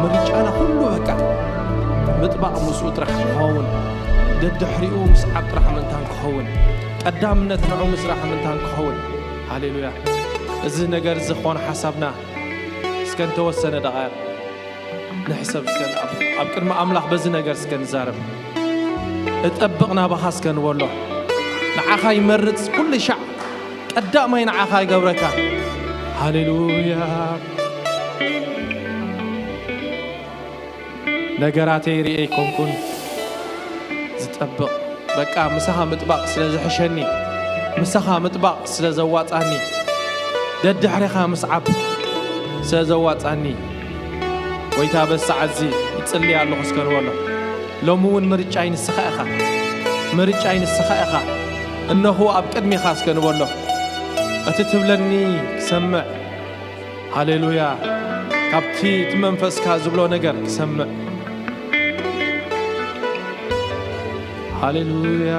ምርጫና ኩሉ በቃ ምጥባቕ ምስኡ ጥራሕ ክኸውን፣ ደድሕሪኡ ምስዓብ ጥራሕ ምእንታን ክኸውን፣ ቀዳምነት ንዑ ምስራሕ ምእንታን ክኸውን። ሃሌሉያ። እዚ ነገር እዚ ክኾን ሓሳብና እስከ እንተወሰነ ደቓይቕ ንሕሰብ እስከ ኣብ፣ ኣብ ቅድሚ ኣምላኽ በዚ ነገር እስከ ንዛረብ። እጠብቕ ናባኻ እስከ ንበሎ። ንዓኻ ይመርጽ ኩሉ ሻዕ ቀዳማይ ንዓኻ ይገብረካ። ሃሌሉያ። ነገራተይ ርእየ ኣይኮንኩን ዝጠብቕ። በቃ ምሳኻ ምጥባቕ ስለ ዝሕሸኒ፣ ምሳኻ ምጥባቕ ስለ ዘዋጻኒ፣ ደድሕሪኻ ምስዓብ ስለ ዘዋጻኒ፣ ጎይታ በዚ ሰዓት እዚ ይጽሊ ኣለኹ እስከ ንበሎ። ሎሚ እውን ምርጫይ ንስኻ ኢኻ፣ ምርጫይ ንስኻ ኢኻ። እነሆ ኣብ ቅድሚኻ እስከ ንበሎ። እቲ ትብለኒ ክሰምዕ። ሃሌሉያ። ካብቲ እቲ መንፈስካ ዝብሎ ነገር ክሰምዕ። ሃሌሉያ።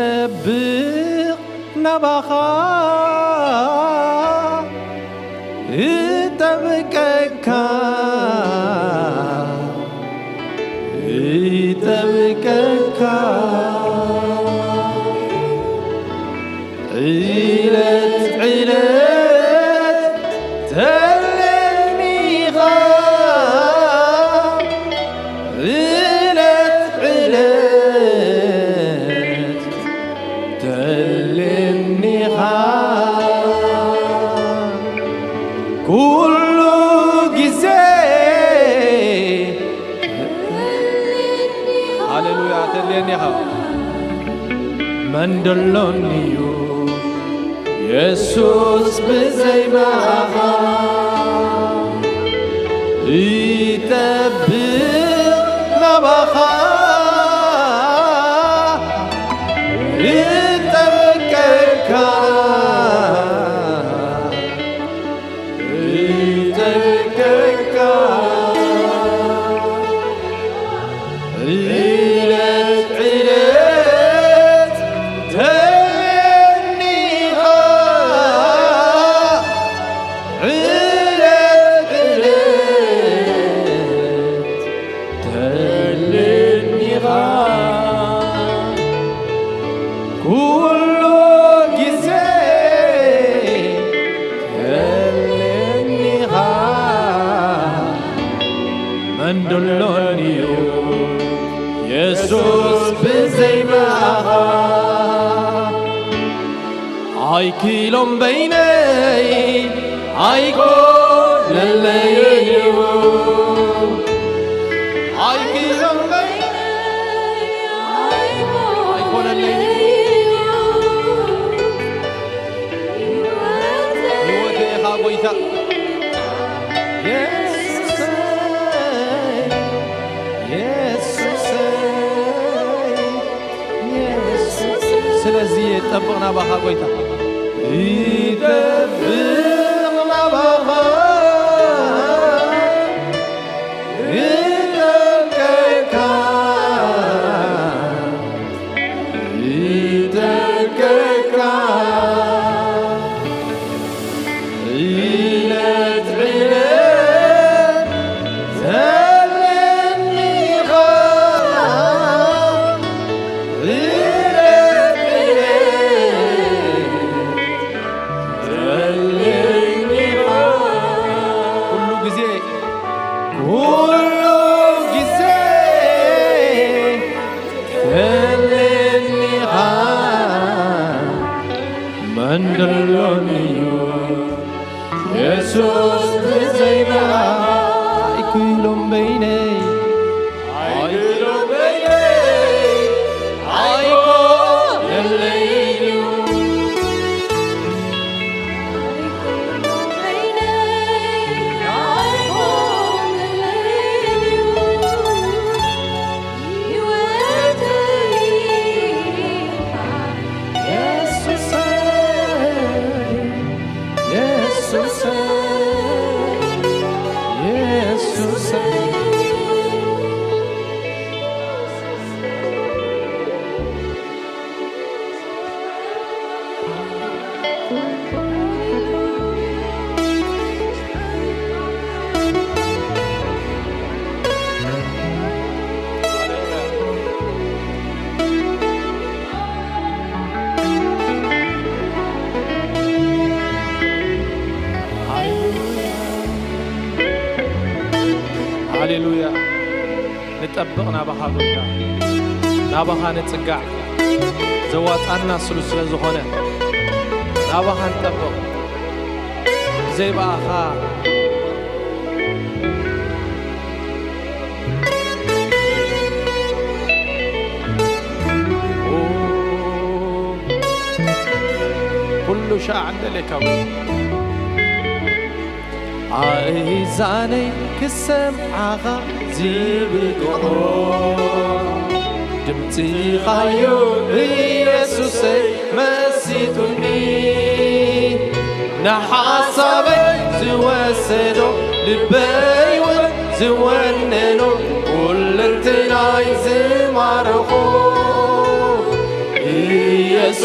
ይጠብቕ ናባኻ እጠብቀካ፣ እጠብቀካ። ዕለት ዕለት ተለኒኻ፣ ዕለት ዕለት ተለኒኻ፣ ኩሉ ግዜ። ሃሌሉያ፣ ተለኒኻ። መን ደሎኒ እዩ የሱስ ብዘይ ንዓኻ? ይጠብቕ ናባኻ፣ ይጠብቀካ፣ ይጠብቀካ። ዕለት ዕለት ተለኒኻ፣ ዕለት ዕለት ተለኒኻ፣ ኩሉ ግዜ ተለኒኻ። መን ደሎኒ እዩ የሱስ ብዘይ ንዓኻ? ኣይክሎም በይነይ ኣይኮነለይ እዩ። ኣይክሎም በይነይ ኣይኮነለይ እዩ። ህይወተይ ኢኻ ጎይታ። የሱሰይ፣ የሱሰይ፣ የሱሰይ። ስለዚ ይጠብቕ ናባኻ ጎይታ። ይጠብቕ ናባኻ፣ ይጠብቀካ። ይጠብቀካ። ዕለት ዕለት ተለኒኻ። ዕለት ዕለት ተለ ንጠብቕ ናባኻ ጎይታ፣ ናባኻ ንጽጋዕ። ዘዋጻና ስሉ ስለ ዝኾነ ናባኻ ንጠብቕ። ብዘይ ብኣኻ ኩሉ ሻዕ እንደሌካ ኣእዛነይ ክሰምዓኻ ዝብግኦ ድምፅኻዮ ኢየሱሰይ መሲጡኒ። ንሓሳበይ ዝወሰዶ ልበይ እውን ዝወነኖ ኩልንትናይ ዝማረኾ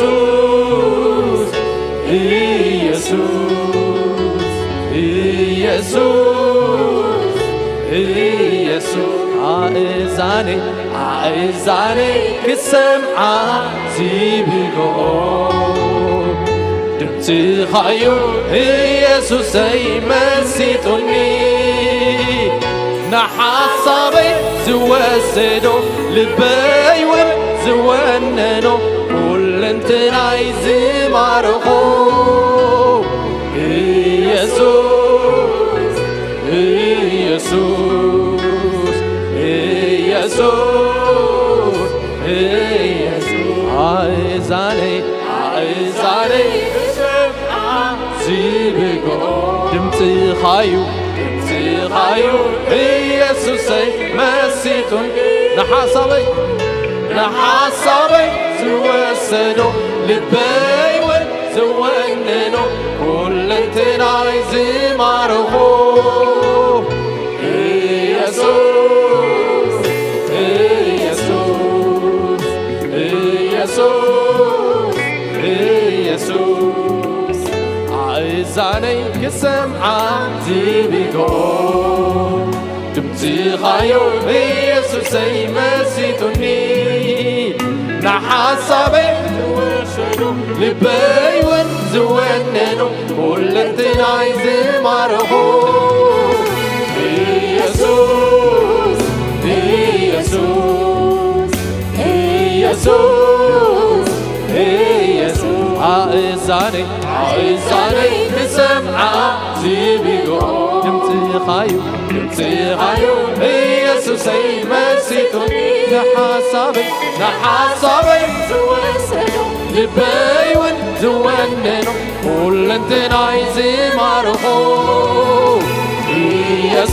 ኢየሱስ ኢየሱስ ኢየሱስ ኢየሱስ ኣእዛነይ ኣእዛነይ ክሰምዓ ዝብግኦ ድምፅኻዮ ኢየሱሰይ መሲጡኒ። ንሓሳበይ ዝወሰዶ ልበይ እውን ዝወነኖ ኩልንትናይ ዝማረኾ ኢየሱስ ኢየሱስ ኢየሱስ ኢየሱስ ኣእዛነይ ኣእዛነይ ዝብግኦ ድምፅኻዩ ድምፅኻዩ ኢየሱሰይ መሲጡን ንሓሳበይ ንሓሳበይ ዝወሰዶ ልበይ እውን ዝወነኖ ኩለንትናይ ዝማርኾ ኢየሱስ ኢየሱስ ኢየሱስ ኢየሱስ ኣእዛነይ ክሰምዓ ዝብግኦ ድምፅኻዮ ኢየሱሰይ መሲጡኒ ንሓሳበይ ዝወሰዶ ልበይ እውን ዝወነኖ ኩለንትናይ ዝማርኾ ኢየሱስ ኢየሱስ ኢየሱስ ኢየሱስ ኣእዛነይ ኣእዛነይ ክሰምዓ ዝብግኦ ድምፅኻዩ ድምፅኻዩ ኢየሱሰይ መሲጡኒ ንሓሳበይ ንሓሳበይ ዝወሰዶ ልበይ እውን ዝወነኖ ኩለንትናይ ዝማርኾ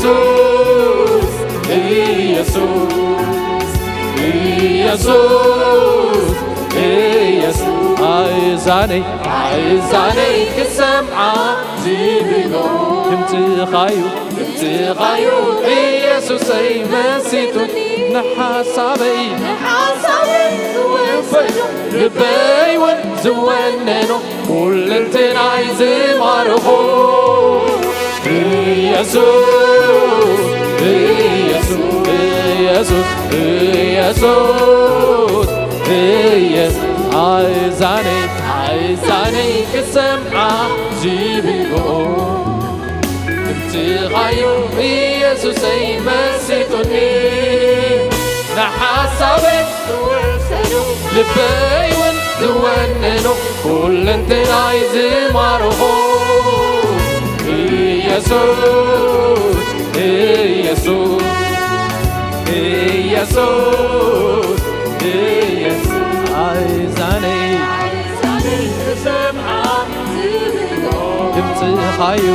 ኢየሱስ ኢየሱስ ኢየሱስ ኢየሱስ ኣእዛነይ ኣእዛነይ ክሰምዓ ዝብሎ ድምፅኻዩ ድምፅኻዩ ኢየሱሰይ መሲጡኒ ንሓሳበይ ንሓሳበይ ዝወሰዶ ልበይ እውን ዝወነኖ ኩለንትናይ ዝማርኾ ኢየሱስ ኢየሱስ ኢየሱስ ኢየሱስ ኢየሱስ ኣእዛነይ ኣእዛነይ ክሰምዓ ዝብልኦ ድምፅኻዩ ኢየሱሰይ መሲጡኒ ንሓሳበይ ዝወሰዶ ልበይ እውን ዝወነኖ ኩለንትናይ ዝማርኾ ኢየሱስ ኢየሱስ ኢየሱስ ኢየሱስ ኣእዛነይ ኣእዛነይ ክሰምዓ ዝብልኦ ድምፅኻዩ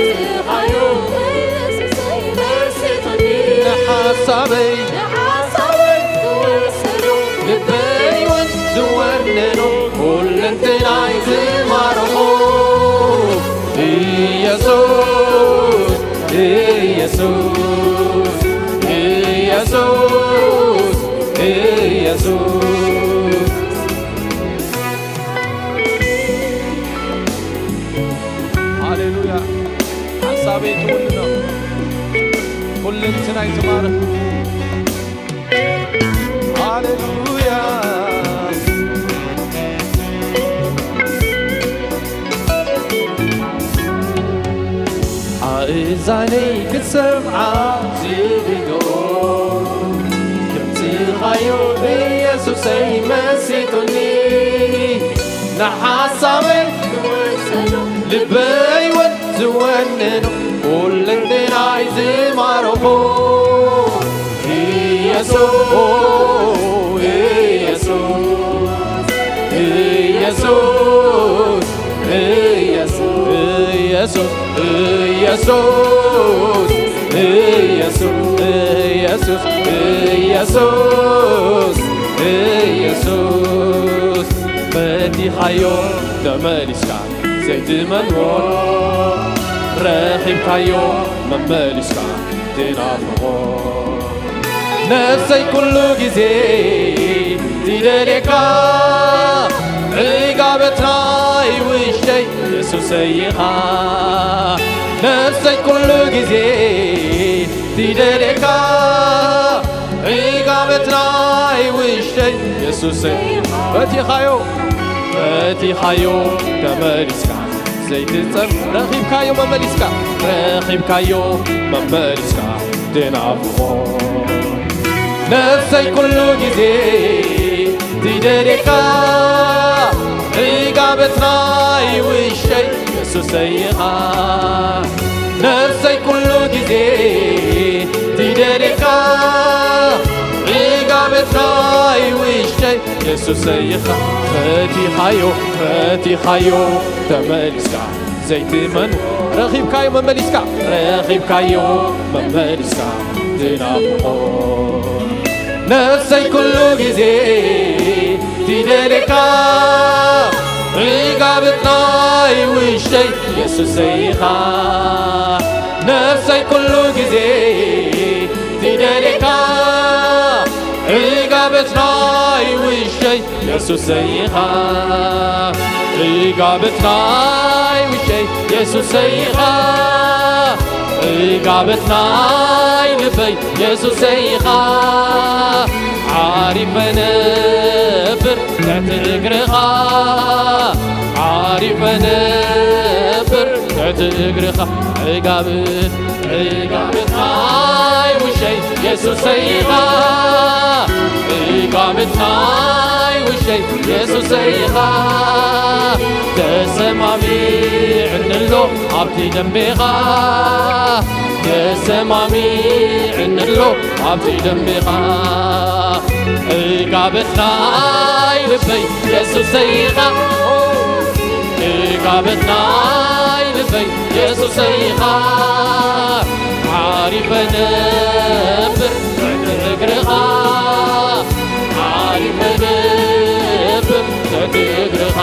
ድምፅኻዩ ኢየሱሰይ መሲጡኒ ንሓሳበይ ንሓሳበይ ዝወሰዶ ልበይ እውን ዝወነኖ ኩለንትናይ ዝማርኾ ኢየሱስ ኢየሱስ ኢየሱስ ኢየሱስ ሃሌሉያ ሓሳበይ ትውንኖ ኩለንትናይ ዝማርኽ ሃሌሉያ ኣእዛነይ ክትሰምዓ ዝብልኦ ሓሳበይ ዝወሰኖ፣ ልበይ እውን ዝወነኖ፣ ኩለንተናይ ዝማረኾ ኢየሱስ፣ ኢየሱስ፣ ኢየሱስ፣ ኢየሱስ፣ ኢየሱስ፣ ኢየሱስ፣ ኢየሱስ፣ ኢየሱስ፣ ኢየሱስ፣ ፈቲኻዮ ተመሊስካ ዘይትመንዎ፣ ረኺብካዮ መመሊስካ ትናፍቖ። ነፍሰይ ኩሉ ግዜ ትደልየካ፣ ዕጋበትናይ ውሽጠይ የሱሰይ ኢኻ። ነፍሰይ ኩሉ ግዜ ትደልየካ፣ ዕጋበትናይ ውሽጠይ የሱሰይ። ፈቲኻዮ፣ ፈቲኻዮ ተመሊስካ ዘይትጸም፣ ረኺብካዮ መመሊስካ፣ ረኺብካዮ መመሊስካ ትናፍቖ። ነፍሰይ ኩሉ ግዜ ትደልየካ፣ ዕጋበትናይ ውሽጠይ የሱሰይ ኢኻ። ነፍሰይ ኩሉ ግዜ ትደልየካ፣ ዕጋበትናይ ውሽጠይ የሱሰይ ኢኻ። ፈቲኻዮ፣ ፈቲኻዮ ተመሊስካ ዘይትመን፣ ረኺብካዮ መመሊስካ፣ ረኺብካዮ መመሊስካ ትናፍቖ። ነፍሰይ ኩሉ ግዜ ትደልየካ፣ ዕጋበትናይ ውሽጠይ የሱሰይ ኢኻ። ነፍሰይ ኩሉ ግዜ ትደልየካ፣ ዕጋበትናይ ውሽጠይ የሱሰይ ኢኻ። ዕጋበትናይ ውሽጠይ የሱሰይ ኢኻ። ዕጋበትናይ ልበይ የሱሰይ ኢኻ። ዓሪፈ ነብር ትሕቲ እግርኻ፣ ዓሪፈ ነብር ትሕቲ እግርኻ። ዕጋብት፣ ዕጋብትናይ ውሸይ የሱሰይ ኢኻ። ዕጋብትናይ ውሸይ የሱሰይ ኢኻ። ተሰማሚዕንሎ ኣብቲ ደምቤኻ፣ ተሰማሚዕንሎ ኣብቲ ደምቤኻ። ዕጋበትናይ ልበይ የሱሰይ ኢኻ። ዕጋበትናይ ልበይ የሱሰይ ኢኻ። ዓሪፈ ነብር ትሕቲ እግርኻ፣ ዓሪፈ ነብር ትሕቲ እግርኻ።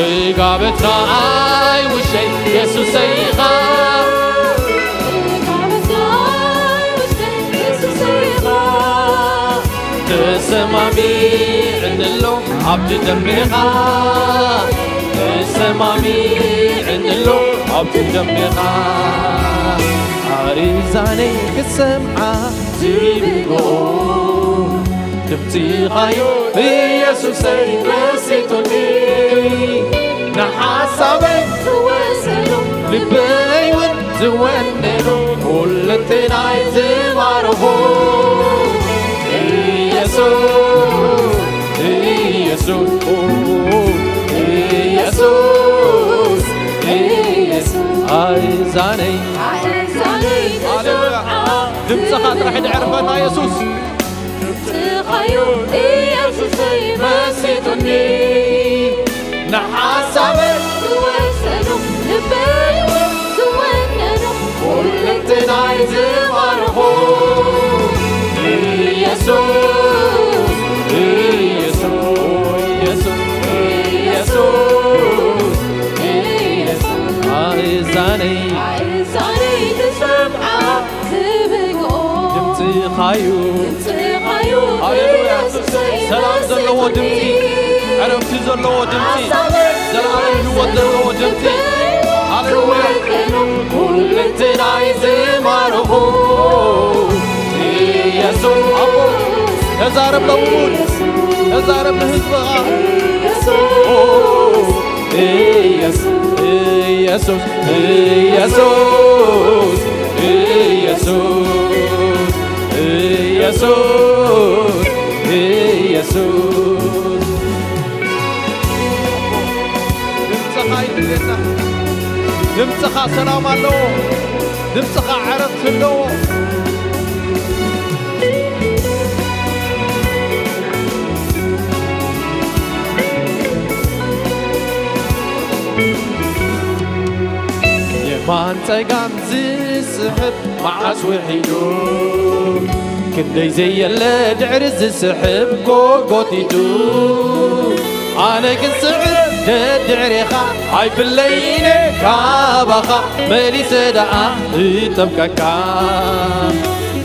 ዕጋበትናይ ውሸይ የሱሰይ ኢኻ። ተሰማሚዕንሎ ኣብቲ ደምቤኻ፣ ተሰማሚዕንሎ ኣብቲ ደምቤኻ። ኣሪዛነይ ክሰምዓ ትብልኦ ድምፅኻዮ ኢየሱሰይ መሲጡኒ። ንሓሳበይ ዝወሰኖ፣ ልበይ እውን ዝወነኖ፣ ኩለንተናይ ዝማርኾ ኢየሱስ፣ ኢየሱስ፣ ኢየሱስ፣ ኢየሱስ። ኣእዛነይ፣ ኣእዛነይ ሃሌሉያ። ዝሰምዓ ድምፅኻ ጥራሕ እዩ ዘዕርፈና የሱስ። ድምፅኻዮ ኢየሱሰይ መሲጡኒ። ንሓሳበይ ዝወሰኖ፣ ልበይ እውን ዝወነኖ፣ ኩለንተናይ ዝማርኾ ኢየሱስ፣ ኢየሱስ፣ ኢየሱስ፣ ኢየሱስ፣ ኢየሱስ። ኣእዛነይ፣ ኣእዛነይ ዝሰምዓ ትብልኦ ድምፅኻዩ። ድምፅኻዩ ሃሌሉያ። ኢየሱሰይ ሰላም ዘለዎ ድምፂ፣ መሲጡኒ። ዕረፍቲ ዘለዎ ድምፂ፣ ሓሳበይ ዘለኣለም ህይወት ዘለዎ ድምፂ። ሃሌሉያ። ኩለንተናይ ዝማርኹ ኢየሱስ። ኣቦ፣ ተዛረብ ለውሙን፣ ተዛረብ ንህዝብኻ። ኢየሱስ፣ ኢየሱስ፣ ኢየሱስ፣ ኢየሱስ፣ ኢየሱስ፣ ኢየሱስ፣ ኢየሱስ። ድምፅኻ ሰላም ኣለዎ። ድምፅኻ ዕረፍቲ ኣለዎ። የማን ጸጋም ዝስሕብ መዓስ ውሒዱ፣ ክንደይ ዘየለ ድሕሪ ዝስሕብ ጎጎቲቱ። ኣነ ግን ስዕብ ደድሕሬኻ ኣይፍለይነ ካባኻ፣ መሊሰ ደኣ እጠብቀካ።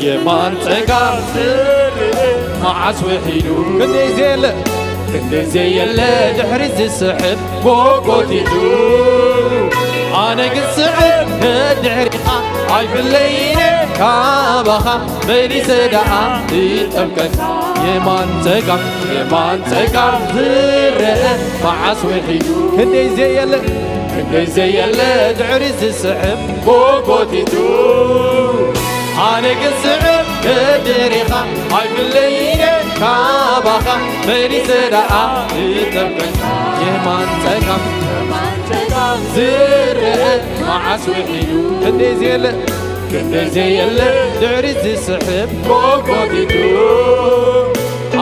የማን ጸጋም ዝርእ መዓስ ውሒዱ፣ ክንደይ ዘየለ ክንደይ ዘየለ ድሕሪ ዝስሕብ ጎጎቲቱ። ኣነ ግን ስዕብ ደድሕሬኻ ኣይፍለይነ ካባኻ፣ መሊሰ ደኣ እጠብቀካ። የማን ጸጋም የማን ጸጋም ዝረአ መዓስ ውሒዱ፣ ክንደይ ዘየለ ክንደይ ዘየለ ድሕሪ ዝስሕብ ጎጎቲቱ። ኣነ ግን ስዕብ ደድሕሬኻ ኣይፍለይነ ካባኻ፣ መሊሰ ደኣ እጠብቀካ። የማን ጸጋም ዝረአ መዓስ ውሒዱ፣ ክንደይ ዘየለ ክንደይ ዘየለ ድሕሪ ዝስሕብ ጎጎቲቱ።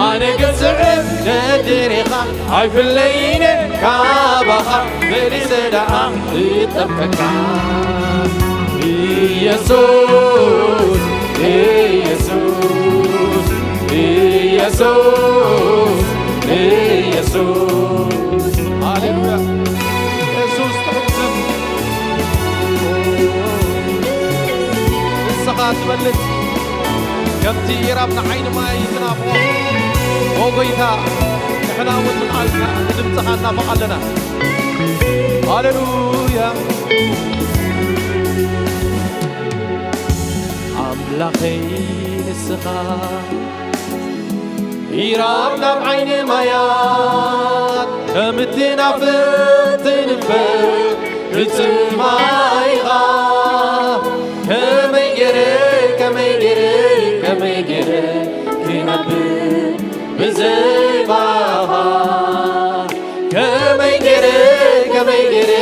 ኣነ ግን ስዕብ ደድሕሬኻ ኣይፍለይነ ካባኻ፣ መሊሰ ደኣ እጠብቀካ። ኢየሱስ ኢየሱስ ኢየሱስ ኢየሱስ። ሃሌሉያ። የሱስ ጥዑም ስም። ንስኻ ትበልጽ፣ ከምቲ ኢራብ ንዓይኒ ማይ ትናፍቖ፣ ኦ ጎይታ፣ ንሕና እውን ንቓልካ ንድምጽኻ ንናፍቕ ኣለና። ሃሌሉያ። ኣምላኸይ ንስኻ ኢራብ ናብ ዓይኒ ማያት ከም እትናፍቕ ትንፍቕ ፍጽም ማይኻ። ከመይ ገይረ፣ ከመይ ገይረ፣ ከመይ ገይረ ክነብር ብዘይ ባኻ? ከመይ ገይረ፣ ከመይ ገይረ፣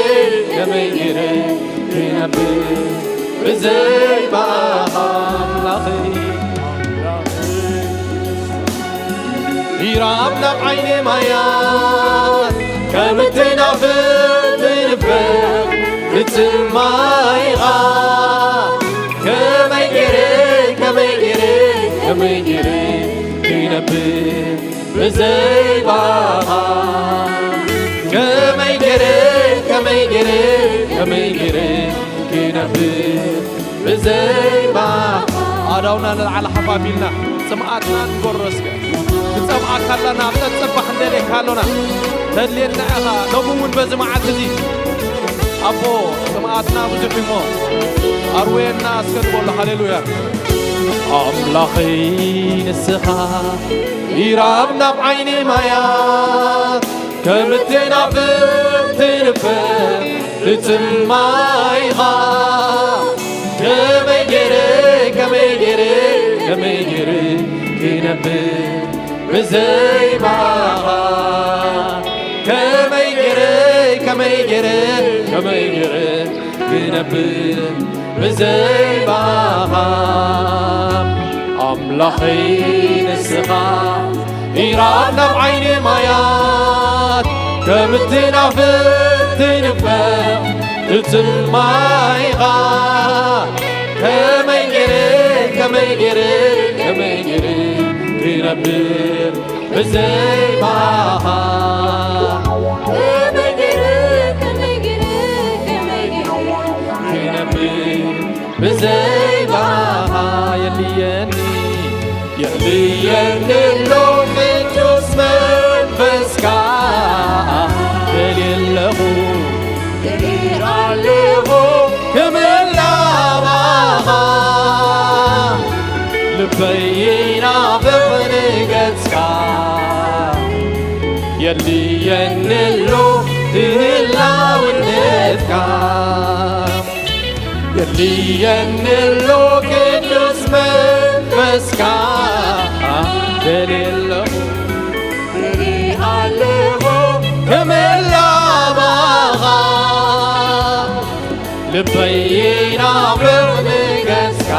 ከመይ ገይረ ክነብር ብዘይ ባኻ? ኣምላኸይ ኢራብ ናብ ዓይኒ ማያት ከም እትናፍቕ ትንፍቕ ፍጽም ማይኻ። ከመይ ገይረ፣ ከመይ ገይረ፣ ከመይ ገይረ ክነብር ብዘይ ባኻ? ከመይ ገይረ፣ ከመይ ገይረ፣ ከመይ ገይረ ክነብር ብዘይ ባኻ? ኣእዳውና ንላዕሊ ሓፍ ኣቢልና ጽምኣትና ንጎሮ እስከ። ክንጸምኣካ ኣለና፣ ኣብ ጸጸባሕ እንደልየካ ኣሎና። ተድልየና ኢኻ፣ ሎሚ እውን በዚ መዓልቲ እዚ። ኣቦ፣ ጽምኣትና ብዙሕ እዩ እሞ፣ ኣርወየና እስከ ንበሎ። ሃሌሉያ። ኣምላኸይ ንስኻ ኢራብ ናብ ዓይኒ ማያት ከም እትናፍቕ ትንፍቕ ፍጽም ማይኻ። ከመይ ገይረ፣ ከመይ ገይረ፣ ከመይ ገይረ ክነብር ብዘይ ባኻ? ከመይ ገይረ፣ ከመይ ገይረ፣ ከመይ ገይረ ክነብር ብዘይ ባኻ? ኣምላኸይ ንስኻ ኢራብ ናብ ዓይኒ ማያት ከም እትናፍቕ ትንፍቕ ፍጽም ማይኻ። ከመይ ገይረ፣ ከመይ ገይረ፣ ከመይ ገይረ ክነብር ብዘይ ባኻ? ከመይ ገይረ፣ ከመይ ገይረ፣ ከመይ ገይረ ክነብር ብዘይ ባኻ? የድልየኒ፣ የድልየኒ ኣሎ ቅዱስ መንፈስካ። ደልየ ኣለኹ፣ ደልየ ኣለኹ ክምላ ባኻ። ልበይ ይናፍቕ ንገጽካ። የድልየኒ ኣሎ ህላውነትካ። የድልየኒ ኣሎ ቅዱስ መንፈስካ። ደልየ ኣለኹ፣ ደልየ ኣለኹ ክምላ ባኻ። በይና ብርኒ ገጽካ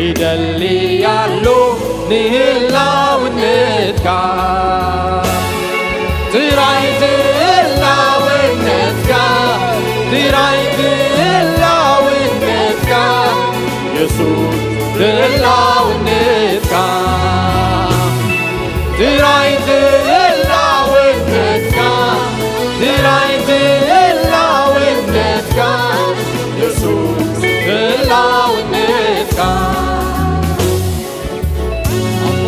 ይደሊ ኣሎ ንህላውነትካ። ጥራይ ህላውነትካ፣ ጥራይ ህላውነትካ፣ የሱስ ህላውነትካ። ጥራይ ህላውነትካ፣ ጥራይ ህላውነትካ፣ የሱስ ህላውነትካ። ኣቦ፣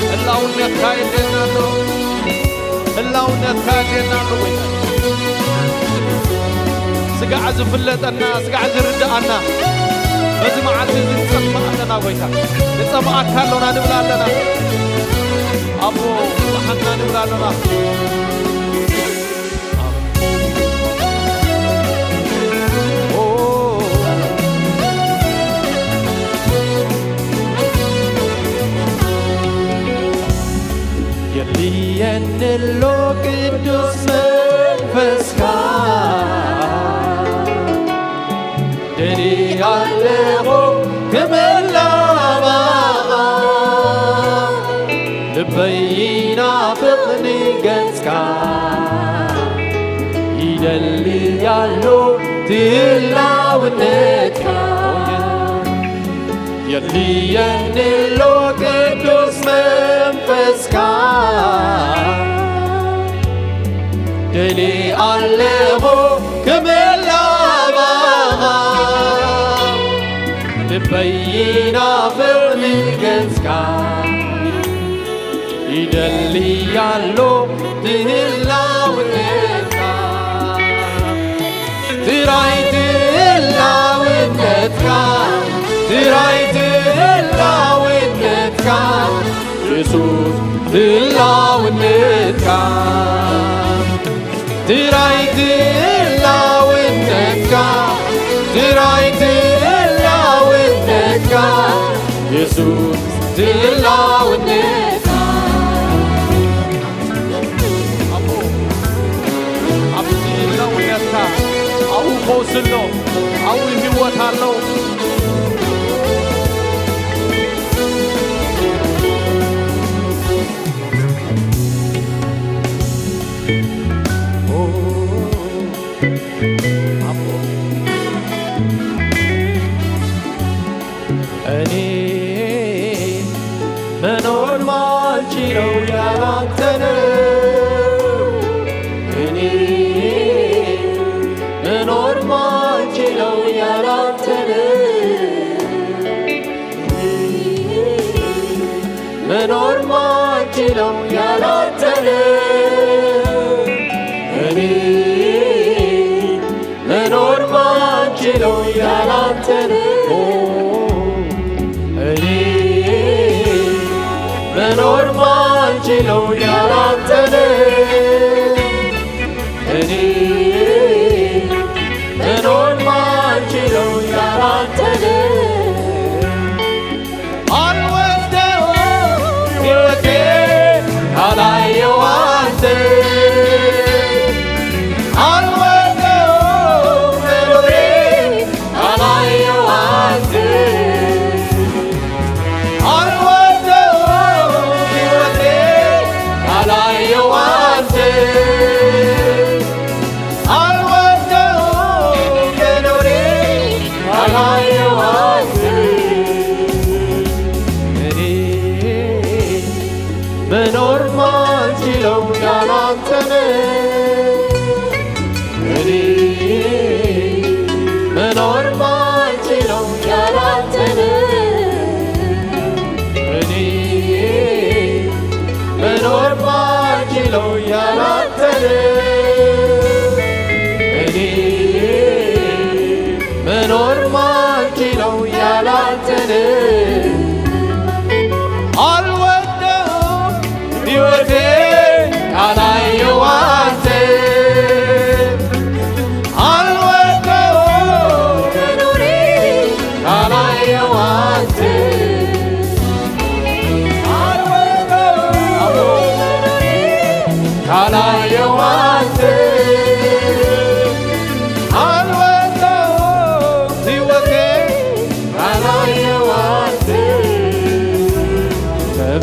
ህላውነትካ የድልየና ኣሎ። ህላውነትካ የድልየና ኣሎ ጎይታ። ስጋዕ ዝፍለጠና፣ ስጋዕ ዝርድኣና፣ በዚ መዓልቲ እዚ ንጸምእ ኣለና ጎይታ። ንጸምኣካ ኣሎና ንብል ኣለና። ኣቦ፣ ንጽሓና ንብል ኣለና። የድልየኒ ኣሎ ቅዱስ መንፈስካ፣ ደልየ ኣለኹ ክመላባኻ፣ ልበይ ይናፍቕ ንገጽካ፣ ይደሊ ኣሎ ትህላውነትካ። የድልየኒ ኣሎ ቅዱስ መንፈስካ፣ ደልየ ኣለኹ ክመላባኻ፣ ልበይ ይናፍቕ ንገጽካ፣ ይደሊ ኣሎ ንህላውነትካ። ጥራይ ህላውነትካ፣ ጥራይ ህላውነትካ፣ የሱስ ህላውነትካ። ጥራይ ህላውነትካ፣ ጥራይ ህላውነትካ፣ የሱስ ህላውነትካ። ኣቦ፣ ኣብዚ ህላውነትካ ኣብኡ ፈውሲ ኣሎ፣ ኣብኡ ህይወት ኣሎ። ኦ፣ ኣቦ። እኔ መኖር ማልችለው ያላንተ ነው። እኔ መኖር ማልችለው ያላንተ ነው። መኖር ማልችለው ያላንተ ነው። እኔ መኖር ማልችለው ያላንተ ነው። እኔ መኖር ማልችለው ያላንተ ነው። እኔ መኖር ማልችለው ያላንተ ነው። አልወደውም ሕይወቴ ካላየው አንተ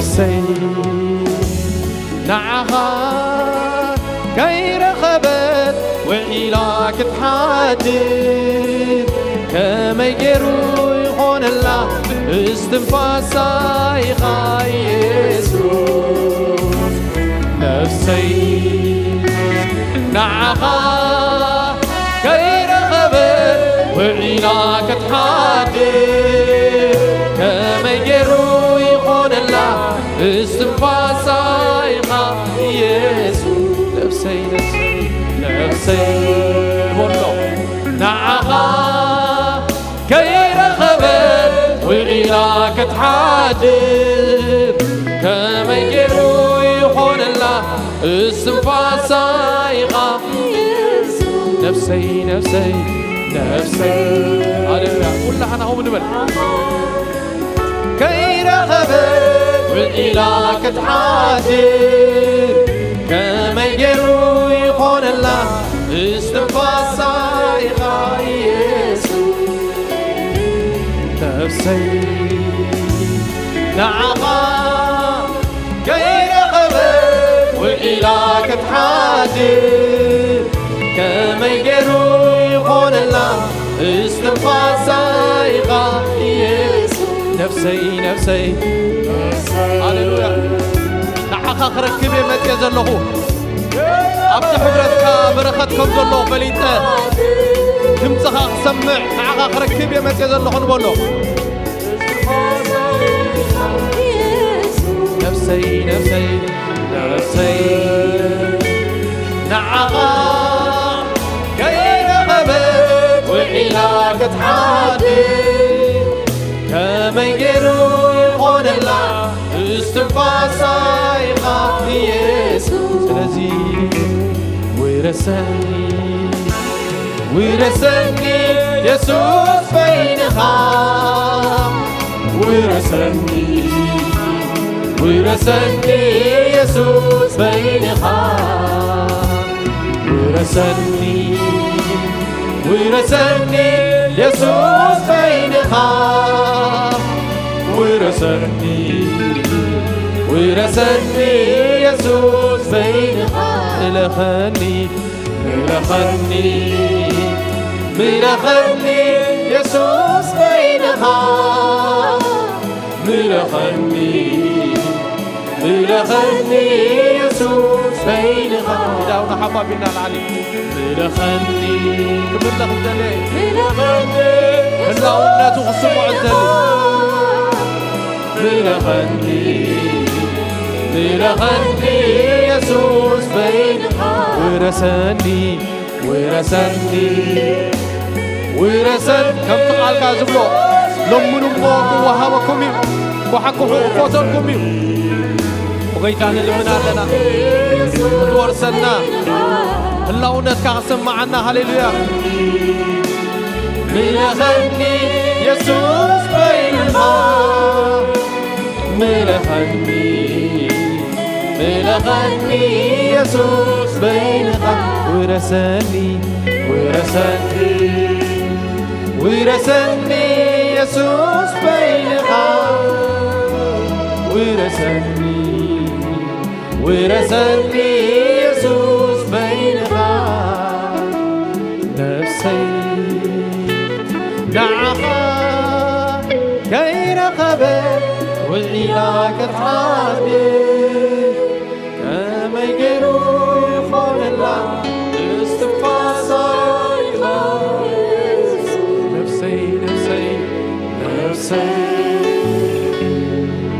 ሰይ ንዓኻ ከይረኸበት ውዒላ ክትሓድር ከመይ ገይሩ ይኾነላ? እስትንፋሳ ኢኻ ኢየሱስ። ነፍሰይ ንዓኻ ከይረኸበት ውዒላ ክትሓድር ከመይ ገይሩ ይኾነላ? እስትንፋሳ ኢኻ ኢየሱስ። ነፍሰይ ነፍሰይ ነፍሰይ በሎ ንዓኻ ከይረኸበት ውዒላ ክትሓድር ከመይ ገይሩ ይኾነላ? እስትንፋሳ ኢኻ ነፍሰይ ነፍሰይ ነፍሰይ። ሃሌሉያ። ኩላህና ሆም ንበል። ከይረኸበት ውዒላ ክትሓድር ከመይ ገይሩ ይኾነላ? እስትንፋሳ ኢኻ ኢየሱስ። ነፍሰይ ንዓኻ ከይረኸበት ውዒላ ክትሓድር ከመይ ገይሩ ይኾነላ? እስትንፋሳ ኢኻ ኢየሱስ። ነፍሰይ ነፍሰይ ሃሌሉያ። ንዓኻ ክረክብ እየ መፅየ ዘለኹ። ኣብቲ ሕብረትካ በረኸት ከም ዘሎ ፈሊጠ ድምፅኻ ክሰምዕ ንዓኻ ክረክብ እየ መፅየ ዘለኹ ንበሎ። ነፍሰይ ነፍሰይ ነፍሰይ ንዓኻ ከይረኸበት ውዒላ ክትሓድር ከመይ ገይሩ ይኾነላ? እስትንፋሳ ኢኻ ኢየሱስ። ስለዚ ውረሰኒ ውረሰኒ የሱስ በይንኻ። ውረሰኒ ውረሰኒ የሱስ በይንኻ። ውረሰኒ ውረሰኒ የሱስ በይንኻ። ውረሰኒ ውረሰኒ የሱስ በይንኻ። እለኸኒ ምረኸኒ ምረኸኒ የሱስ በይንኻ። ምረኸኒ ምረኸኒ የሱስ በይንኻ። ኢዳውና ሓፍ ኣቢልና ንዓሊ። ምረኸኒ ክምለኽ ዝደለ ምረኸኒ ህላውነቱ ክስምዖ ዝደሊ ምረኸኒ ምረኸኒ የሱስ በይንኻ። ውረሰኒ ውረሰኒ ውረሰን ከምቲ ቃልካ ዝብሎ ለምኑ እሞ ክወሃበኩም እዩ፣ ኳሕኩሑ ክፈተልኩም እዩ። ብጎይታ ንልምን ኣለና ክትወርሰና ህላውነትካ ክስምዓና። ሃሌሉያ። ምለኸኒ የሱስ በይንኻ ምለኸኒ ምለኸኒ የሱስ በይንኻ። ውረሰኒ ውረሰኒ ውረሰኒ የሱስ በይንኻ። ውረሰኒ ውረሰኒ የሱስ በይንኻ። ነፍሰይ ንዓኻ ከይረኸበት ውዒላ ክትሓድር ከመይ ገይሩ ይኾነላ? እስትንፋሳ ኢኻ ነፍሰይ ነፍሰይ ነፍሰይ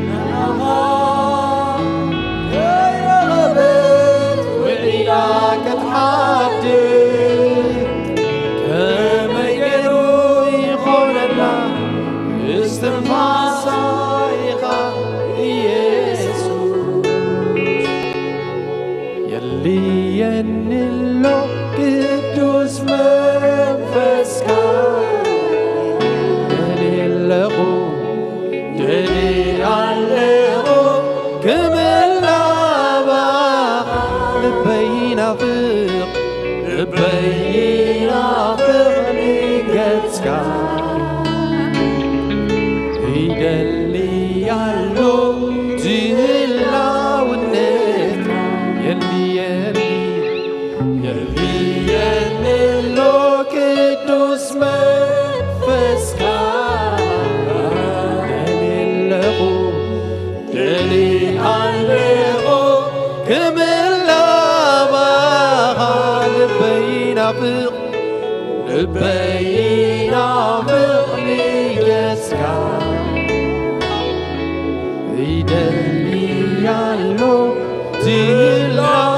ንዓኻ ከይረኸበት ውዒላ ክትሓድር ከመይ ገይሩ ይኾነላ? እስትንፋሳ ኢኻ ኢየሱስ። የድልየኒ ኣሎ ቅዱስ መንፈስካ። ደልየ ኣለኹ ደልየ ኣለኹ ክምላ ባኻ። ልበይ ናፍቕ ልበይ ናፍቕ ንገጽካ። ይደሊ ኣሎ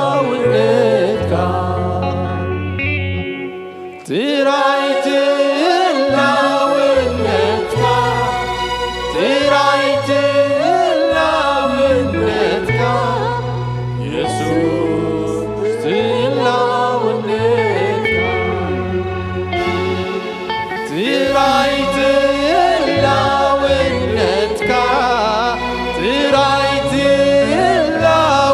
ህላውነትካ፣ ጥራይ ህላውነትካ፣ ጥራይ ህላውነትካ፣ የሱስ ህላውነትካ። ጥራይ ህላውነትካ፣ ጥራይ ህላውነትካ፣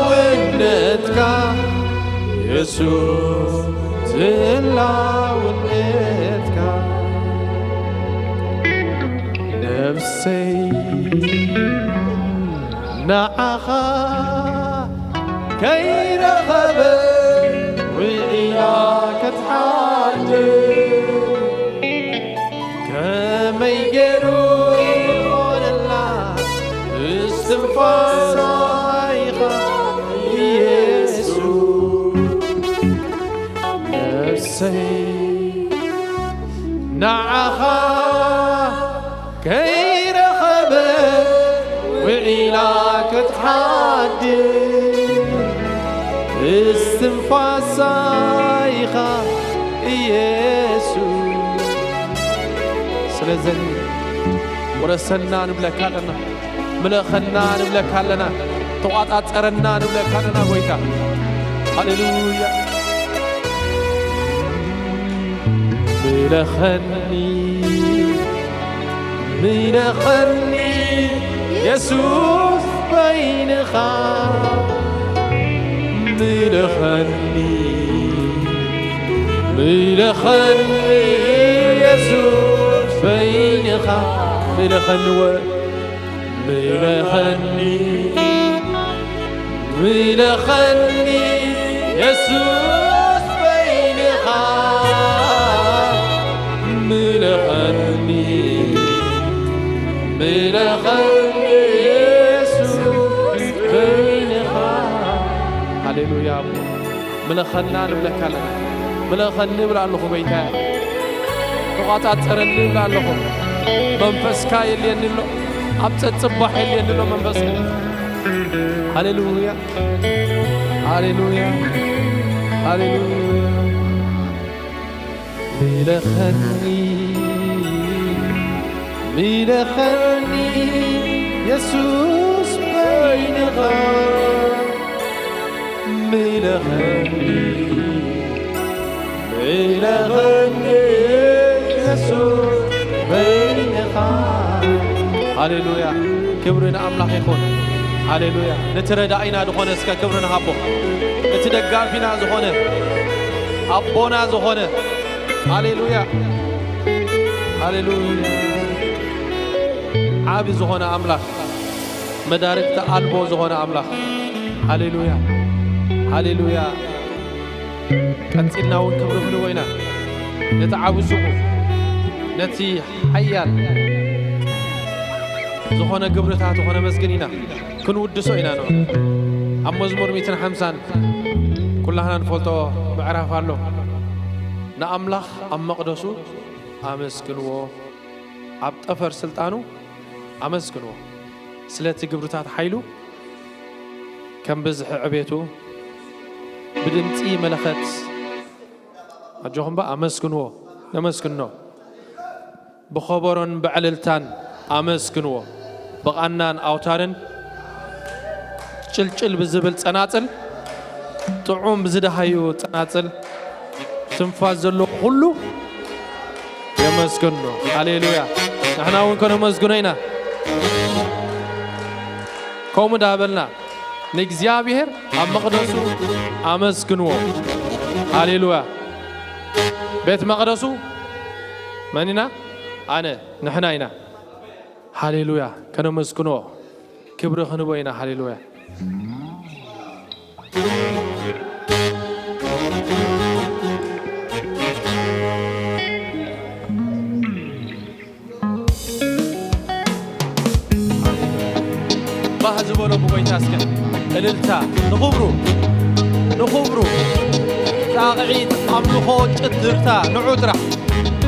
የሱስ ህላውነትካ። ነፍሰይ ንዓኻ ከይረኸበ ውዒላ ክትሓድር ከመይ ገይሩ ይኾነላ? እስትንፋሳ ኢኻ ኢየሱስ። ነፍሰይ ንዓኻ ከይረኸበ ውዒላ ክትሓድር እስትንፋሳ ኢኻ ኢየሱስ። ስለዚ ውረሰና ንብለካ ኣለና፣ ምለኸና ንብለካ ኣለና፣ ተቋጻጸረና ንብለካ ኣለና ጎይታ። ሃሌሉያ። ምለኸኒ፣ ምለኸኒ የሱስ በይንኻ። ምለኸኒ፣ ምለኸኒ የሱስ በይንኻ። ምለኸኒ ወ-፣ ምለኸኒ፣ ምለኸኒ የሱስ በይንኻ። ምለኸኒ፣ ምለኸኒ የሱስ በይንኻ። ሃሌሉያ። ምለኸና ንብለካ ኣለና። ምለኸኒ እብላ ኣለኹ ጎይታየ። ተቋጻጸረኒ እብላ ኣለኹ። መንፈስካ የልየኒ ኣሎ። ኣብ ጸጽባሕ የልየኒ ኣሎ መንፈስካ። ሃሌሉያ። ሃሌሉያ። ሃሌሉያ። ምለኸኒ፣ ምለኸኒ የሱስ በይንኻ። ምለኸኒ፣ ምለኸኒ የሱስ በይንኻ። ሃሌሉያ። ክብሪ ንኣምላኽ ይኹን። ሃሌሉያ። ነቲ ረዳኢና ዝኾነ እስከ ክብሪ ንሃቦ። እቲ ደጋፊና ዝኾነ፣ ኣቦና ዝኾነ። ሃሌሉያ። ሃሌሉያ። ዓቢ ዝኾነ ኣምላኽ፣ መዳርግቲ ኣልቦ ዝኾነ ኣምላኽ። ሃሌሉያ። ሃሌሉያ። ቀጺልና እውን ክብሪ ክንቦ ኢና። ነቲ ዓቢ ስሙ፣ ነቲ ሓያል ዝኾነ ግብርታቱ ከነመስግን ኢና። ክንውድሶ ኢና ንዑ። ኣብ መዝሙር ሚእትን ሓምሳን ኩላህና ንፈልጦ ምዕራፍ ኣሎ። ንኣምላኽ ኣብ መቕደሱ ኣመስግንዎ፣ ኣብ ጠፈር ስልጣኑ ኣመስግንዎ። ስለቲ ግብርታት ሓይሉ ከም ብዝሒ ዕቤቱ ብድምጺ መለኸት ኣጆኹም እባ ኣመስግንዎ። ነመስግኖ። ብኸበሮን ብዕልልታን ኣመስግንዎ። ብቓናን ኣውታርን ጭልጭል ብዝብል ጸናጽል፣ ጥዑም ብዝደሃዩ ጸናጽል፣ ትንፋስ ዘለዎ ኩሉ የመስግኖ። ሃሌሉያ። ንሕና እውን ከነመስግኖ ኢና። ከምኡ እንዳበልና ንእግዚኣብሔር ኣብ መቕደሱ ኣመስግንዎ። ሃሌሉያ። ቤት መቕደሱ መን ኢና? ኣነ፣ ንሕና ኢና። ሃሌሉያ። ከነመስግኖ፣ ክብሪ ክንቦ ኢና። ሃሌሉያ። ባህ ዝበሎ ብጎይታ እስከ እልልታ ንኽብሩ፣ ንኽብሩ ጣቕዒት ኣምልኾ ጭድርታ ንዑ ጥራሕ።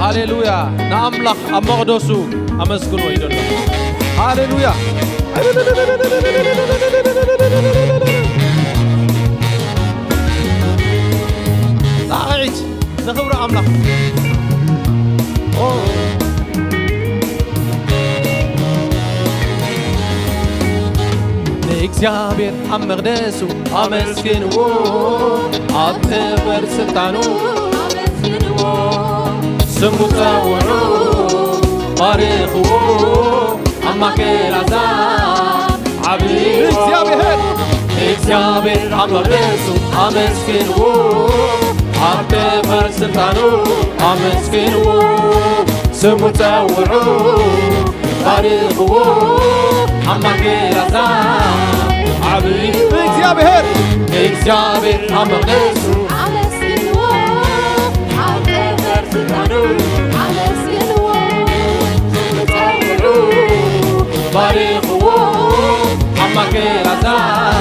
ሃሌሉያ። ንኣምላኽ ኣብ መቕደሱ ኣመስግኖ ይደሎ። ሃሌሉያ። ንኽብሪ ኣምላኽ። ንእግዚኣብሔር ኣብ መቕደሱ ኣመስግንዎ፣ ኣብ ክብር ስልጣኑ ኣመስግንዎ፣ ስሙ ጸውዑ፣ ባርኽዎ፣ ኣብ ማእከል ኣሕዛብ ዓብዪ ንእግዚኣብሔር። ንእግዚኣብሔር ኣብ መቕደሱ ኣመስግንዎ፣ ኣብ ክብር ስልጣኑ ኣመስግንዎ፣ ስሙ ጸውዑ፣ ባርኽዎ፣ ኣብ ማእከል ኣሕዛብ ዓብዪ ንእግዚኣብሔር። ንእግዚኣብሔር ኣብ መቕደሱ ኣመስግንዎ፣ ኣብ ክብር ስልጣኑ ኣመስግንዎ፣ ስሙ ጸውዑ፣ ባርኽዎ፣ ኣብ ማእከል ኣሕዛብ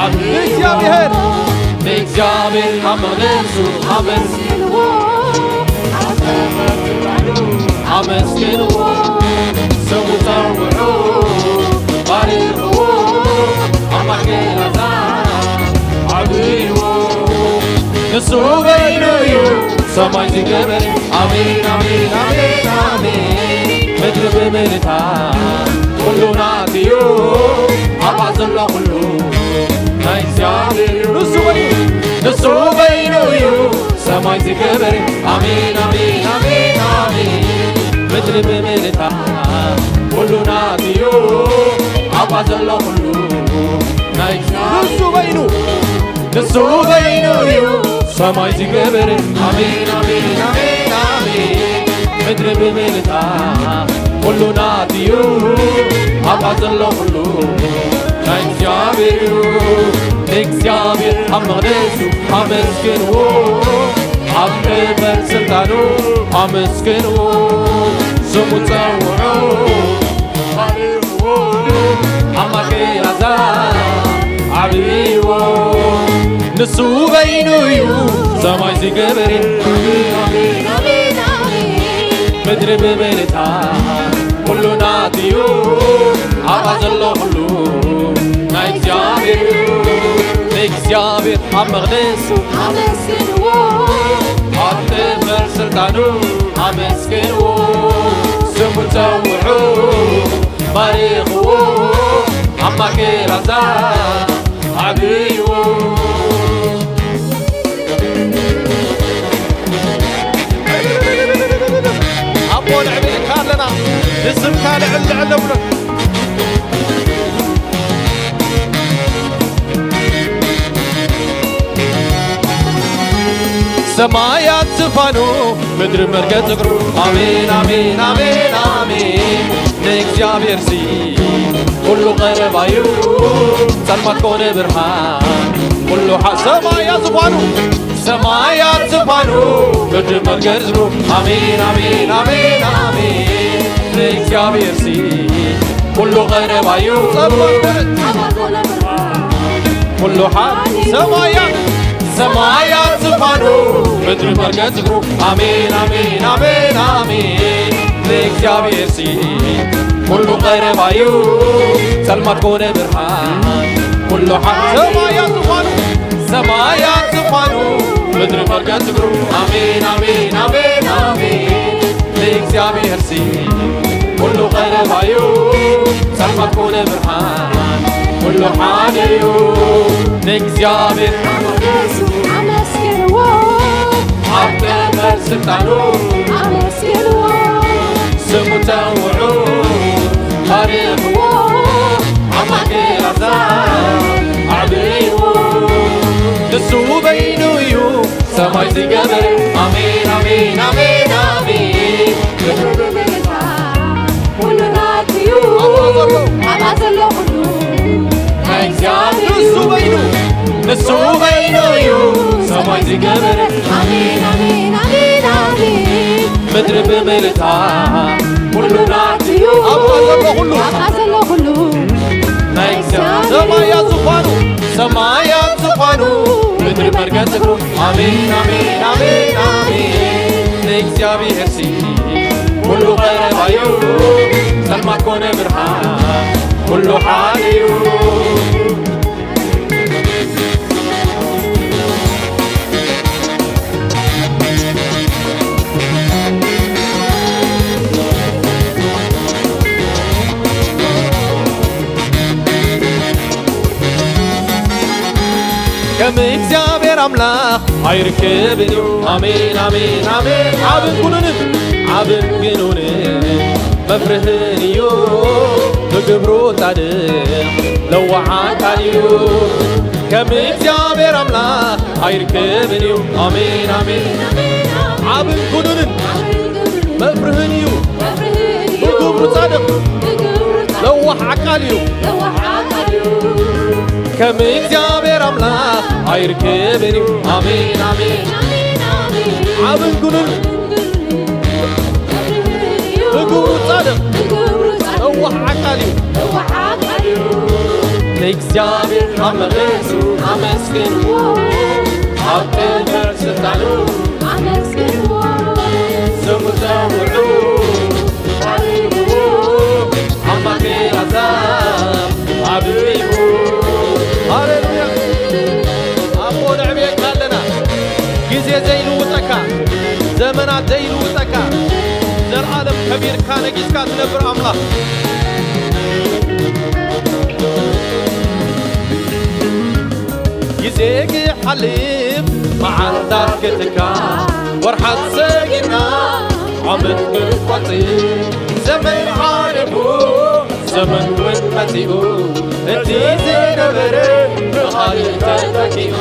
ዓብዪ ንእግዚኣብሔር። ንእግዚኣብሔር ኣብ መቕደሱ ኣመስግንዎ፣ ኣመስግንዎ፣ ስሙ ጸውዑ፣ ባርኽዎ፣ ኣብ ማእከል ኣሕዛብ ዓብይዎ። ንሱ በይኑ እዩ ሰማይ ዝገበረ። ኣሜን፣ ኣሜን፣ ኣሜን፣ ኣሜን። ምድሪ ብምልእታ ኩሉ ናቱ እዩ። ኣብኣ ዘሎ ኩሉ ናይ እግዚኣብሔር እዩ። ንሱ በይኑ፣ ንሱ በይኑ እዩ ሰማይ ዝገበረ። ኣሜን፣ ኣሜን፣ ኣሜን፣ ኣሜን። ምድሪ ብምልእታ ኩሉ ናቱ እዩ። ኣብኣ ዘሎ ኩሉ ናይ ንሱ በይኑ፣ ንሱ በይኑ እዩ ሰማይ ዝገበረ። ኣሜን፣ ኣሜን፣ ኣሜን፣ ኣሜን። ምድሪ ብምልእታ ኩሉ ናቱ እዩ። ኣብኣ ዘሎ ኩሉ ናይ እግዚኣብሔር እዩ። ንእግዚኣብሔር ኣብ መቕደሱ ኣመስግንዎ፣ ኣብ ክብር ስልጣኑ ኣመስግንዎ፣ ስሙ ጸውዑ፣ ባርኽዎ፣ ኣብ ማእከል ኣሕዛብ ዓብይዎ። ንሱ በይኑ እዩ ሰማይ ዝገበረ። ኣሜን፣ ኣሜን፣ ኣሜን፣ ኣሜን። ምድሪ ብምልእታ ኩሉ ናቱ እዩ። ኣብኣ ዘሎ ኩሉ ናይ እግዚኣብሔር እዩ። ንእግዚኣብሔር ኣብ መቕደሱ ኣመስግንዎ፣ ኣብ ክብር ስልጣኑ ኣመስግንዎ፣ ስሙ ጸውዑ፣ ባርኽዎ፣ ኣብ ማእከል ኣሕዛብ ዓብይዎ። ኣቦ፣ ነዕብየካ ኣለና፣ ንስምካ ልዕል ልዕል ነብሎ። ሰማያት ዝፋኑ፣ ምድሪ መርገጽ እግሩ። ኣሜን፣ ኣሜን፣ ኣሜን፣ ኣሜን። ንእግዚኣብሔርሲ ኩሉ ቀረባ እዩ፣ ጸልማት ኮነ ብርሃን፣ ኩሉ ሓ-፣ ሰማያት ዝፋኑ፣ ሰማያት ዝፋኑ፣ ምድሪ መርገጽ እግሩ። ኣሜን፣ ኣሜን፣ ኣሜን፣ ኣሜን። ንእግዚኣብሔርሲ ኩሉ ቀረባ እዩ፣ ጸልማት ኮነ ኩሉ ሓ-፣ ሰማያት፣ ሰማያት ዝፋኑ፣ ምድሪ መርገጽ እግሩ። ኣሜን፣ ኣሜን፣ ኣሜን፣ ኣሜን። ንእግዚኣብሔርሲ ኩሉ ቀረባ እዩ፣ ጸልማት ኮነ ብርሃን፣ ኩሉ ሓ-፣ ሰማያት ዝፋኑ፣ ሰማያት ዝፋኑ፣ ምድሪ መርገጽ እግሩ። ኣሜን፣ ኣሜን፣ ኣሜን፣ ኣሜን። ንእግዚኣብሔርሲ ኩሉ ቀረባ እዩ፣ ጸልማት ኮነ ብርሃን፣ ኩሉ ሓደ እዩ። ንእግዚኣብሔር ኣመስግንዎ፣ ኣብ ክብር ስልጣኑ ኣመስግንዎ፣ ስሙ ጸውዑ፣ ባርኽዎ፣ ኣብ ማእከል ኣሕዛብ ኣዕብይዎ። ንሱ በይኑ እዩ ሰማይ ዝገበረ። ኣሜን፣ ኣሜን፣ ኣሜን፣ ኣሜን። ክብሪ ብምልእታ ኩሉ ናቱ እዩ። ኣብኣ ዘሎ ኩሉ ናይ እግዚኣብሔር እዩ። ንሱ በይኑ፣ ንሱ በይኑ እዩ ሰማይ ዝገበረ። ኣሜን፣ ኣሜን፣ ኣሜን፣ ኣሜን። ምድሪ ብምልእታ ኩሉ ናቱ እዩ። ኣብኣ ዘሎ ኩሉ፣ ኣብኣ ዘሎ ኩሉ ናይ እግዚኣብሔር እዩ። ሰማያት ዝፋኑ፣ ሰማያት ዝፋኑ፣ ምድሪ መርገጽ እግሩ። ኣሜን፣ ኣሜን፣ ኣሜን፣ ኣሜን። ንእግዚኣብሔርሲ ኩሉ ቀረባ እዩ፣ ጸልማት ኮነ ብርሃን፣ ኩሉ ሓደ እዩ። ከም እግዚኣብሔር ኣምላኽ ኣይርከብን እዩ። ኣሜን፣ ኣሜን፣ ኣሜን። ዓብን ግኑንን፣ ዓብን ግኑንን መፍርህን እዩ። ብግብሩ ጻድቕ ለዋህ ዓቃል እዩ። ከም እግዚኣብሔር ኣምላኽ ኣይርከብን እዩ። ኣሜን፣ ኣሜን። ዓብን ግኑንን መፍርህን እዩ። ብግብሩ ጻድቕ ለዋህ ዓቃል እዩ። ከም እግዚኣብሔር ኣምላኽ ኣይርከብን እዩ። ኣሜን፣ ኣሜን። ዓብን ግኑን ብግብሩ ጻድቕ ለዋህ ዓቃል እዩ። ንእግዚኣብሔር ኣብ መቕደሱ ኣመስግንዎ፣ ኣብ ክብር ስልጣኑ ኣመስግንዎ። ስሙ ጸውዑ፣ ባርክዎ፣ ኣብ ማእከል ኣሕዛብ ኣብርህዎ። ሃሌሉያ። ኣቦ፣ ነዕብየካ ኣለና። ግዜ ዘይልውጠካ፣ ዘመናት ዘይልውጠካ፣ ዘልኣለም ከቢርካ ነጊስካ ትነብር ኣምላኽ። ግዜ ክሓልፍ መዓልታት ክትካ፣ ወርሓት ሰጊርና ዓመት ክንቆጽር፣ ዘመን ሓሊፉ ዘመን እውን መጺኡ፣ እቲ ዝነበረ ብኻልእ ተተኪኡ፣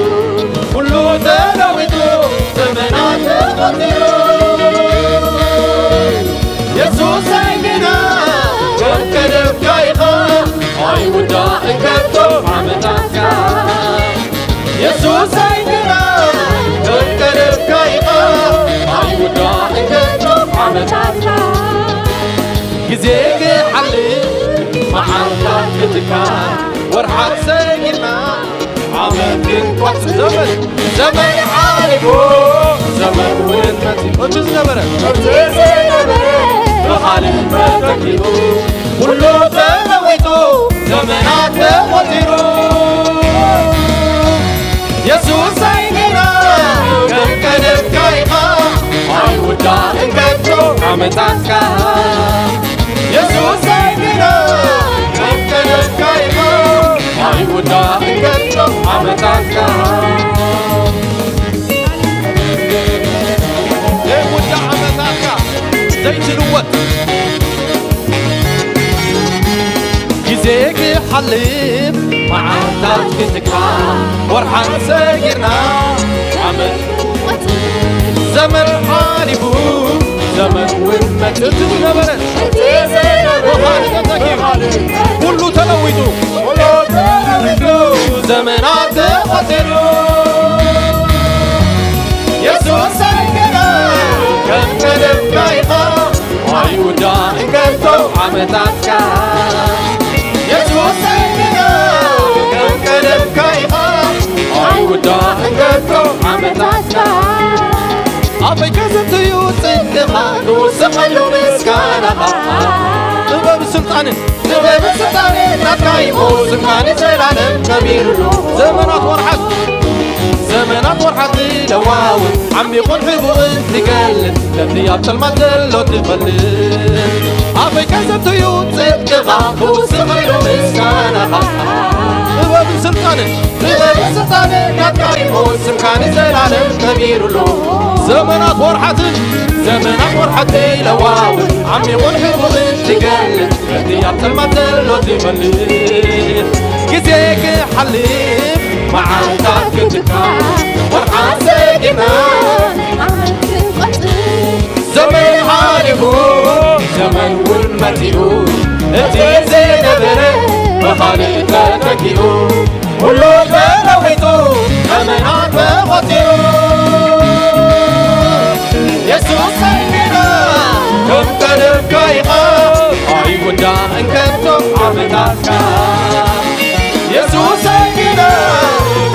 ኩሉ ተለዊጡ ዘመናት ተቖጺሩ። የሱሰይ ግና ከም ቀደምካ ኢኻ፣ ኣይውዳእን ከቶ ዓመታትካ። የሱሰይ ግና ከም ቀደምካ ኢኻ፣ ኣይውዳእን ከቶ ዓመታትካ። ግዜ ክሓልፍ መዓልታት ክትካ፣ ወርሓት ሰጊርና ዓመት ክንቆጽር። ዘመን፣ ዘመን ሓሊፉ፣ ዘመን እውን መጺኡ፣ እቲ ዝነበረ፣ እቲ ዝነበረ ብኻልእ ተተኪኡ፣ ኩሉ ተለዊጡ ዘመናት ተቖጺሩ። የሱሰይ ግና ከም ቀደምካ ኢኻ፣ ኣይውዳእን ከቶ ዓመታትካ። የሱሰይ ግና ከም ቀደምካ ኢኻ፣ ኣይውዳእን ከቶ ዓመታትካ። ዘይውዳእ ዓመታትካ ዘይትልወጥ። ግዜ ክሓልፍ መዓልታት ክትካ፣ ወርሓት ሰጊርና ዓመት ዘመን ሓሊፉ ዘመን እውን መጽእ። እቲ ዝነበረ ብኻልእ ተተኪኡ፣ ኩሉ ተለዊጡ፣ ኩሉ ተለዊጡ ዘመናት ተቐጺሩ። የሱሰይ ግና ከም ቀደምካ ኢኻ፣ ኣይውዳእን ከቶ ዓመታትካ። የሱሰይ ግና ከም ቀደምካ ኢኻ፣ ኣይውዳእን ከቶ ዓመታትካ። ኣፈይ ከዘንትዩ ጽድቅኻ፣ ክውስኸሉ ምስጋናኻ። ጥበብ ስልጣንን፣ ጥበብ ስልጣንን ናትካ እዩ፣ ስምካ ንዘላለም ከቢሩሉ። ዘመናት ወርሓት፣ ዘመናት ወርሓት ትለዋውጥ፣ ዓሚቑን ሕቡእን ትገልጽ፣ ነቲ ኣብ ጸልማት ዘሎ ትፈልጥ። ኣፈይ ከዘንትዩ ጽድቅኻ፣ ክውስኸሉ ምስጋናኻ። ጥበብን ስልጣንን፣ ጥበብን ስልጣንን ናትካ እዩ፣ ስምካ ንዘላለም ከቢሩሉ። ዘመናት ወርሓትን፣ ዘመናት ወርሓት ትለዋውጥ፣ ዓሚቑን ሕቡእን ትገልጽ፣ ነቲ ኣብ ጸልማት ዘሎ ትፈልጥ። ግዜ ክሓልፍ መዓልታት ክትካ፣ ወርሓት ሰጊርና ዓመት ክንቆጽር። ዘመን ሓሊፉ ዘመን እውን መጺኡ፣ እቲ ዝነበረ ብኻልእ ተተኪኡ፣ ኩሉ ተለዊጡ ዘመናት ተቖጺሩ። የሱሰይ ግና ከም ቀደምካ ኢኻ፣ ኣይውዳእን ከቶ ዓመታትካ። የሱሰይ ግና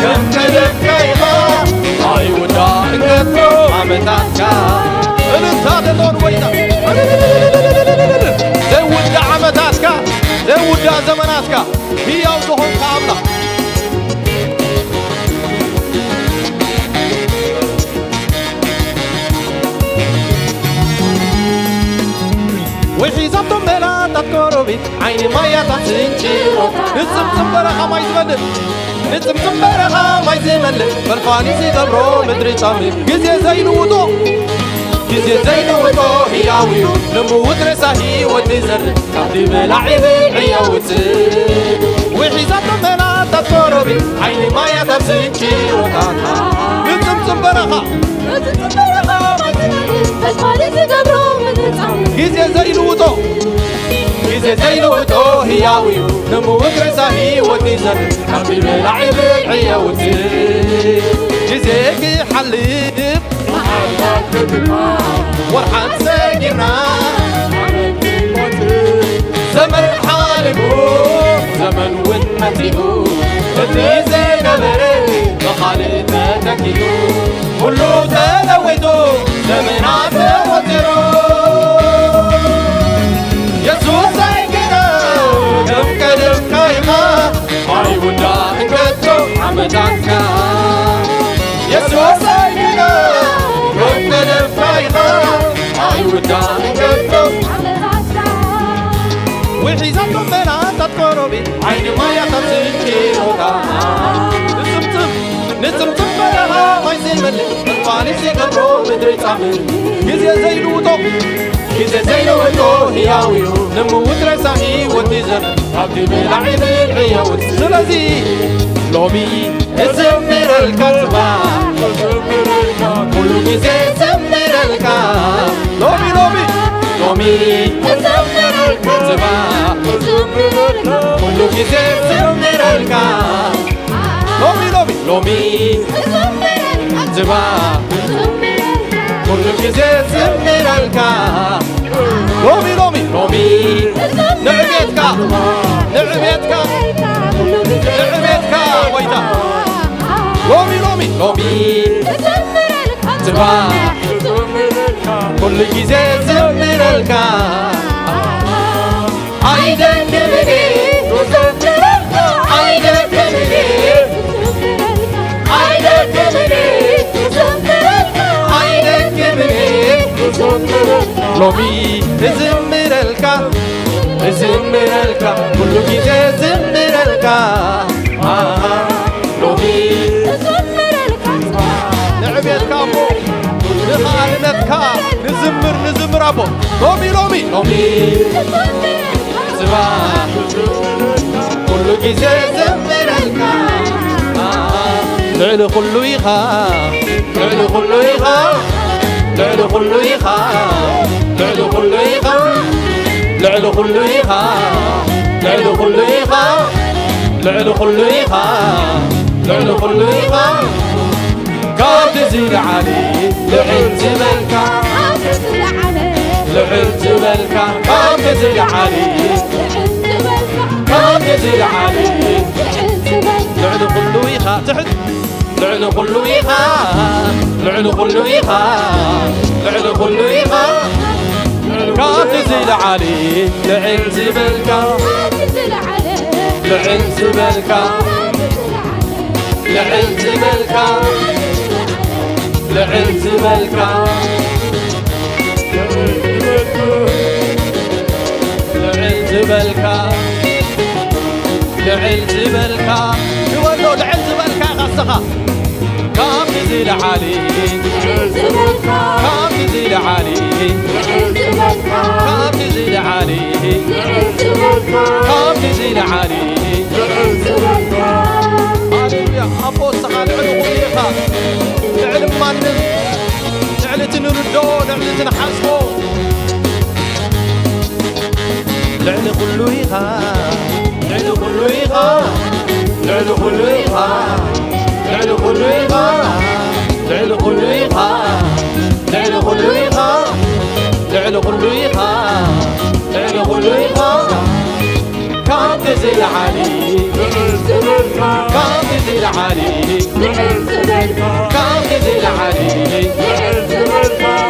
ከም ቀደምካ ኢኻ፣ ኣይውዳእን ከቶ ዓመታትካ። እልልታ ደሎን ወይታ ዘይውዳእ ዓመታትካ፣ ዘይውዳእ ዘመናትካ፣ ህያው ዝኾንካ ኣምላኽ። ውሒዛቶም መላታት ኮሮቢት፣ ዓይኒ ማያታት ስንጭሮታት። ንጽምጽም በረኻ ማይ ዝመልእ፣ ንጽምጽም በረኻ ማይ ዝመልእ፣ ፈልፋሊ ዝገብሮ ምድሪ ጻምእ። ግዜ ዘይልውጦ፣ ግዜ ዘይልውጦ ህያው እዩ፣ ንምውት ሬሳ ህይወት ይዘርእ፣ ካብቲ በላዒ ብልዒ የውጽእ። ውሒዛቶም መናታት ኮረብቲ፣ ዓይኒ ማያት ኣብ ስንጭሮታታ። ንጽምጽም በረኻ፣ ንጽምጽም በረኻ ማይ ዝመልእ፣ ፈልፋሊ ዝገብሮ ምድሪ ጻምእ። ግዜ ዘይልውጦ፣ ግዜ ዘይልውጦ ህያው እዩ፣ ንምውት ሬሳ ህይወት ይዘርእ፣ ካብቲ በላዒ ብልዒ የውጽእ። ግዜ ክሓልፍ፣ መዓልታት ክድማ፣ ወርሓት ሰጊርና፣ ዓመት ይቆጽር፣ ዘመን ሓሊፉ፣ ዘመን እውን መጺኡ፣ እቲ ዝነበረ ብኻልእ ተተኪኡ። ኩሉ ተለዊጡ፣ ዘመናት ተቖጺሩ። የሱሰይ ግና ከም ቀደምካ ኢኻ፣ ኣይውዳእን ከቶ ዓመታትካ። የሱሰይ ግና ከም ቀደምካ ኢኻ፣ ኣይውዳእን ከቶ ዓመታትካ። ውሒዛቶም መናታት ኮረብቲ፣ ዓይኒ ማያታት ስንጭሮታ። ንጽምጽም፣ ንጽምጽም በረኻ ማይ ዝመልእ፣ ፈልፋሊ ዝገብሮ ምድሪ ጻምእ። ግዜ ዘይልውጦ፣ ግዜ ዘይልውጦ ህያው እዩ፣ ንምውት ሬሳ ህይወት ይዘርእ፣ ካብቲ በላዒ ብልዒ የውጽእ። ስለዚ ሎሚ እዝምረልካ ጽባሕ፣ ኩሉ ግዜ እዝምረልካ። ሎሚ፣ ሎሚ፣ ሎሚ እዝምረልካ ጽባሕ፣ ኩሉ ግዜ እዝምረልካ። ሎሚ፣ ሎሚ፣ ሎሚ ጽባሕ፣ ኩሉ ግዜ እዝምረልካ። ሎሚ፣ ሎሚ፣ ሎሚ ንዕቤትካ፣ ንዕቤትካ፣ ንዕቤትካ ጎይታ። ሎሚ፣ ሎሚ፣ ሎሚ ጽባሕ፣ ኩሉ ግዜ ዝምረልካ። ኣይደክምን፣ ኣይደክምን፣ ኣይደክምን፣ ኣይደክምን። ሎሚ እዝምረልካ፣ እዝምረልካ፣ ኩሉ ግዜ እዝምረልካ። ኣሃ፣ ሎሚ ንዕቤትካ ኣቦ፣ ንኻልነትካ ንዝምር፣ ንዝምር ኣቦ። ሎሚ፣ ሎሚ፣ ሎሚ፣ ጽባሕ፣ ኩሉ ግዜ ዘምረልካ። ልዕሊ ኩሉ ኢኻ፣ ልዕሊ ኩሉ ኢኻ፣ ልዕሊ ኩሉ ኢኻ፣ ልዕሊ ኩሉ ኢኻ፣ ልዕሊ ኩሉ ኢኻ፣ ልዕሊ ኩሉ ኢኻ፣ ልዕሊ ኩሉ ኢኻ፣ ልዕሊ ኩሉ ኢኻ። ካብቲ ዝለዓለ ልዕል ዝበልካ፣ ልዕል ዝበልካ፣ ካብቲ ዝለዓለ፣ ካብቲ ዝለዓለ ልዕሊ ኩሉ ኢኻ። ትሕት ልዕሊ ኩሉ ኢኻ፣ ልዕሊ ኩሉ ኢኻ፣ ልዕሊ ኩሉ ኢኻ። ካብቲ ዝለዓለ ልዕል ዝበልካ፣ ልዕል ዝበልካ፣ ልዕል ዝበልካ፣ ልዕል ዝበልካ። ልዕል ዝበልካ፣ ልዕል ዝበልካ፣ ንበሎ ልዕል ዝበልካ ኢኻ እስኻ። ካብቲ ዝለዓሊ፣ ካብቲ ዝለዓሊ፣ ካብቲ ዝለዓሊ፣ ካብቲ ዝለዓሊ፣ ሃሌሉያ። ኣቦ እስኻ ልዕሊ ኩሉ ኢኻ፣ ልዕሊ ማንም፣ ልዕሊ እቲ ንርድኦ፣ ልዕሊ እቲ ንሓስቦ። ልዕሊ ኩሉ ኢኻ፣ ልዕሊ ኩሉ ኢኻ፣ ልዕሊ ኩሉ ኢኻ፣ ልዕሊ ኩሉ ኢኻ፣ ልዕሊ ኩሉ ኢኻ፣ ልዕሊ ኩሉ ኢኻ፣ ልዕሊ ኩሉ ኢኻ፣ ልዕሊ ኩሉ ኢኻ። ካብቲ ዝለዓሊ፣ ካብቲ ዝለዓሊ፣ ካብቲ ዝለዓሊ፣ ካብቲ ዝለዓሊ፣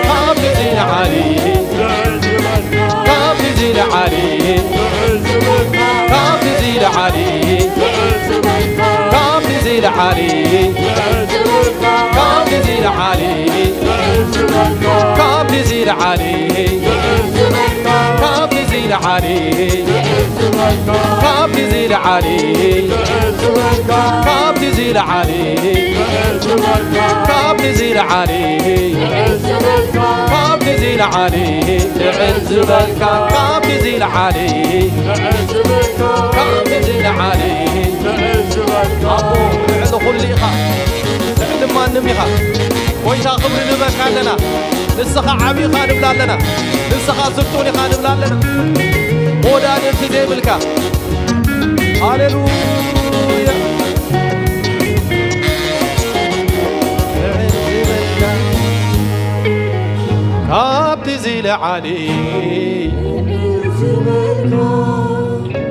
ካብቲ ዝለዓሊ፣ ካብቲ ዝለዓሊ፣ ካብቲ ዝለዓሊ፣ ካብቲ ዝለዓሊ፣ ካብቲ ዝለዓሊ፣ ካብቲ ዝለዓሊ፣ ዝለዓሊ ካብቲ ዝለዓሊ ካብቲ ዝለዓሊ ካብቲ ዝለዓሊ ካብቲ ዝለዓሊ ልዕል ዝበልካ ካብቲ ዝለዓሊ ካብቲ ዝለዓሊ ኣቦ ልዕሊ ኩሉ ኢኻ። ልዕሊ ማንም ኢኻ። ጎይታ ክብሪ ንህበካ ኣለና። ንስኻ ዓቢ ኢኻ ንብላ ኣለና። ንስኻ ስልጡን ኢኻ ንብላ ኣለና። መወዳድርቲ ዘይብልካ። ሃሌሉያ። ካብቲ ዝለዓሊ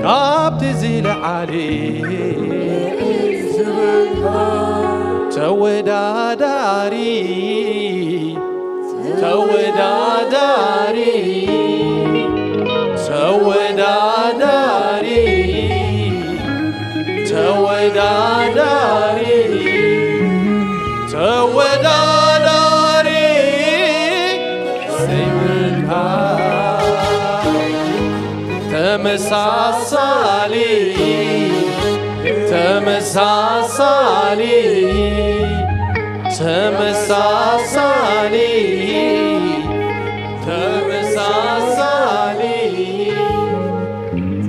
ካብቲ ዝለዓሊ ተወዳዳሪ ተወዳዳሪ ተወዳዳሪ ተወዳዳሪ ተወዳዳሪ ዘይብልካ ተመሳሳሊ ተመሳሳሊ ተመሳሳሊ ተመሳሳሊ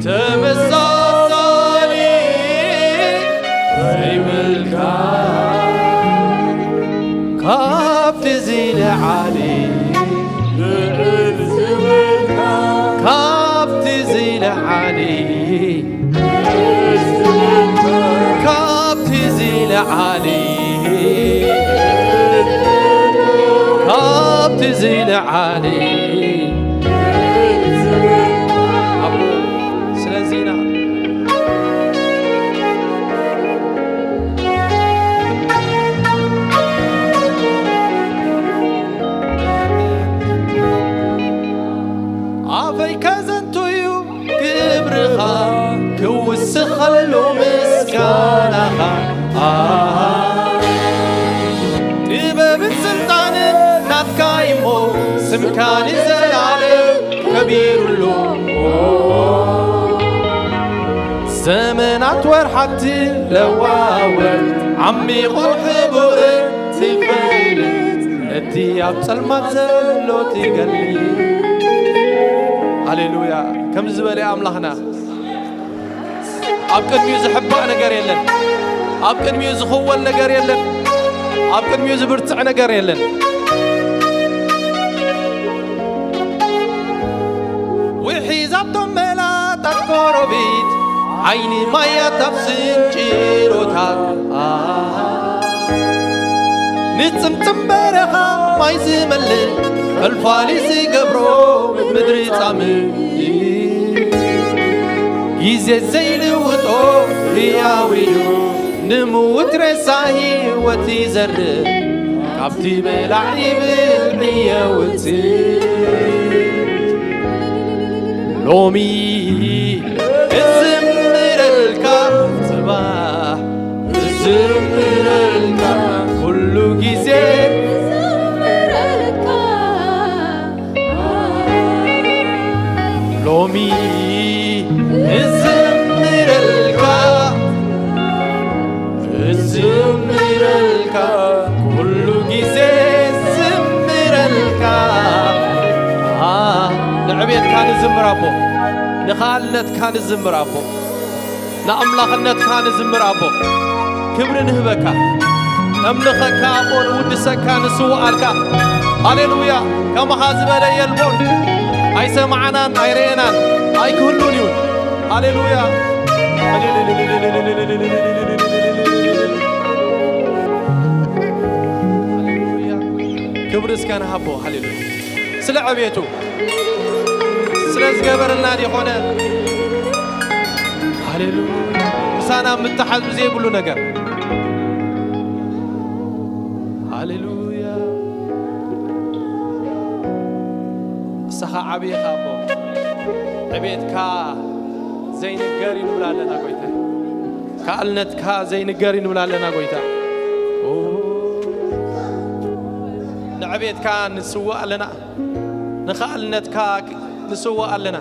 ተመሳሳሊ ዘይብልካ ካብቲ ዝለዓሊ ልዕል ዝበልካ ካብቲ ዝለዓሊ ካብቲ ዝለዓሊ ካብቲ ዝለዓሊ ኣቦ ስለዚና ኣፈይ ከዘንቱ እዩ ክብርኻ ክውስኸሉ ምስጋናኻ ኣሃ። ጥበብን ስልጣንን ናትካ እሞ ስምካ ንዘለዓለም ከቢሩሉ ዘመናት ወርሓት ለዋወጥ ዓሚቑ ሕቡእ ትፈልጥ እቲ ኣብ ጸልማት ዘሎ ትገልጥ ሃሌሉያ ከምዚ ዝበለ ኣምላኽና ኣብ ቅድሚኡ ዝሕባእ ነገር የለን። ኣብ ቅድሚኡ ዝኽወል ነገር የለን። ኣብ ቅድሚኡ ዝብርትዕ ነገር የለን። ውሒዛቶም መላታት ኮሮቢት ዓይኒ ማያት ኣብ ስንጭሮታት ንጽምጽም በረኻ ማይ ዝመልእ ፈልፋሊ ዝገብሮ ምድሪ ጻምእ ግዜ ዘይልውጦ ህያው እዩ ንምውት ሬሳ ህይወት ይዘርእ ካብቲ በላዕ ይብል ዕየውት ሎሚ እዝምረልካ ጽባሕ እዝምረልካ ኩሉ ግዜ ሎሚ እዝምረልካ እዝምረልካ ኩሉ ግዜ እዝምረልካ ንዕቤትካ ንዝምር ኣቦ ንኻልነትካ ንዝምር ኣቦ ንኣምላኽነትካ ንዝምር ኣቦ ክብሪ ንህበካ ነምልኸካ ኣቦ ንውድሰካ ንስውኣልካ ሃሌሉያ ከማኻ ዝበለ የልቦን ኣይሰማዕናን ኣይረኤናን ኣይክህሉን እዩ ሃሌሉያ ክብሪ እስከ ንሃቦ ሃሌሉያ ስለ ዕቤቱ ስለ ዝገበረልና ዲኾነ ሃሌሉያ ምሳና ምትሓዝ ብዘይብሉ ነገር ሃሌሉያ ንስኻ ዓብዪኻ እሞ ዕቤትካ ዘይንገር እዩ ንብላ ኣለና ጎይታ ካልነትካ ዘይንገር እዩ ንብላ ኣለና ጎይታ ንዕቤትካ ንስውእ ኣለና ንኻልነትካ ንስውእ ኣለና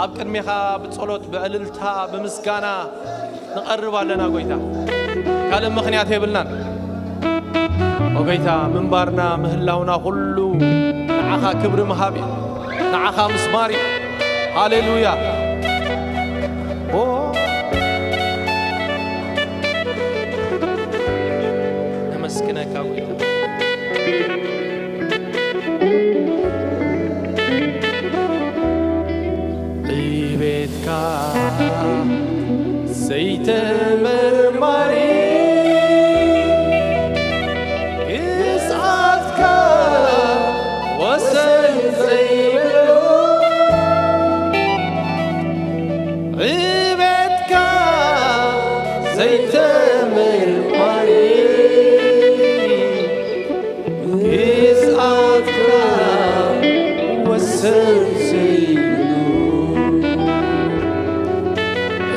ኣብ ቅድሜኻ ብጸሎት፣ ብዕልልታ፣ ብምስጋና ንቐርብ ኣለና ጎይታ። ካልእ ምኽንያት የብልናን። ኦ ጎይታ፣ ምንባርና ምህላውና ኩሉ ንዓኻ ክብሪ ምሃብ እዩ። ንዓኻ ምስማር እዩ። ሃሌሉያ። ኦ፣ ነመስግነካ ጎይታ። ዕቤትካ ዘይተመርማሪ፣ ግዝኣትካ ወሰን ዘይብሉ፣ ዕቤትካ ዘይተመርማሪ፣ ግዝኣትካ ወሰን ዘይብሉ፣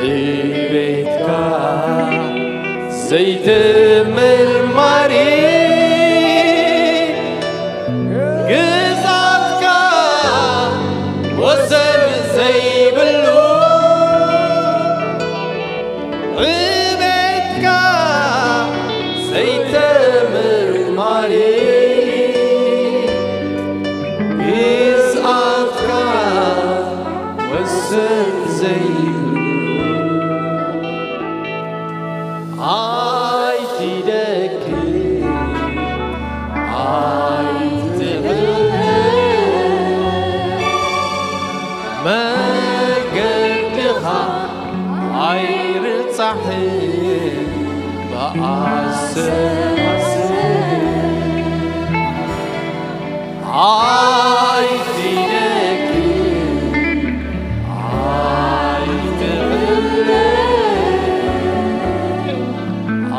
ዕቤትካ ዘይተመርማሪ፣ ግዝኣትካ ወሰን ዘይብሉ፣ ዕቤትካ ዘይተመርማሪ፣ ግዝኣትካ ወሰን ዘይብሉ። ኣይትደክም፣ ኣይትቕልዕ፣ መንገድኻ ኣይርጻሕን ብኣሰብ። ኣይትደክም፣ ኣይትቕልዕ፣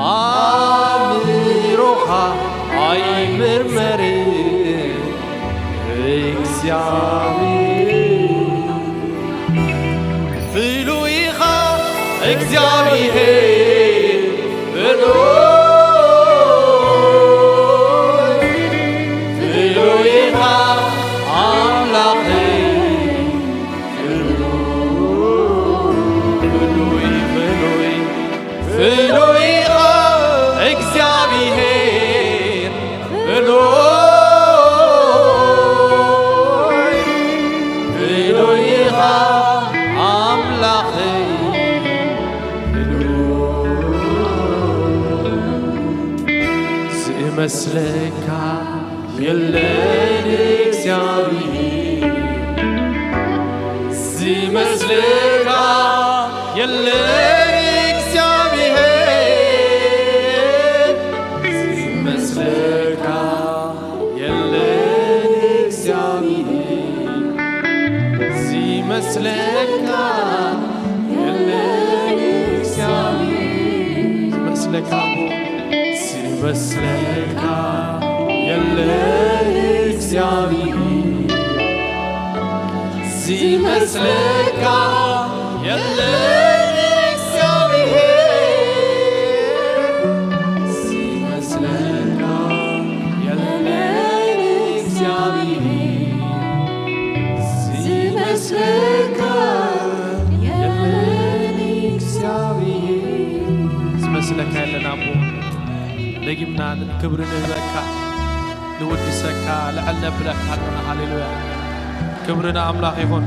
ኣእምሮኻ ኣይምርመርን፣ እግዚኣብሔር ፍሉይ ኢኻ፣ እግዚኣብሔር ፍሉይ፣ ፍሉይ ኢኻ ኣምላኸይ፣ ፍሉይ፣ ፍሉይ፣ ፍሉይ ኢኻ እግዚኣብሔር፣ ፍሉይ፣ ፍሉይ ኢኻ ኣምላኸይ፣ ፍሉይ። ዝመስለካ የለን እግዚኣብሔር፣ ዝመስለካ የለን እግዚኣብሔር፣ ዝመስለካ የለን እግዚኣብሔር፣ ዝመስለካ የለን እግዚኣብሔር፣ ዝመስለካ ኣቦ፣ ዝመስለካ የለን እግዚኣብሔር፣ ዝመስለካ የለን እግዚኣብሔር፣ ዝመስለካ የለን እግዚኣብሔር፣ ዝመስለካ የለን እግዚኣብሔር። ዝመስለካ የለን ኣቦ። ደጊምና ክብሪ ንህበካ፣ ንውድሰካ፣ ልዕል ነብለካ ኣለና። ሃሌሉያ። ክብሪ ንኣምላኽ ይኹን።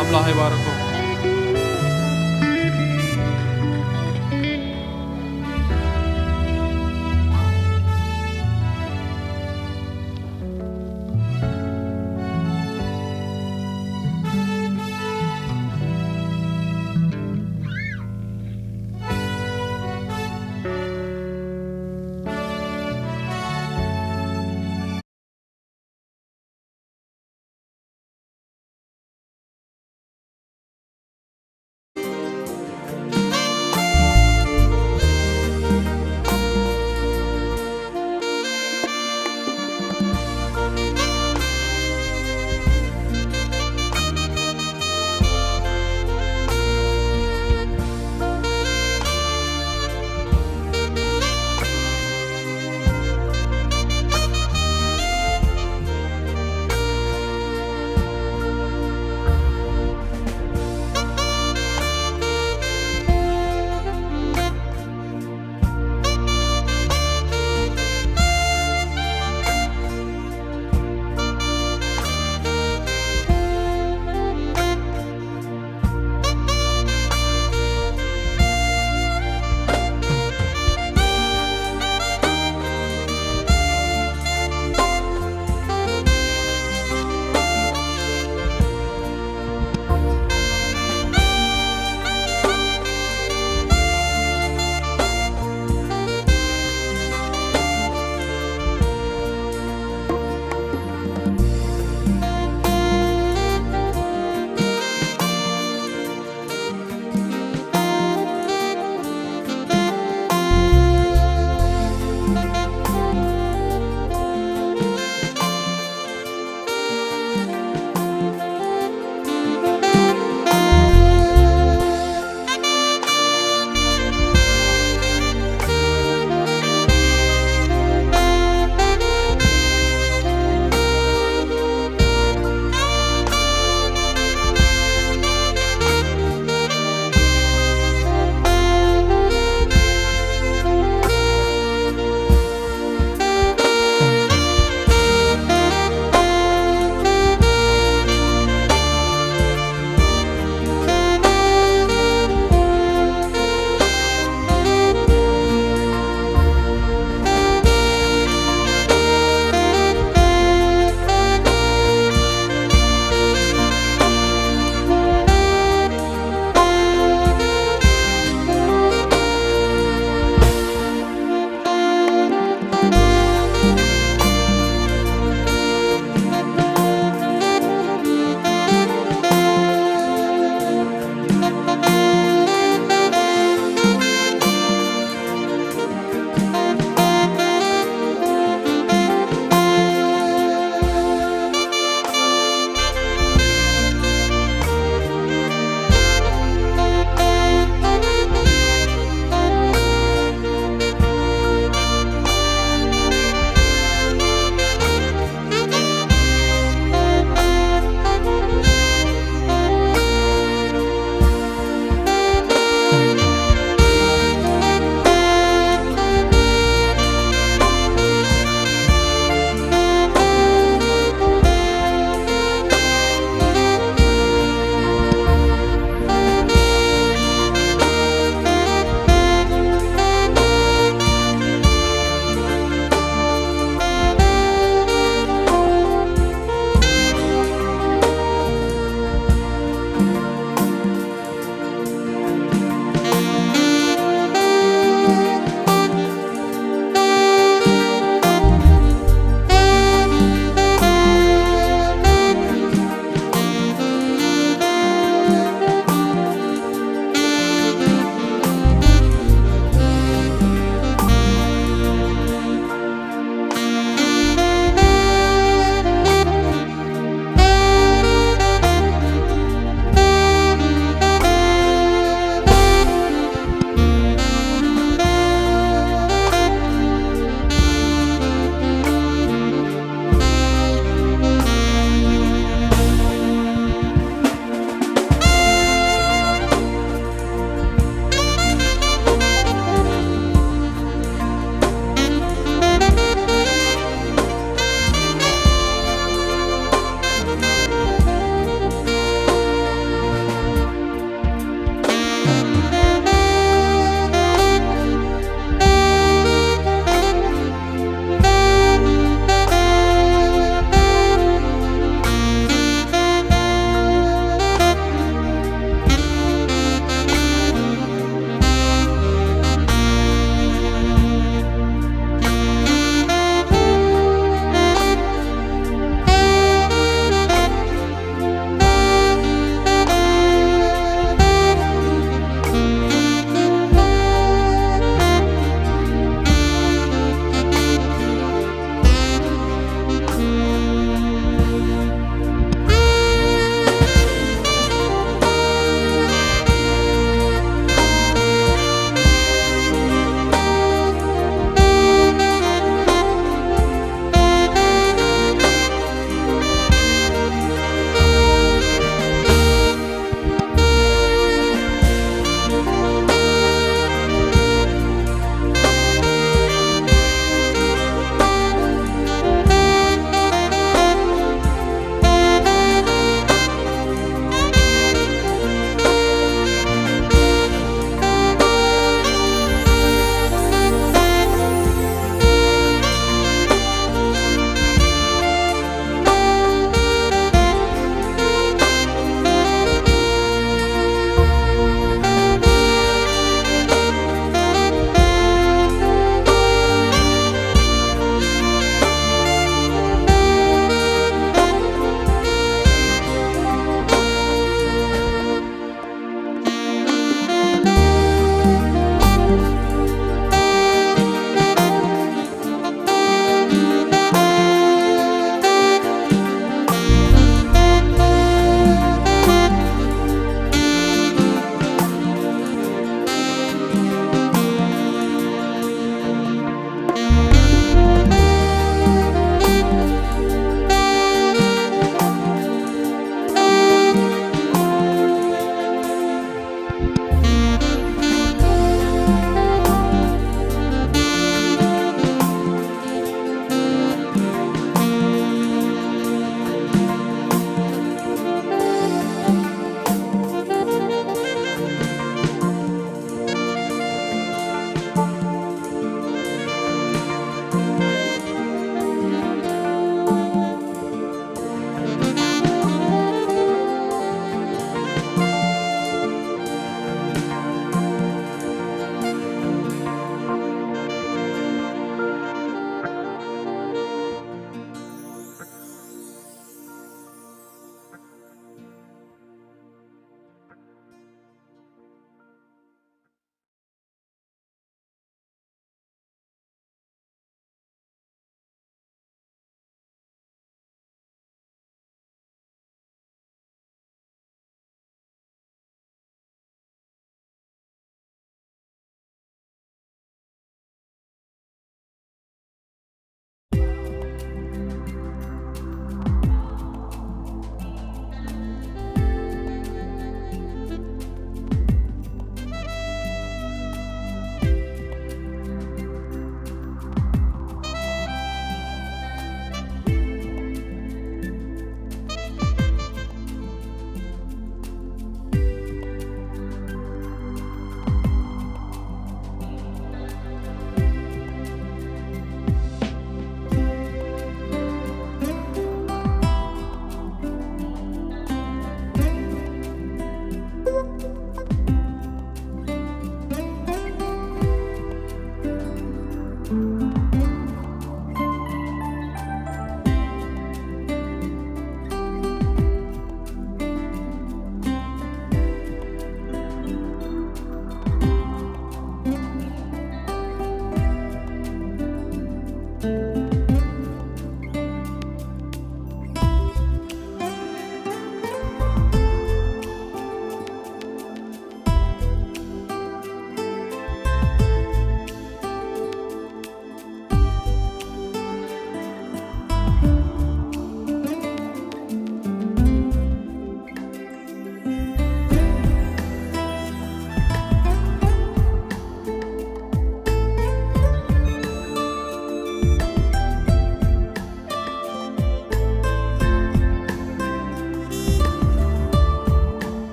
ኣምላኽ ይባርኩም።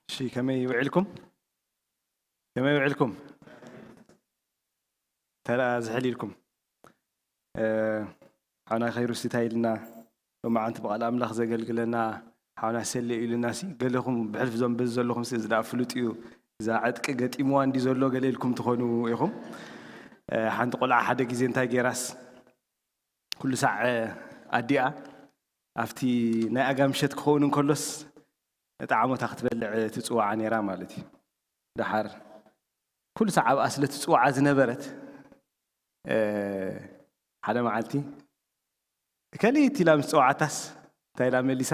እሺ፣ ከመይ ውዒልኩም? ከመይ ውዒልኩም? ተራ ዝሕል ኢልኩም። እ፣ ሓውና ከይሩስ እንታይ ኢልና፣ ሎማዓንቲ ብቓል ኣምላኽ ዘገልግለና ሓውና ሰሌ ኢሉና ሲ፣ ገለኹም ብሕልፊ ዞም በዚ ዘለኹም ሲ፣ እዚ ደኣ ፍሉጥ እዩ፣ እዛ ዕጥቂ ገጢምዋ እንዲ ዘሎ ገለ ኢልኩም ትኾኑ ኢኹም። እ፣ ሓንቲ ቆልዓ ሓደ ግዜ እንታይ ጌራስ፣ ኩሉ ሳዕ፣ እ፣ ኣዲኣ ኣብቲ ናይ ኣጋ ምሸት ክኸውን እንከሎስ፣ ጣዕሞታ ክትበልዕ ትጽዋዓ ነይራ ማለት እዩ። ደሓር ኩሉ ሳዕ ኣብኣ ስለ ትጽዋዓ ዝነበረት፣ እ፣ ሓደ መዓልቲ፣ "እከሊት" ኢላ ምስ ጸዋዓታስ፣ እንታይ ኢላ መሊሳ?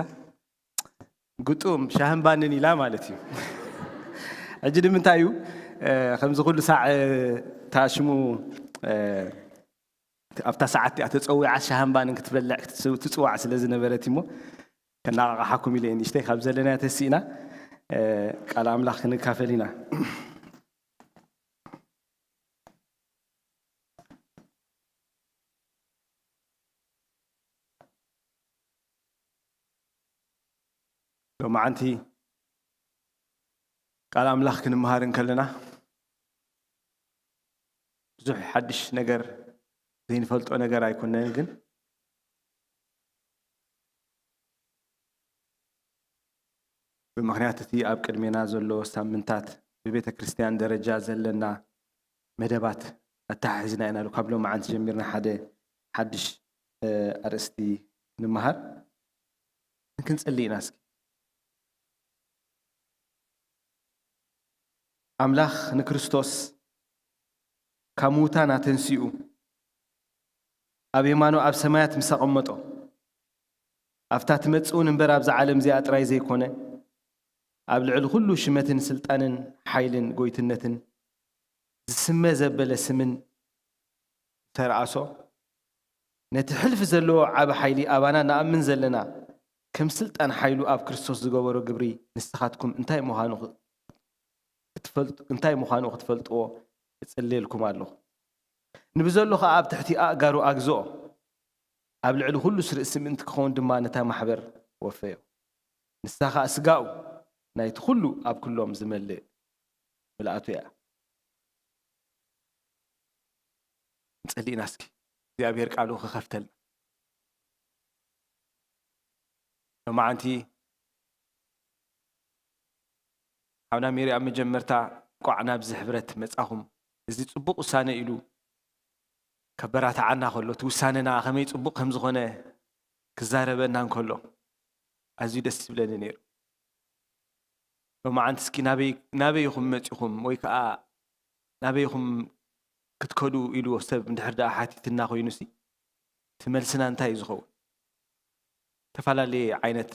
"ግጡም ሻህን ባንን" ኢላ ማለት እዩ። ሕጂ ንምንታይ እዩ፣ እ፣ ከምዚ ኩሉ ሳዕ፣ እ፣ እታ ሽሙ፣ እ፣ ኣብታ ሰዓት እቲኣ ተጸዊዓ ሻህን ባንን ክትበልዕ ክትስ-፣ ትጽዋዕ ስለ ዝነበረት እሞ፣ ከነቓቕሓኩም ኢለ እየ። ንእሽተይ ካብ ዘለናዮ ተሲእና፣ እ፣ ቃል ኣምላኽ ክንካፈል ኢና። ሎማዓንቲ ቃል ኣምላኽ ክንመሃር እንከለና፣ ብዙሕ ሓድሽ ነገር ዘይንፈልጦ ነገር ኣይኮነን፣ ግን ብምኽንያት እቲ ኣብ ቅድሜና ዘሎ ሳምንታት ብቤተ ክርስቲያን ደረጃ ዘለና መደባት ኣተሓሒዝና ኢና። ካብ ሎማዓንቲ ጀሚርና ሓደ ሓድሽ፣ እ፣ ኣርእስቲ ንምሃር። ክንጽሊ ኢና እስኪ። ኣምላኽ ንክርስቶስ ካብ ምዉታን ኣተንሲኡ፣ ኣብ የማኑ ኣብ ሰማያት ምስ ኣቐመጦ፣ ኣብታ ትመጽእ እውን እምበር ኣብዛ ዓለም እዚኣ ጥራይ ዘይኮነ፣ ኣብ ልዕሊ ኩሉ ሽመትን ስልጣንን ሓይልን ጎይትነትን ዝስመ ዘበለ ስምን ተረኣሶ፣ ነቲ ሕልፊ ዘለዎ ዓቢ ሓይሊ ኣባና ንኣምን ዘለና፣ ከም ስልጣን ሓይሉ ኣብ ክርስቶስ ዝገበሮ ግብሪ ንስኻትኩም እንታይ ምዃኑ ኽ-፣ ክትፈልጡ፣ እንታይ ምዃኑ ክትፈልጥዎ እጽልየልኩም ኣለኹ። ንብዘሎ ኸኣ ኣብ ትሕቲ ኣእጋሩ ኣግዝኦ፣ ኣብ ልዕሊ ኩሉ ስርእ ስም እንትክኸውን ድማ ነታ ማሕበር ወፈዮ። ንሳ ኸኣ ስጋኡ ናይቲ ኩሉ ኣብ ኩሎም ዝመልእ ምልኣቱ እያ። ንጸሊ ኢና እስኪ እግዚኣብሔር ቃሉ ክኸፍተልና። ሎማዓንቲ ሓውና ሜሪ ኣብ መጀመርታ እንቋዕ ናብዚ ሕብረት መጻኹም፣ እዚ ጽቡቕ ውሳነ ኢሉ ከበራትዓና ከሎ፣ እቲ ውሳነና ከመይ ጽቡቕ ከም ዝኾነ ክዛረበና እንከሎ፣ ኣዝዩ ደስ ዝብለኒ ነይሩ። ሎማዓንቲ እስኪ ናበይ፣ ናበይ ኢኹም መጺኹም ወይ ከኣ ናበይ ኢኹም ክትከዱ ኢልዎ ሰብ እንድሕር ደኣ ሓቲትና ኮይኑሲ፣ እቲ መልስና እንታይ እዩ ዝኸውን? ዝተፈላለየ ዓይነት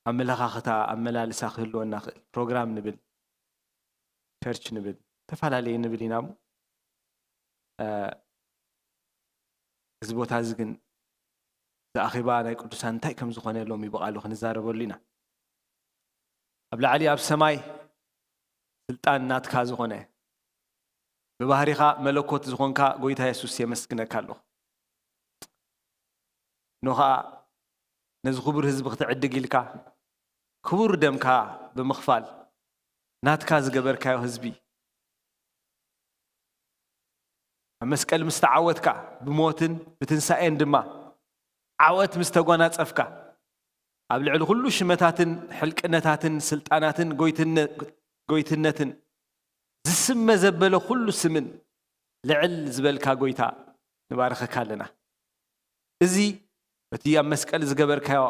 ኣመለኻኽታ፣ ኣመላልሳ ክህልወና ይኽእል። ፕሮግራም ንብል፣ ቸርች ንብል፣ ዝተፈላለየ ንብል ኢና እሞ፣ እ፣ እዚ ቦታ እዚ ግን፣ እዚ ኣኼባ ናይ ቅዱሳን እንታይ ከም ዝኾነ ሎሚ ብቓሉ ክንዛረበሉ ኢና። ኣብ ላዕሊ ኣብ ሰማይ ስልጣን ናትካ ዝኾነ፣ ብባህሪኻ መለኮት ዝኾንካ ጎይታ የሱስ የመስግነካ ኣለኹ። ኖ ኸኣ ነዚ ክቡር ህዝቢ ክትዕድግ ኢልካ ክቡር ደምካ ብምኽፋል ናትካ ዝገበርካዮ ህዝቢ፣ ኣብ መስቀል ምስ ተዓወትካ፣ ብሞትን ብትንሳኤን ድማ ዓወት ምስ ተጓናጸፍካ፣ ኣብ ልዕሊ ኩሉ ሽመታትን ሕልቅነታትን ስልጣናትን ጎይትነ-፣ ጎይትነትን ዝስመ ዘበለ ኩሉ ስምን ልዕል ዝበልካ ጎይታ ንባርኸካ ኣለና። እዚ በቲ ኣብ መስቀል ዝገበርካዮ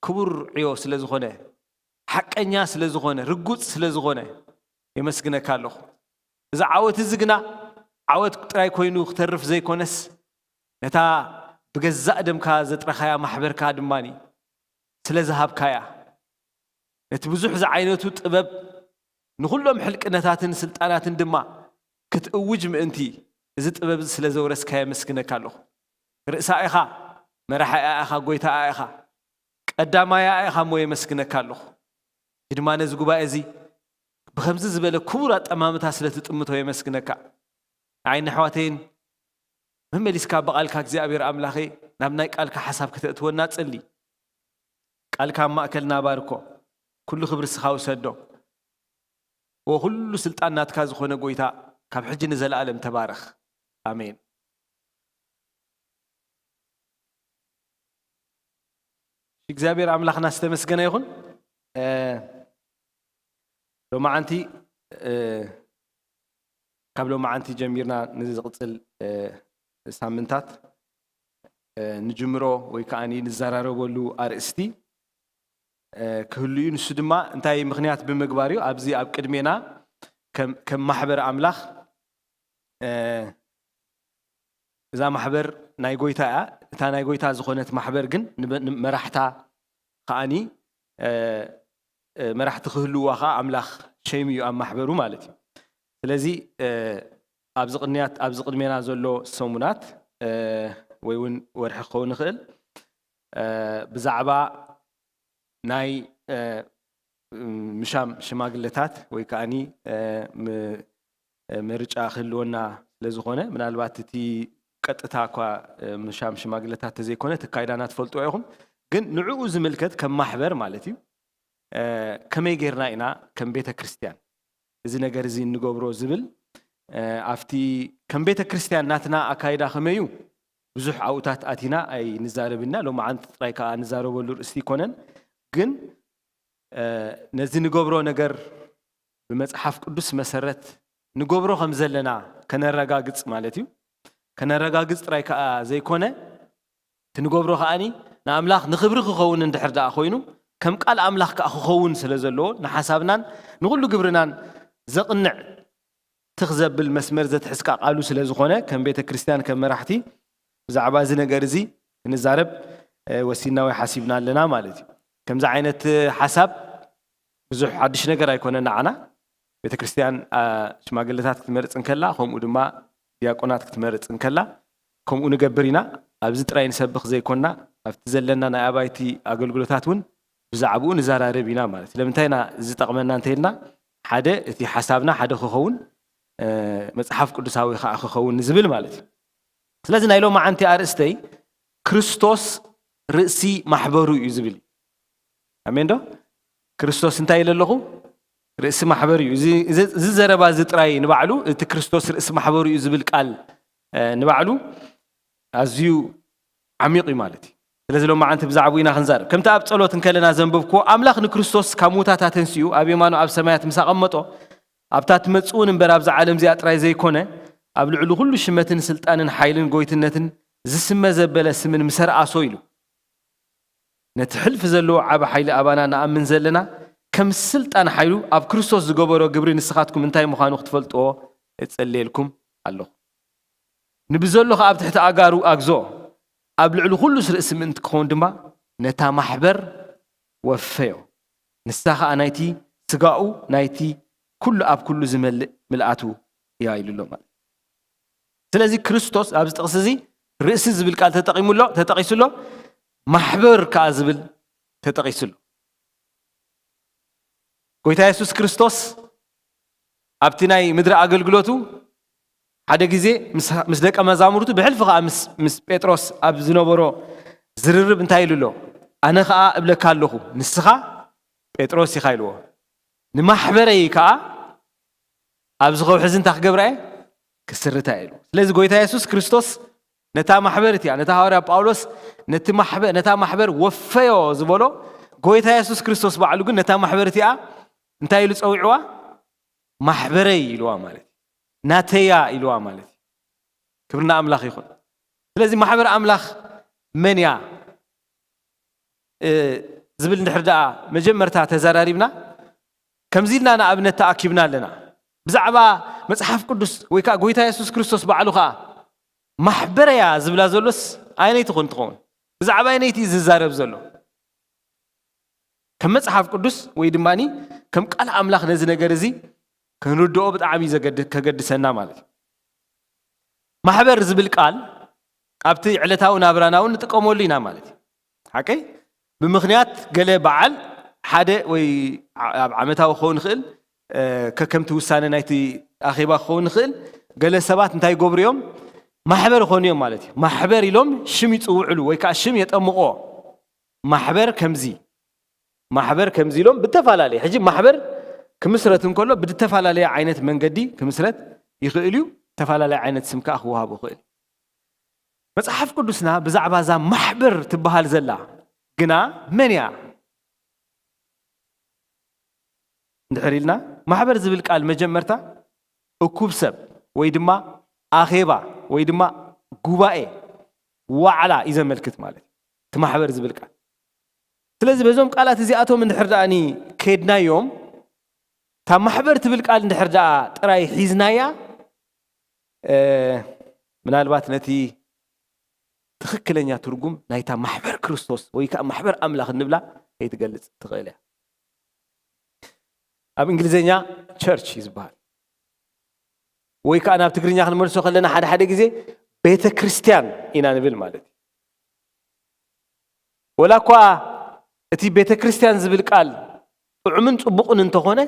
ክቡር ዕዮ ስለ ዝኾነ፣ ሓቀኛ ስለ ዝኾነ፣ ርጉጽ ስለ ዝኾነ የመስግነካ ኣለኹ። እዚ ዓወት እዚ ግና ዓወት ጥራይ ኮይኑ ክተርፍ ዘይኮነስ፣ ነታ ብገዛእ ደምካ ዘጥረኻያ ማሕበርካ ድማ ስለ ዝሃብካያ፣ ነቲ ብዙሕ ዝዓይነቱ ጥበብ ንኹሎም ሕልቅነታትን ስልጣናትን ድማ ክትእውጅ ምእንቲ፣ እዚ ጥበብ እዚ ስለ ዘውረስካ የመስግነካ ኣለኹ። ርእሳ ኢኻ፣ መራሒኣ ኢኻ፣ ጎይታኣ ኢኻ፣ ቀዳማያ ኢኻ እሞ የመስግነካ ኣለኹ። እዚ ድማ ነዚ ጉባኤ እዚ ብኸምዚ ዝበለ ክቡር ኣጠማምታ ስለ ትጥምቶ የመስግነካ። ንዓይን ኣሕዋተይን መመሊስካ ብቓልካ እግዚኣብሔር ኣምላኸይ ናብ ናይ ቃልካ ሓሳብ ከተእትወና ጽሊ። ቃልካ ኣብ ማእከልና ባርኮ። ኩሉ ክብሪ እስኻ ውሰዶ። ወኩሉ ስልጣን ናትካ ዝኾነ ጎይታ ካብ ሕጂ ንዘለኣለም ተባረኽ። ኣሜን። እግዚኣብሔር ኣምላኽና ዝተመስገነ ይኹን። እ፣ ሎማዓንቲ፣ እ፣ ካብ ሎማዓንቲ ጀሚርና ንዝቕጽል፣ እ፣ ሳምንታት፣ እ፣ ንጅምሮ ወይ ከኣ ንዘራረበሉ ኣርእስቲ፣ እ፣ ክህሉ እዩ። ንሱ ድማ እንታይ ምኽንያት ብምግባር እዩ? ኣብዚ ኣብ ቅድሜና ከም፣ ከም ማሕበር ኣምላኽ፣ እ፣ እዛ ማሕበር ናይ ጎይታ እያ። እታ ናይ ጎይታ ዝኾነት ማሕበር ግን ንበ-፣ ንመራሕታ ከኣኒ፣ እ፣ እ፣ መራሕቲ ክህልዋ ከኣ ኣምላኽ ሸይሙ እዩ ኣብ ማሕበሩ ማለት እዩ። ስለዚ፣ እ፣ ኣብዚ ቅንያት፣ ኣብዚ ቅድሜና ዘሎ ሰሙናት፣ እ፣ ወይ እውን ወርሒ ክኸውን ይኽእል፣ እ፣ ብዛዕባ ናይ፣ እ፣ ምሻም ሽማግለታት ወይ ከኣኒ፣ እ፣ ም-፣ እ፣ ምርጫ ክህልወና ስለ ዝኾነ፣ ምናልባት እቲ ቀጥታ እኳ፣ እ፣ ምሻም ሽማግለታት ተዘይኮነ፣ እቲ ኣካይዳና ትፈልጥዎ ኢኹም። ግን ንዕኡ ዝምልከት ከም ማሕበር ማለት እዩ፣ እ፣ ከመይ ጌርና ኢና ከም ቤተ ክርስቲያን እዚ ነገር እዚ እንገብሮ ዝብል፣ እ፣ ኣብቲ ከም ቤተ ክርስቲያን ናትና ኣካይዳ ከመይ እዩ? ብዙሕ ኣብኡታት ኣቲና ኣይንዛረብና። ሎማዓንቲ ጥራይ ከኣ ንዛረበሉ ርእስቲ ኣይኮነን። ግን፣ እ፣ ነዚ ንገብሮ ነገር ብመጽሓፍ ቅዱስ መሰረት ንገብሮ ከም ዘለና ከነረጋግጽ ማለት እዩ። ከነረጋግጽ ጥራይ ከኣ ዘይኮነ፣ እቲ ንገብሮ ከኣኒ ንኣምላኽ ንኽብሪ ክኸውን እንድሕር ደኣ ኮይኑ፣ ከም ቃል ኣምላኽ ከኣ ክኸውን ስለ ዘለዎ፣ ንሓሳብናን ንኹሉ ግብርናን ዘቕንዕ ትኽ ዘብል መስመር ዘትሕዝ ከኣ ቃሉ ስለ ዝኾነ፣ ከም ቤተ ክርስቲያን፣ ከም መራሕቲ ብዛዕባ እዚ ነገር እዚ ክንዛረብ፣ እ፣ ወሲንና ወይ ሓሲብና ኣለና ማለት እዩ። ከምዚ ዓይነት ሓሳብ ብዙሕ ሓድሽ ነገር ኣይኮነን ንዓና። ቤተ ክርስቲያን፣ ኣ፣ ሽማግለታት ክትመርጽ እንከላ፣ ከምኡ ድማ ዲያቆናት ክትመርጽ እንከላ፣ ከምኡ ንገብር ኢና። ኣብዚ ጥራይ ንሰብኽ ዘይኮንና፣ ኣብቲ ዘለና ናይ ኣባይቲ ኣገልግሎታት እውን ብዛዕባኡ ንዘራረብ ኢና ማለት እዩ። ስለምንታይ ኢና ዝጠቕመና እንተኢልና፣ ሓደ እቲ ሓሳብና ሓደ ክኸውን፣ እ፣ መጽሓፍ ቅዱሳዊ ከኣ ክኸውን ንዝብል ማለት እዩ። ስለዚ ናይ ሎማዓንቲ ኣርእስተይ ክርስቶስ ርእሲ ማሕበሩ እዩ ዝብል እዩ። ኣሜን ዶ? ክርስቶስ እንታይ ኢለ ኣለኹ? ርእሲ ማሕበር እዩ። እዚ፣ እዚ፣ እዚ ዘረባ እዚ ጥራይ ንባዕሉ፣ እቲ ክርስቶስ ርእሲ ማሕበሩ እዩ ዝብል ቃል፣ እ፣ ንባዕሉ ኣዝዩ ዓሚቕ እዩ ማለት እዩ። ስለዚ ሎማዓንቲ ብዛዕባኡ ኢና ክንዛረብ። ከምቲ ኣብ ጸሎት እንከለና ዘንበብክዎ፣ ኣምላኽ ንክርስቶስ ካብ ምዉታት ኣተንሲኡ ኣብ የማኑ ኣብ ሰማያት ምስ ኣቐመጦ፣ ኣብታ ትመጽእ እውን እምበር ኣብዛ ዓለም እዚኣ ጥራይ ዘይኮነ፣ ኣብ ልዕሊ ኩሉ ሽመትን ስልጣንን ሓይልን ጎይትነትን ዝስመ ዘበለ ስምን ምስ ኣርኣሶ ኢሉ። ነቲ ሕልፊ ዘለዎ ዓቢ ሓይሊ ኣባና ንኣምን ዘለና፣ ከም ስልጣን ሓይሉ ኣብ ክርስቶስ ዝገበሮ ግብሪ ንስኻትኩም እንታይ ምዃኑ ክትፈልጥዎ እጸልየልኩም ኣለኹ። ንብዘሎ ኸኣ ኣብ ትሕቲ ኣጋሩ ኣግዞ፣ ኣብ ልዕሊ ኩሉስ ርእሲ ምእንቲ ክኸውን ድማ ነታ ማሕበር ወፈዮ። ንሳ ኸኣ ናይቲ ስጋኡ፣ ናይቲ ኩሉ ኣብ ኩሉ ዝመልእ ምልኣቱ እያ ኢሉ ኣሎ ማለት። ስለዚ ክርስቶስ ኣብዚ ጥቕሲ እዚ ርእሲ ዝብል ቃል ተጠቒሙ ኣሎ፣ ተጠቒሱ ኣሎ፣ ማሕበር ከኣ ዝብል ተጠቒሱ ኣሎ። ጎይታ የሱስ ክርስቶስ ኣብቲ ናይ ምድሪ ኣገልግሎቱ ሓደ ግዜ ምስ፣ ምስ ደቀ መዛሙርቱ ብሕልፊ ከኣ ምስ፣ ምስ ጴጥሮስ ኣብ ዝነበሮ ዝርርብ እንታይ ኢሉ ኣሎ? ኣነ ከኣ እብለካ ኣለኹ፣ ንስኻ ጴጥሮስ ኢኻ ኢልዎ። ንማሕበረይ ከኣ ኣብዚ ከውሒ እዚ እንታይ ክገብራ እየ? ክስርታ እየ ኢሉ። ስለዚ ጎይታ የሱስ ክርስቶስ ነታ ማሕበር እቲኣ፣ ነታ ሃዋርያ ጳውሎስ ነቲ ማሕበ-፣ ነታ ማሕበር ወፈዮ ዝበሎ፣ ጎይታ የሱስ ክርስቶስ ባዕሉ ግን ነታ ማሕበር እቲኣ እንታይ ኢሉ ጸዊዕዋ? ማሕበረይ ኢልዋ ማለት እዩ። ናተያ ኢልዋ ማለት እዩ። ክብሪ ንኣምላኽ ይኹን። ስለዚ ማሕበር ኣምላኽ መን እያ? እ፣ ዝብል እንድሕር ደኣ መጀመርታ ተዘራሪብና፣ ከምዚ ኢልና ንኣብነት ተኣኪብና ኣለና። ብዛዕባ መጽሓፍ ቅዱስ ወይ ከኣ ጎይታ የሱስ ክርስቶስ ባዕሉ ከኣ ማሕበረያ ዝብላ ዘሎስ ኣየነይቲ ኮን ትኸውን? ብዛዕባ ኣየነይቲ እዩ ዝዛረብ ዘሎ? ከም መጽሓፍ ቅዱስ ወይ ድማ ከም ቃል ኣምላኽ ነዚ ነገር እዚ ክንርድኦ ብጣዕሚ እዩ ዘገድ- ከገድሰና ማለት እዩ። ማሕበር ዝብል ቃል ኣብቲ ዕለታዊ ናብራና እውን ንጥቀመሉ ኢና ማለት እዩ። ሓቀይ? ብምኽንያት ገለ በዓል ሓደ ወይ ዓ- ኣብ ዓመታዊ ክኸውን ይኽእል፣ እ፣ ከከምቲ ውሳነ ናይቲ ኣኼባ ክኸውን ይኽእል፣ ገለ ሰባት እንታይ ይገብሩ እዮም? ማሕበር ይኾኑ እዮም ማለት እዩ። ማሕበር ኢሎም ሽም ይጽውዕሉ ወይ ከዓ ሽም የጠምቆ። ማሕበር ከምዚ፣ ማሕበር ከምዚ ኢሎም ብተፈላለየ፣ ሕጂ ማሕበር ክምስረት እንከሎ ብዝተፈላለየ ዓይነት መንገዲ ክምስረት ይኽእል እዩ። ዝተፈላለየ ዓይነት ስም ከዓ ክወሃቦ ይኽእል። መጽሓፍ ቅዱስና ብዛዕባ እዛ ማሕበር ትበሃል ዘላ ግና መን እያ እንድሕር ኢልና፣ ማሕበር ዝብል ቃል መጀመርታ እኩብ ሰብ ወይ ድማ ኣኼባ ወይ ድማ ጉባኤ፣ ዋዕላ እዩ ዘመልክት ማለት እዩ፣ እቲ ማሕበር ዝብል ቃል። ስለዚ በዞም ቃላት እዚኣቶም እንድሕር ደኣኒ ከድናዮም፣ እታ ማሕበር ትብል ቃል እንድሕር ደኣ ጥራይ ሒዝናያ፣ እ፣ ምናልባት ነቲ ትኽክለኛ ትርጉም ናይታ ማሕበር ክርስቶስ ወይ ከዓ ማሕበር ኣምላኽ እንብላ ከይትገልጽ ትኽእል እያ። ኣብ እንግሊዝኛ ቸርች እዩ ዝበሃል። ወይ ከዓ ናብ ትግርኛ ክንመልሶ ከለና ሓደ ሓደ ግዜ ቤተ ክርስቲያን ኢና ንብል ማለት እዩ። ወላ እኳ እቲ ቤተ ክርስቲያን ዝብል ቃል ጥዑምን ጽቡቕን እንተኾነ፣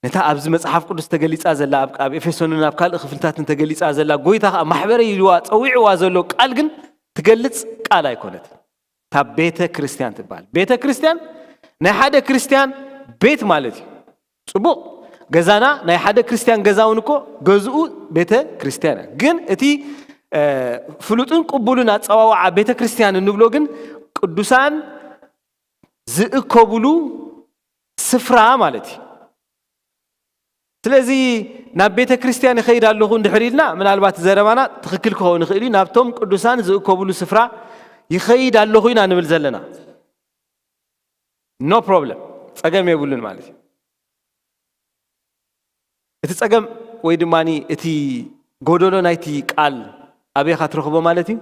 ነታ ኣብዚ መጽሓፍ ቅዱስ ተገሊጻ ዘላ፣ ኣብ ኣብ ኤፌሶንን ኣብ ካልእ ክፍልታትን ተገሊጻ ዘላ፣ ጎይታ ከኣ ማሕበረይ ኢልዋ ጸዊዕዋ ዘሎ ቃል ግን ትገልጽ ቃል ኣይኮነትን። እታ ቤተ ክርስቲያን ትበሃል። ቤተ ክርስቲያን ናይ ሓደ ክርስቲያን ቤት ማለት እዩ። ጽቡቕ፣ ገዛና ናይ ሓደ ክርስቲያን ገዛ እውን እኮ ገዝኡ ቤተ ክርስቲያን እያ። ግን እቲ፣ እ፣ ፍሉጥን ቅቡልን ኣጸዋውዓ ቤተ ክርስቲያን እንብሎ ግን ቅዱሳን ዝእከቡሉ ስፍራ ማለት እዩ። ስለዚ ናብ ቤተ ክርስቲያን ይኸይድ ኣለኹ እንድሕር ኢልና፣ ምናልባት ዘረባና ትኽክል ክኸውን ይኽእል እዩ። ናብቶም ቅዱሳን ዝእከቡሉ ስፍራ ይኸይድ ኣለኹ ኢና ንብል ዘለና። ኖ ፕሮብለም፣ ጸገም የብሉን ማለት እዩ። እቲ ጸገም ወይ ድማ እቲ ጎደሎ ናይቲ ቃል ኣበይኻ ትረኽቦ ማለት እዩ?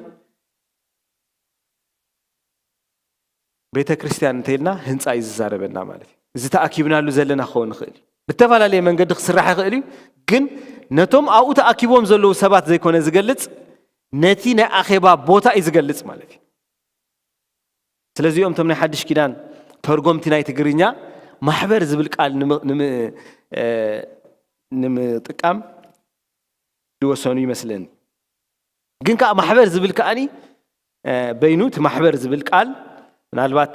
ቤተ ክርስቲያን እንተኢልና ህንጻ እዩ ዝዛረበና ማለት እዩ። እዚ ተኣኪብናሉ ዘለና ክኸውን ይኽእል እዩ። ብተፈላለየ መንገዲ ክስራሕ ይኽእል እዩ፣ ግን ነቶም ኣብኡ ተኣኪቦም ዘለዉ ሰባት ዘይኮነ ዝገልጽ፣ ነቲ ናይ ኣኼባ ቦታ እዩ ዝገልጽ ማለት እዩ። ስለዚኦም እቶም ናይ ሓድሽ ኪዳን ተርጎምቲ ናይ ትግርኛ ማሕበር ዝብል ቃል ንም- ንም- እ፣ ንምጥቃም ዝወሰኑ ይመስለኒ። ግን ከዓ ማሕበር ዝብል ከኣኒ፣ እ፣ በይኑ እቲ ማሕበር ዝብል ቃል ምናልባት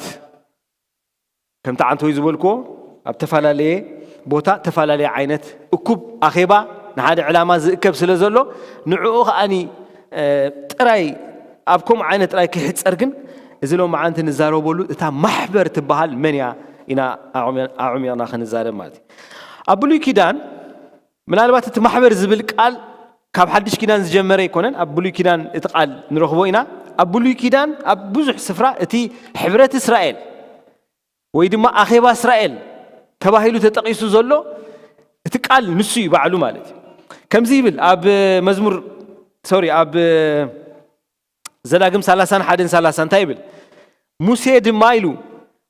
ከምቲ ዓንተወይ ዝበልክዎ ኣብ ተፈላለየ ቦታ ተፈላለየ ዓይነት እኩብ ኣኼባ ንሓደ ዕላማ ዝእከብ ስለ ዘሎ ንዕኡ ከኣኒ፣ እ፣ ጥራይ ኣብ ከምኡ ዓይነት ጥራይ ክሕጸር ግን እዚ ሎመዓንቲ ንዛረበሉ እታ ማሕበር ትበሃል መን እያ ኢና ኣዕሚ- ኣዕሚቕና ክንዛረብ ማለት እዩ። ኣብ ብሉይ ኪዳን ምናልባት እቲ ማሕበር ዝብል ቃል ካብ ሓድሽ ኪዳን ዝጀመረ ኣይኮነን። ኣብ ብሉይ ኪዳን እቲ ቃል ንረኽቦ ኢና። ኣብ ብሉይ ኪዳን ኣብ ብዙሕ ስፍራ እቲ ሕብረት እስራኤል ወይ ድማ ኣኼባ እስራኤል ተባሂሉ ተጠቒሱ ዘሎ እቲ ቃል ንሱ እዩ ባዕሉ ማለት እዩ። ከምዚ ይብል ኣብ መዝሙር፣ ሶሪ፣ ኣብ ዘዳግም ሰላሳን ሓደን ሰላሳ እንታይ ይብል? ሙሴ ድማ ኢሉ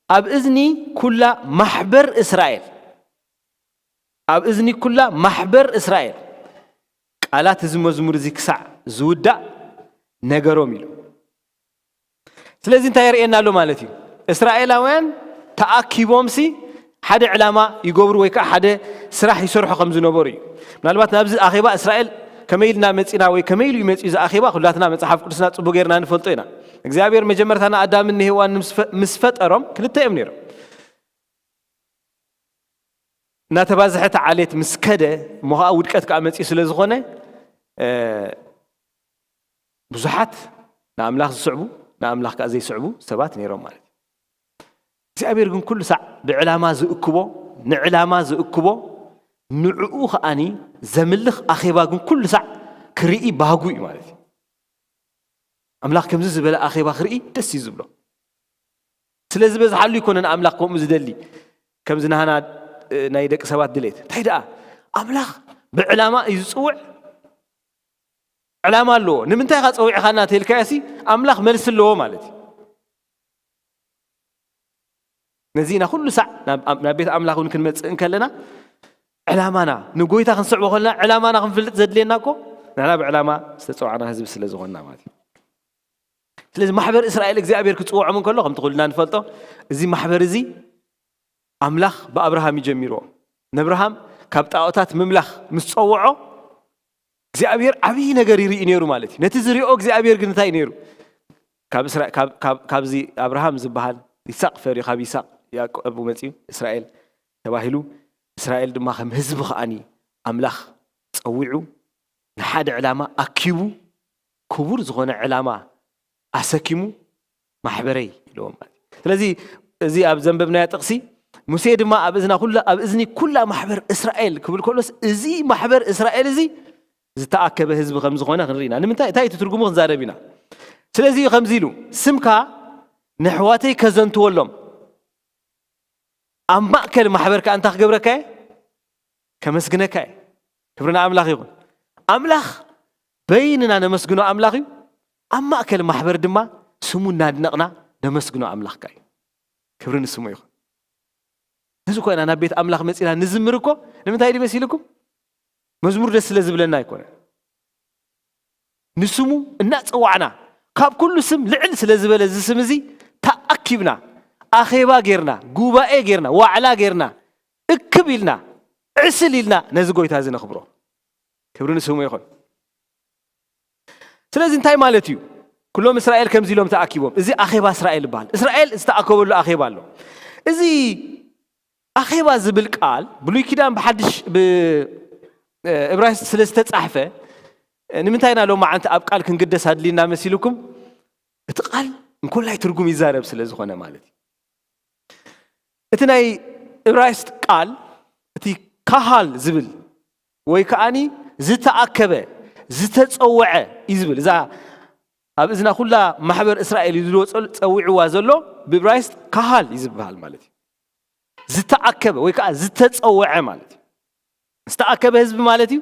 ኣብ እዝኒ ኩላ ማሕበር እስራኤል፣ ኣብ እዝኒ ኩላ ማሕበር እስራኤል ቃላት እዚ መዝሙር እዚ ክሳዕ ዝውዳእ ነገሮም ኢሉ። ስለዚ እንታይ የርእየና ኣሎ ማለት እዩ? እስራኤላውያን ተኣኪቦምሲ ሓደ ዕላማ ይገብሩ ወይ ከዓ ሓደ ስራሕ ይሰርሑ ከም ዝነበሩ እዩ። ምናልባት ናብዚ ኣኼባ እስራኤል ከመይ ኢልና መፂና ወይ ከመይ ኢሉ እዩ መፂኡ እዚ ኣኼባ? ኩላትና መፅሓፍ ቅዱስና ፅቡቅ ጌርና ንፈልጦ ኢና። እግዚኣብሔር መጀመርታ ንኣዳምን ንሄዋን ምስ ፈ- ምስ ፈጠሮም ክልተ እዮም ነይሮም። እናተባዝሐ እቲ ዓሌት ምስ ከደ እሞ ከዓ ውድቀት ከዓ መፂኡ ስለ ዝኾነ፣ እ፣ ብዙሓት ንኣምላኽ ዝስዕቡ ንኣምላኽ ከዓ ዘይስዕቡ ሰባት ነይሮም ማለት እዩ። እግዚኣብሔር ግን ኩሉ ሳዕ ብዕላማ ዝእክቦ፣ ንዕላማ ዝእክቦ፣ ንዕኡ ከዓኒ ዘምልኽ ኣኼባ ግን ኩሉ ሳዕ ክርኢ ባህጉ እዩ ማለት እዩ። ኣምላኽ ከምዚ ዝበለ ኣኼባ ክርኢ ደስ እዩ ዝብሎ። ስለ ዝበዝሓሉ ይኮነን ኣምላኽ ከምኡ ዝደሊ፣ ከምዚ ናህና፣ እ፣ ናይ ደቂ ሰባት ድሌት። እንታይ ደኣ? ኣምላኽ ብዕላማ እዩ ዝጽውዕ። ዕላማ ኣለዎ። ንምንታይ ኢኻ ጸዊዕኻና ተልካዮሲ ኣምላኽ መልሲ ኣለዎ ማለት እዩ። ነዚ ኢና ኩሉ ሳዕ ናብ፣ ናብ ቤት ኣምላኽ እውን ክንመጽእ እንከለና ዕላማና ንጎይታ ክንስዕቦ ከለና ዕላማና ክንፍልጥ ዘድልየና እኮ ንሕና ብዕላማ ዝተጸዋዕና ህዝቢ ስለ ዝኾንና ማለት እዩ። ስለዚ ማሕበር እስራኤል እግዚኣብሔር ክጽውዖም እንከሎ ከምቲ ኩልና ንፈልጦ እዚ ማሕበር እዚ ኣምላኽ ብኣብርሃም እዩ ጀሚርዎ። ነብርሃም ካብ ጣዖታት ምምላኽ ምስ ጸውዖ እግዚኣብሔር ዓብዪ ነገር ይርኢ ነይሩ ማለት እዩ። ነቲ ዝሪኦ እግዚኣብሔር ግን እንታይ ነይሩ? ካብ እስራ-፣ ካብ-፣ ካብ-፣ ካብዚ ኣብርሃም ዝበሃል ይስሐቅ ፈርዩ ካብ ይስሐቅ ያዕቆብ መጺኡ እስራኤል ተባሂሉ እስራኤል ድማ ከም ህዝቢ ከኣኒ ኣምላኽ ጸዊዑ ንሓደ ዕላማ ኣኪቡ ክቡር ዝኾነ ዕላማ ኣሰኪሙ ማሕበረይ ኢልዎም ማለት እዩ። ስለዚ እዚ ኣብ ዘንበብናዮ ጥቕሲ ሙሴ ድማ ኣብ እዝና ኩላ ኣብ እዝኒ ኩላ ማሕበር እስራኤል ክብል ከሎስ እዚ ማሕበር እስራኤል እዚ ዝተኣከበ ህዝቢ ከም ዝኾነ ክንርኢ ኢና። ንምንታይ እንታይ እቲ ትርጉሙ ክንዛረብ ኢና። ስለዚ እዩ ከምዚ ኢሉ ስምካ ንኣሕዋተይ ከዘንትወሎም ኣብ ማእከል ማሕበር ከኣ እንታይ ክገብረካ እየ ከመስግነካ እየ። ክብሪ ንኣምላኽ ይኹን። ኣምላኽ በይንና ነመስግኖ ኣምላኽ እዩ። ኣብ ማእከል ማሕበር ድማ ስሙ እናድነቕና ነመስግኖ ኣምላኽካ እዩ። ክብሪ ንስሙ ይኹን። እዚ ኮይና ናብ ቤት ኣምላኽ መጺና ንዝምር እኮ ንምንታይ ድዩ መሲልኩም? መዝሙር ደስ ስለ ዝብለና ኣይኮነን። ንስሙ እናጸዋዕና ካብ ኩሉ ስም ልዕል ስለ ዝበለ እዚ ስም እዚ ተኣኪብና ኣኼባ ጌርና ጉባኤ ጌርና ዋዕላ ጌርና እክብ ኢልና ዕስል ኢልና ነዚ ጎይታ እዚ ነኽብሮ። ክብሪ ንስሙ ይኹን። ስለዚ እንታይ ማለት እዩ? ኩሎም እስራኤል ከምዚ ኢሎም ተኣኪቦም። እዚ ኣኼባ እስራኤል ይበሃል። እስራኤል ዝተኣከበሉ ኣኼባ ኣሎ። እዚ ኣኼባ ዝብል ቃል ብሉይ ኪዳን ብሓድሽ ብእብራይስጥ ስለ ዝተጻሕፈ ንምንታይ ኢና ሎማዓንቲ ኣብ ቃል ክንግደስ ኣድልዩና መሲልኩም? እቲ ቃል እንኮላይ ትርጉም ይዛረብ ስለ ዝኾነ ማለት እዩ። እቲ ናይ እብራይስጥ ቃል እቲ ካሃል ዝብል ወይ ከኣኒ ዝተኣከበ ዝተጸወዐ እዩ ዝብል። እዛ ኣብ እዝና ኩላ ማሕበር እስራኤል እዩ ዝልዎ ጸል-፣ ጸዊዕዋ ዘሎ ብእብራይስጥ ካሃል እዩ ዝበሃል ማለት እዩ። ዝተኣከበ ወይ ከዓ ዝተጸወዐ ማለት እዩ። ዝተኣከበ ህዝቢ ማለት እዩ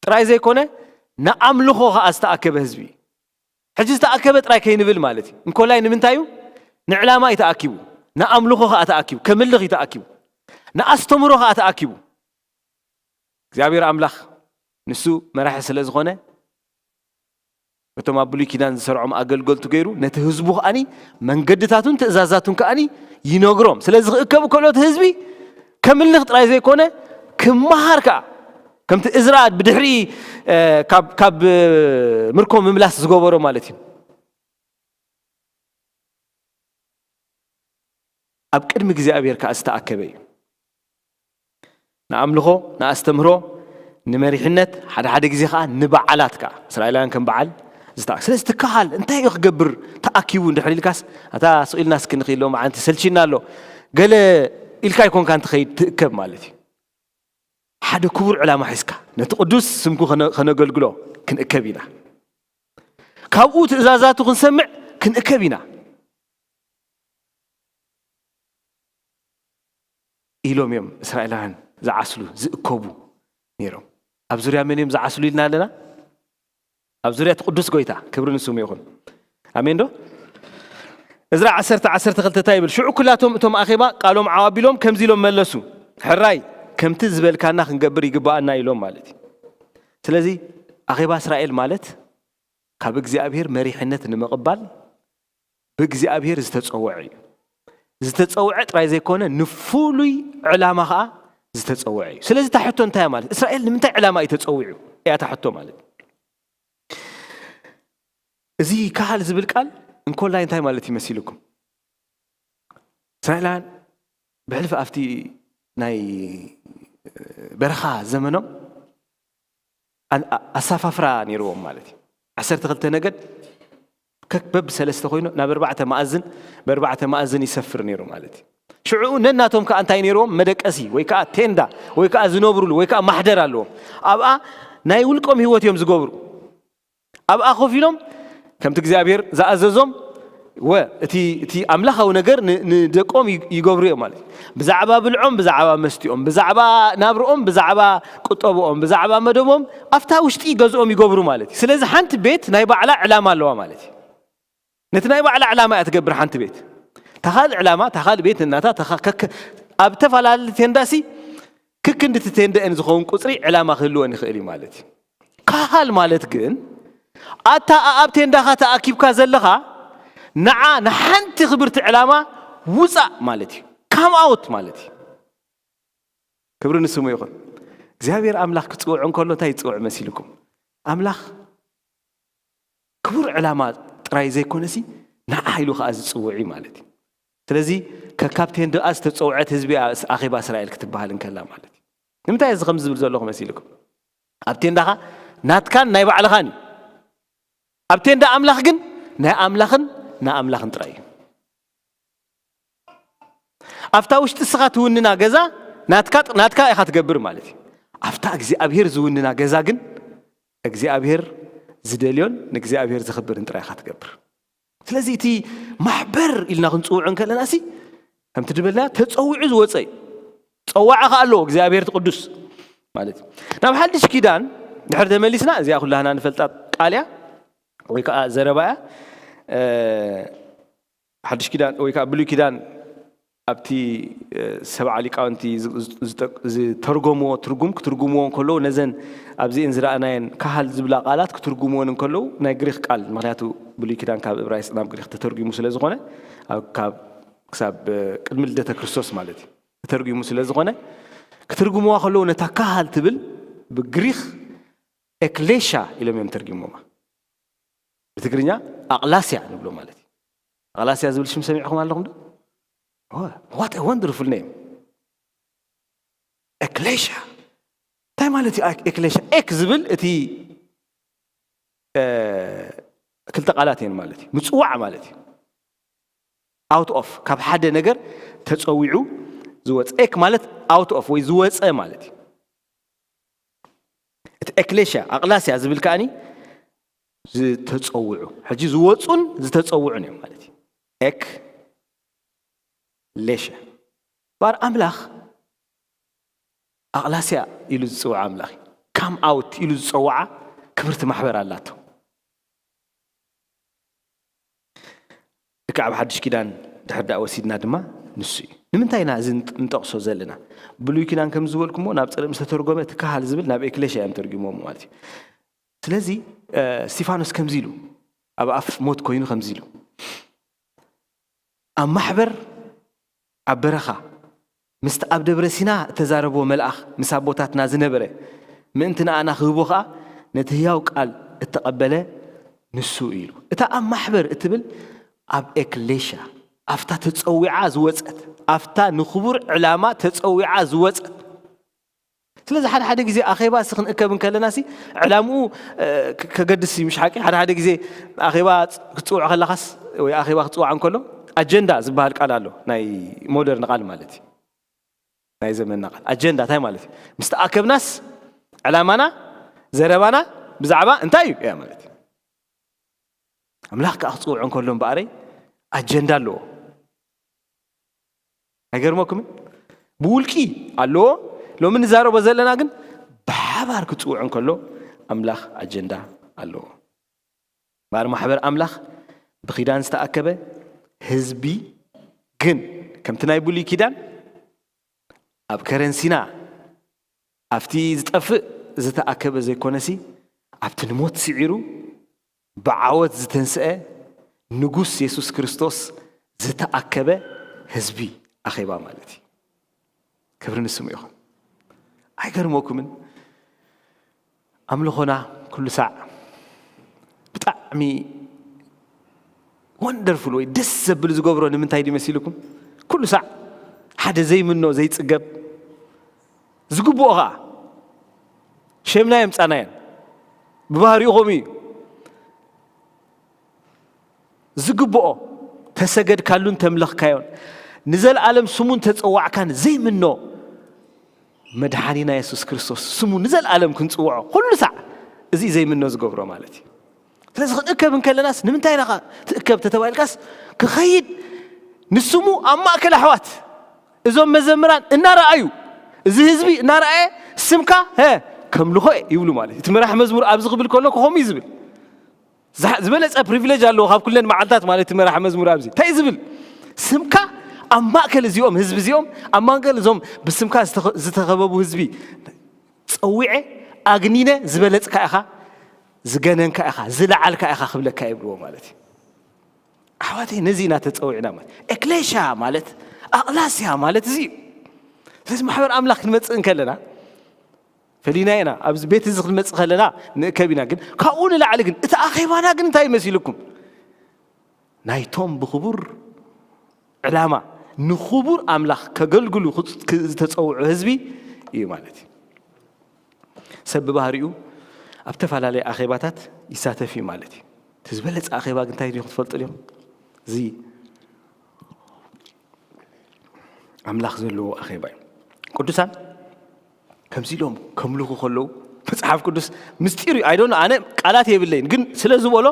ጥራይ ዘይኮነ ንኣምልኾ ከዓ ዝተኣከበ ህዝቢ እዩ። ሕጂ ዝተኣከበ ጥራይ ከይንብል ማለት እዩ። እንኮላይ ንምንታይ እዩ? ንዕላማ እዩ ተኣኪቡ። ንኣምልኾ ከዓ ተኣኪቡ። ከምልኽ እዩ ተኣኪቡ። ንኣስተምሮ ከዓ ተኣኪቡ። እግዚኣብሔር ኣምላኽ ንሱ መራሒ ስለ ዝኾነ በቶም ኣብ ብሉይ ኪዳን ዝሰርዖም ኣገልገልቱ ገይሩ ነቲ ህዝቡ ከኣኒ መንገድታቱን ትእዛዛቱን ከኣኒ ይነግሮም። ስለዚ ክእከቡ ከልኦት ህዝቢ ከምልኽ ጥራይ ዘይኮነ ክመሃር ከኣ ከምቲ እዝራ ብድሕሪ፣ እ፣ ካብ፣ ካብ ምርኮ ምምላስ ዝገበሮ ማለት እዩ። ኣብ ቅድሚ እግዚኣብሔር ከኣ ዝተኣከበ እዩ። ንኣምልኾ፣ ንኣስተምህሮ፣ ንመሪሕነት፣ ሓደ ሓደ ግዜ ከኣ ንበዓላት ከኣ እስራኤላውያን ከም በዓል ዝተኣ-፣ ስለዚ ትከሃል እንታይ እዩ ክገብር ተኣኪቡ እንድሕር ኢልካስ፣ ኣታ ስቕ ኢልና እስኪ ንኽኢል ሎማዓንቲ ሰልቺና ኣሎ ገለ ኢልካ ኣይኮንካን ትኸይድ ትእከብ ማለት እዩ። ሓደ ክቡር ዕላማ ሒዝካ ነቲ ቅዱስ ስምኩ ከነ-፣ ከነገልግሎ ክንእከብ ኢና። ካብኡ ትእዛዛቱ ክንሰምዕ ክንእከብ ኢና ኢሎም እዮም እስራኤላውያን ዝዓስሉ ዝእከቡ ነይሮም። ኣብ ዙርያ መን እዮም ዝዓስሉ ኢልና ኣለና? ኣብ ዙርያ እቲ ቅዱስ ጎይታ ክብሪ ንስሙ ይኹን። ኣሜን ዶ? እዝራ ዓሰርተ ዓሰርተ ክልተ እንታይ ይብል? ሽዑ ኩላቶም እቶም ኣኼባ ቃሎም ዓው ኣቢሎም ከምዚ ኢሎም መለሱ፣ ሕራይ ከምቲ ዝበልካና ክንገብር ይግባኣና ኢሎም ማለት እዩ። ስለዚ ኣኼባ እስራኤል ማለት ካብ እግዚኣብሔር መሪሕነት ንምቕባል ብእግዚኣብሔር ዝተጸውዐ እዩ። ዝተጸውዐ ጥራይ ዘይኮነ ንፍሉይ ዕላማ ኸዓ ዝተጸውዐ እዩ። ስለዚ እታ ሕቶ እንታይ እያ ማለት? እስራኤል ንምንታይ ዕላማ እዩ ተጸዊዑ? እያ እታ ሕቶ ማለት። እዚ ካሃል ዝብል ቃል እንኮላይ እንታይ ማለት ይመሲልኩም? እስራኤላውያን ብሕልፊ ኣብቲ ናይ በረኻ ዘመኖም ኣ-፣ ኣ-፣ ኣሰፋፍራ ነይርዎም ማለት እዩ። ዓሰርተ ክልተ ነገድ ከክ-፣ በብሰለስተ ኮይኑ ናብ ኣርባዕተ መኣዝን፣ ብኣርባዕተ መኣዝን ይሰፍር ነይሩ ማለት እዩ። ሽዑ ነናቶም ከኣ እንታይ ነይርዎም? መደቀሲ ወይ ከኣ ቴንዳ ወይ ከኣ ዝነብሩሉ ወይ ከኣ ማሕደር ኣለዎም። ኣብኣ ናይ ውልቆም ህይወት እዮም ዝገብሩ። ኣብኣ ኮፍ ኢሎም ከምቲ እግዚኣብሔር ዝኣዘዞም ወ እቲ እቲ ኣምላኻዊ ነገር ን- ንደቆም ይ- ይገብሩ እዮም ማለት እዩ። ብዛዕባ ብልዖም፣ ብዛዕባ መስትኦም፣ ብዛዕባ ናብርኦም፣ ብዛዕባ ቁጠብኦም፣ ብዛዕባ መደቦም ኣብታ ውሽጢ ገዝኦም ይገብሩ ማለት እዩ። ስለዚ ሓንቲ ቤት ናይ ባዕላ ዕላማ ኣለዋ ማለት እዩ። ነቲ ናይ ባዕላ ዕላማ እያ ትገብር ሓንቲ ቤት። ታኻል ዕላማ፣ ታኻል ቤት እናታ ታኻ ከከ ኣብ ተፈላለየ ቴንዳሲ ክክንድቲ ቴንደአን ዝኸውን ቁፅሪ ዕላማ ክህልወን ይኽእል እዩ ማለት እዩ። ካሃል ማለት ግን ኣታ ኣብ ቴንዳኻ ተኣኪብካ ዘለኻ ንዓ ንሓንቲ ክብርቲ ዕላማ ውፃእ ማለት እዩ። ካም ኣውት ማለት እዩ። ክብሪ ንስሙ ይኹን። እግዚኣብሔር ኣምላኽ ክፅውዕ እንከሎ እንታይ ይፅውዕ መሲልኩም? ኣምላኽ ክቡር ዕላማ ጥራይ ዘይኮነሲ ንዓ ኢሉ ከዓ ዝፅውዕ እዩ ማለት እዩ። ስለዚ ከካብ ቴንዳኣ ዝተፀውዐት ህዝቢ እያ ኣኼባ እስራኤል ክትበሃል እንከላ ማለት እዩ። ንምንታይ እዚ ከምዚ ዝብል ዘለኹ መሲልኩም? ኣብ ቴንዳኻ ናትካን ናይ ባዕልኻን እዩ። ኣብ ቴንዳ ኣምላኽ ግን ናይ ኣምላኽን ንኣምላኽን ጥራይ እዩ። ኣብታ ውሽጢ እስኻ ትውንና ገዛ ናትካ ናትካ ኢኻ ትገብር ማለት እዩ። ኣብታ እግዚኣብሔር ዝውንና ገዛ ግን እግዚኣብሔር ዝደልዮን ንእግዚኣብሔር ዘኽብርን ጥራይ ኢኻ ትገብር። ስለዚ እቲ ማሕበር ኢልና ክንፅውዖ እንከለና ሲ ከምቲ ዝበልና ተፀዊዑ ዝወፀ እዩ። ፀዋዒ ከ ኣለዎ እግዚኣብሔር እቲ ቅዱስ ማለት እዩ። ናብ ሓድሽ ኪዳን ድሕር ተመሊስና እዚኣ ኩላህና ንፈልጣ ቃል እያ ወይ ከዓ ዘረባ እያ። ሓድሽ ኪዳን ወይ ከዓ ብሉይ ኪዳን ኣብቲ ሰብዓ ሊቃውንቲ ዝተርጎምዎ ትርጉም ክትርጉምዎ እንከለዉ ነዘን ኣብዚእን ዝረኣናየን ካሃል ዝብላ ቃላት ክትርጉምዎን እንከለዉ ናይ ግሪክ ቃል ምክንያቱ ብሉይ ኪዳን ካብ እብራይስጥ ናብ ግሪክ ተተርጉሙ ስለ ዝኾነ ካብ ክሳብ ቅድሚ ልደተ ክርስቶስ ማለት እዩ ተተርጉሙ ስለ ዝኾነ ክትርጉምዋ ከለዉ ነታ ካሃል ትብል ብግሪክ ኤክሌሻ ኢሎም እዮም ተርጊሞማ። ብትግርኛ ኣቕላስያ ንብሎ ማለት እዩ። ኣቕላስያ ዝብል ሽም ሰሚዕኹም ኣለኹም ዶ? What a wonderful name። ኤክሌሻ እንታይ ማለት እዩ? ኤክሌሻ ኤክ ዝብል እቲ ክልተ ቃላት እየን ማለት እዩ። ምፅዋዕ ማለት እዩ። ኣውት ኦፍ ካብ ሓደ ነገር ተፀዊዑ ዝወፀ ኤክ ማለት ኣውት ኦፍ ወይ ዝወፀ ማለት እዩ። እቲ ኤክሌሽያ ኣቕላስያ ዝብል ከኣኒ ዝተፀውዑ ሕጂ ዝወፁን ዝተፀውዑን እዮም ማለት እዩ። ኤክ ሌሽያ ባር ኣምላኽ ኣቕላስያ ኢሉ ዝፅውዓ ኣምላኽ እዩ። ካም ኣውት ኢሉ ዝፀውዓ ክብርቲ ማሕበር ኣላቶ። ልክዕ ኣብ ሓድሽ ኪዳን ድሕር ደኣ ወሲድና ድማ ንሱ እዩ። ንምንታይ ኢና እዚ ንጠቕሶ ዘለና? ብሉይ ኪዳን ከም ዝበልኩሞ ናብ ፅልእ ምስ ተተርጎመ እቲ ካሃል ዝብል ናብ ኤክሌሽያ እዮም ተርጉሞም ማለት እዩ። ስለዚ እስቲፋኖስ ከምዚ ኢሉ ኣብ ኣፍ ሞት ኮይኑ ከምዚ ኢሉ ኣብ ማሕበር ኣብ በረኻ ምስቲ ኣብ ደብረ ሲና እተዛረቦ መልኣኽ ምስ ኣቦታትና ዝነበረ ምእንቲ ንኣና ክህቦ ኸኣ ነቲ ህያው ቃል እተቐበለ ንሱ እዩ ኢሉ። እታ ኣብ ማሕበር እትብል ኣብ ኤክሌሽያ ኣብታ ተጸዊዓ ዝወጸት ኣብታ ንኽቡር ዕላማ ተጸዊዓ ዝወጸት ስለዚ ሓደ ሓደ ግዜ ኣኼባ ሲ ክንእከብ እንከለና ሲ ዕላምኡ ከገድስ እዩ ምሽ ሓቂ ሓደ ሓደ ግዜ ኣኼባ ክትፅውዖ ከለኻስ ወይ ኣኼባ ክትፅዋዕ እንከሎ ኣጀንዳ ዝበሃል ቃል ኣሎ ናይ ሞደርን ቃል ማለት እዩ ናይ ዘመንና ቃል ኣጀንዳ እንታይ ማለት እዩ ምስ ተኣከብናስ ዕላማና ዘረባና ብዛዕባ እንታይ እዩ እያ ማለት እዩ ኣምላኽ ከዓ ክፅውዖ እንከሎ እምበኣረይ ኣጀንዳ ኣለዎ ኣይገርመኩምን ብውልቂ ኣለዎ ሎሚ ንዛረቦ ዘለና ግን ብሓባር ክፅውዑ እንከሎ ኣምላኽ ኣጀንዳ ኣለዎ ባር ማሕበር ኣምላኽ ብኪዳን ዝተኣከበ ህዝቢ ግን ከምቲ ናይ ብሉይ ኪዳን ኣብ ከረንሲና ኣብቲ ዝጠፍእ ዝተኣከበ ዘይኮነሲ ኣብቲ ንሞት ስዒሩ ብዓወት ዝተንስአ ንጉስ የሱስ ክርስቶስ ዝተኣከበ ህዝቢ ኣኼባ ማለት እዩ። ክብሪ ንስሙ ይኹን። ኣይገርመኩምን ኣምልኾና ኩሉ ሳዕ ብጣዕሚ ወንደርፉል ወይ ደስ ዘብል ዝገብሮ ንምንታይ ድዩ መሲልኩም? ኩሉ ሳዕ ሓደ ዘይምኖ ዘይፅገብ ዝግብኦ ኸዓ ሸምና የምፃናየን ብባህሪኡ ከምኡ እዩ ዝግብኦ ተሰገድካሉን ተምለኽካዮን ንዘለኣለም ስሙን ተፀዋዕካን ዘይምኖ መድሓኒና የሱስ ክርስቶስ ስሙ ንዘለኣለም ክንፅውዖ ኩሉ ሳዕ እዚ ዘይምኖ ዝገብሮ ማለት እዩ ስለዚ ክንእከብ እንከለናስ ንምንታይ ኢኻ ትእከብ ተተባሂልካስ፣ ክኸይድ ንስሙ ኣብ ማእከል ኣሕዋት፣ እዞም መዘምራን እናረኣዩ፣ እዚ ህዝቢ እናረኣየ፣ ስምካ ሀ ከምልኾ እየ ይብሉ ማለት እዩ። እቲ መራሕ መዝሙር ኣብዚ ክብል ከሎ ከምኡ እዩ ዝብል። ዝሓ- ዝበለጸ ፕሪቪሌጅ ኣለዎ ካብ ኩለን መዓልታት ማለት እቲ መራሕ መዝሙር ኣብዚ እንታይ እዩ ዝብል? ስምካ ኣብ ማእከል እዚኦም ህዝቢ እዚኦም፣ ኣብ ማእከል እዞም ብስምካ ዝተኸ- ዝተኸበቡ ህዝቢ ጸዊዐ ኣግኒነ፣ ዝበለጽካ ኢኻ፣ ዝገነንካ ኢኻ፣ ዝለዓልካ ኢኻ ክብለካ ይብልዎ ማለት እዩ። ኣሕዋተይ፣ ነዚ ኢና ተጸዊዕና ማለት። ኤክሌሽያ ማለት፣ ኣቕላስያ ማለት እዚ እዩ። ስለዚ ማሕበር ኣምላኽ ክንመጽእ እንከለና ፈሊና ኢና። ኣብዚ ቤት እዚ ክንመጽእ ከለና ንእከብ ኢና። ግን ካብኡ ንላዕሊ ግን እቲ ኣኼባና ግን እንታይ ይመሲልኩም? ናይቶም ብኽቡር ዕላማ ንኽቡር ኣምላኽ ከገልግሉ ክጽ- ክ- ዝተጸውዑ ህዝቢ እዩ ማለት እዩ። ሰብ ብባህሪኡ ኣብ ተፈላለየ ኣኼባታት ይሳተፍ እዩ ማለት እዩ። እቲ ዝበለጸ ኣኼባ ግን እንታይ እዩ ክትፈልጡ ዲኹም? እዚ ኣምላኽ ዘለዎ ኣኼባ እዩ። ቅዱሳን ከምዚ ኢሎም ከምልኹ ከለዉ መጽሓፍ ቅዱስ ምስጢር እዩ። ኣይዶን ኣነ ቃላት የብለይን፣ ግን ስለ ዝበሎ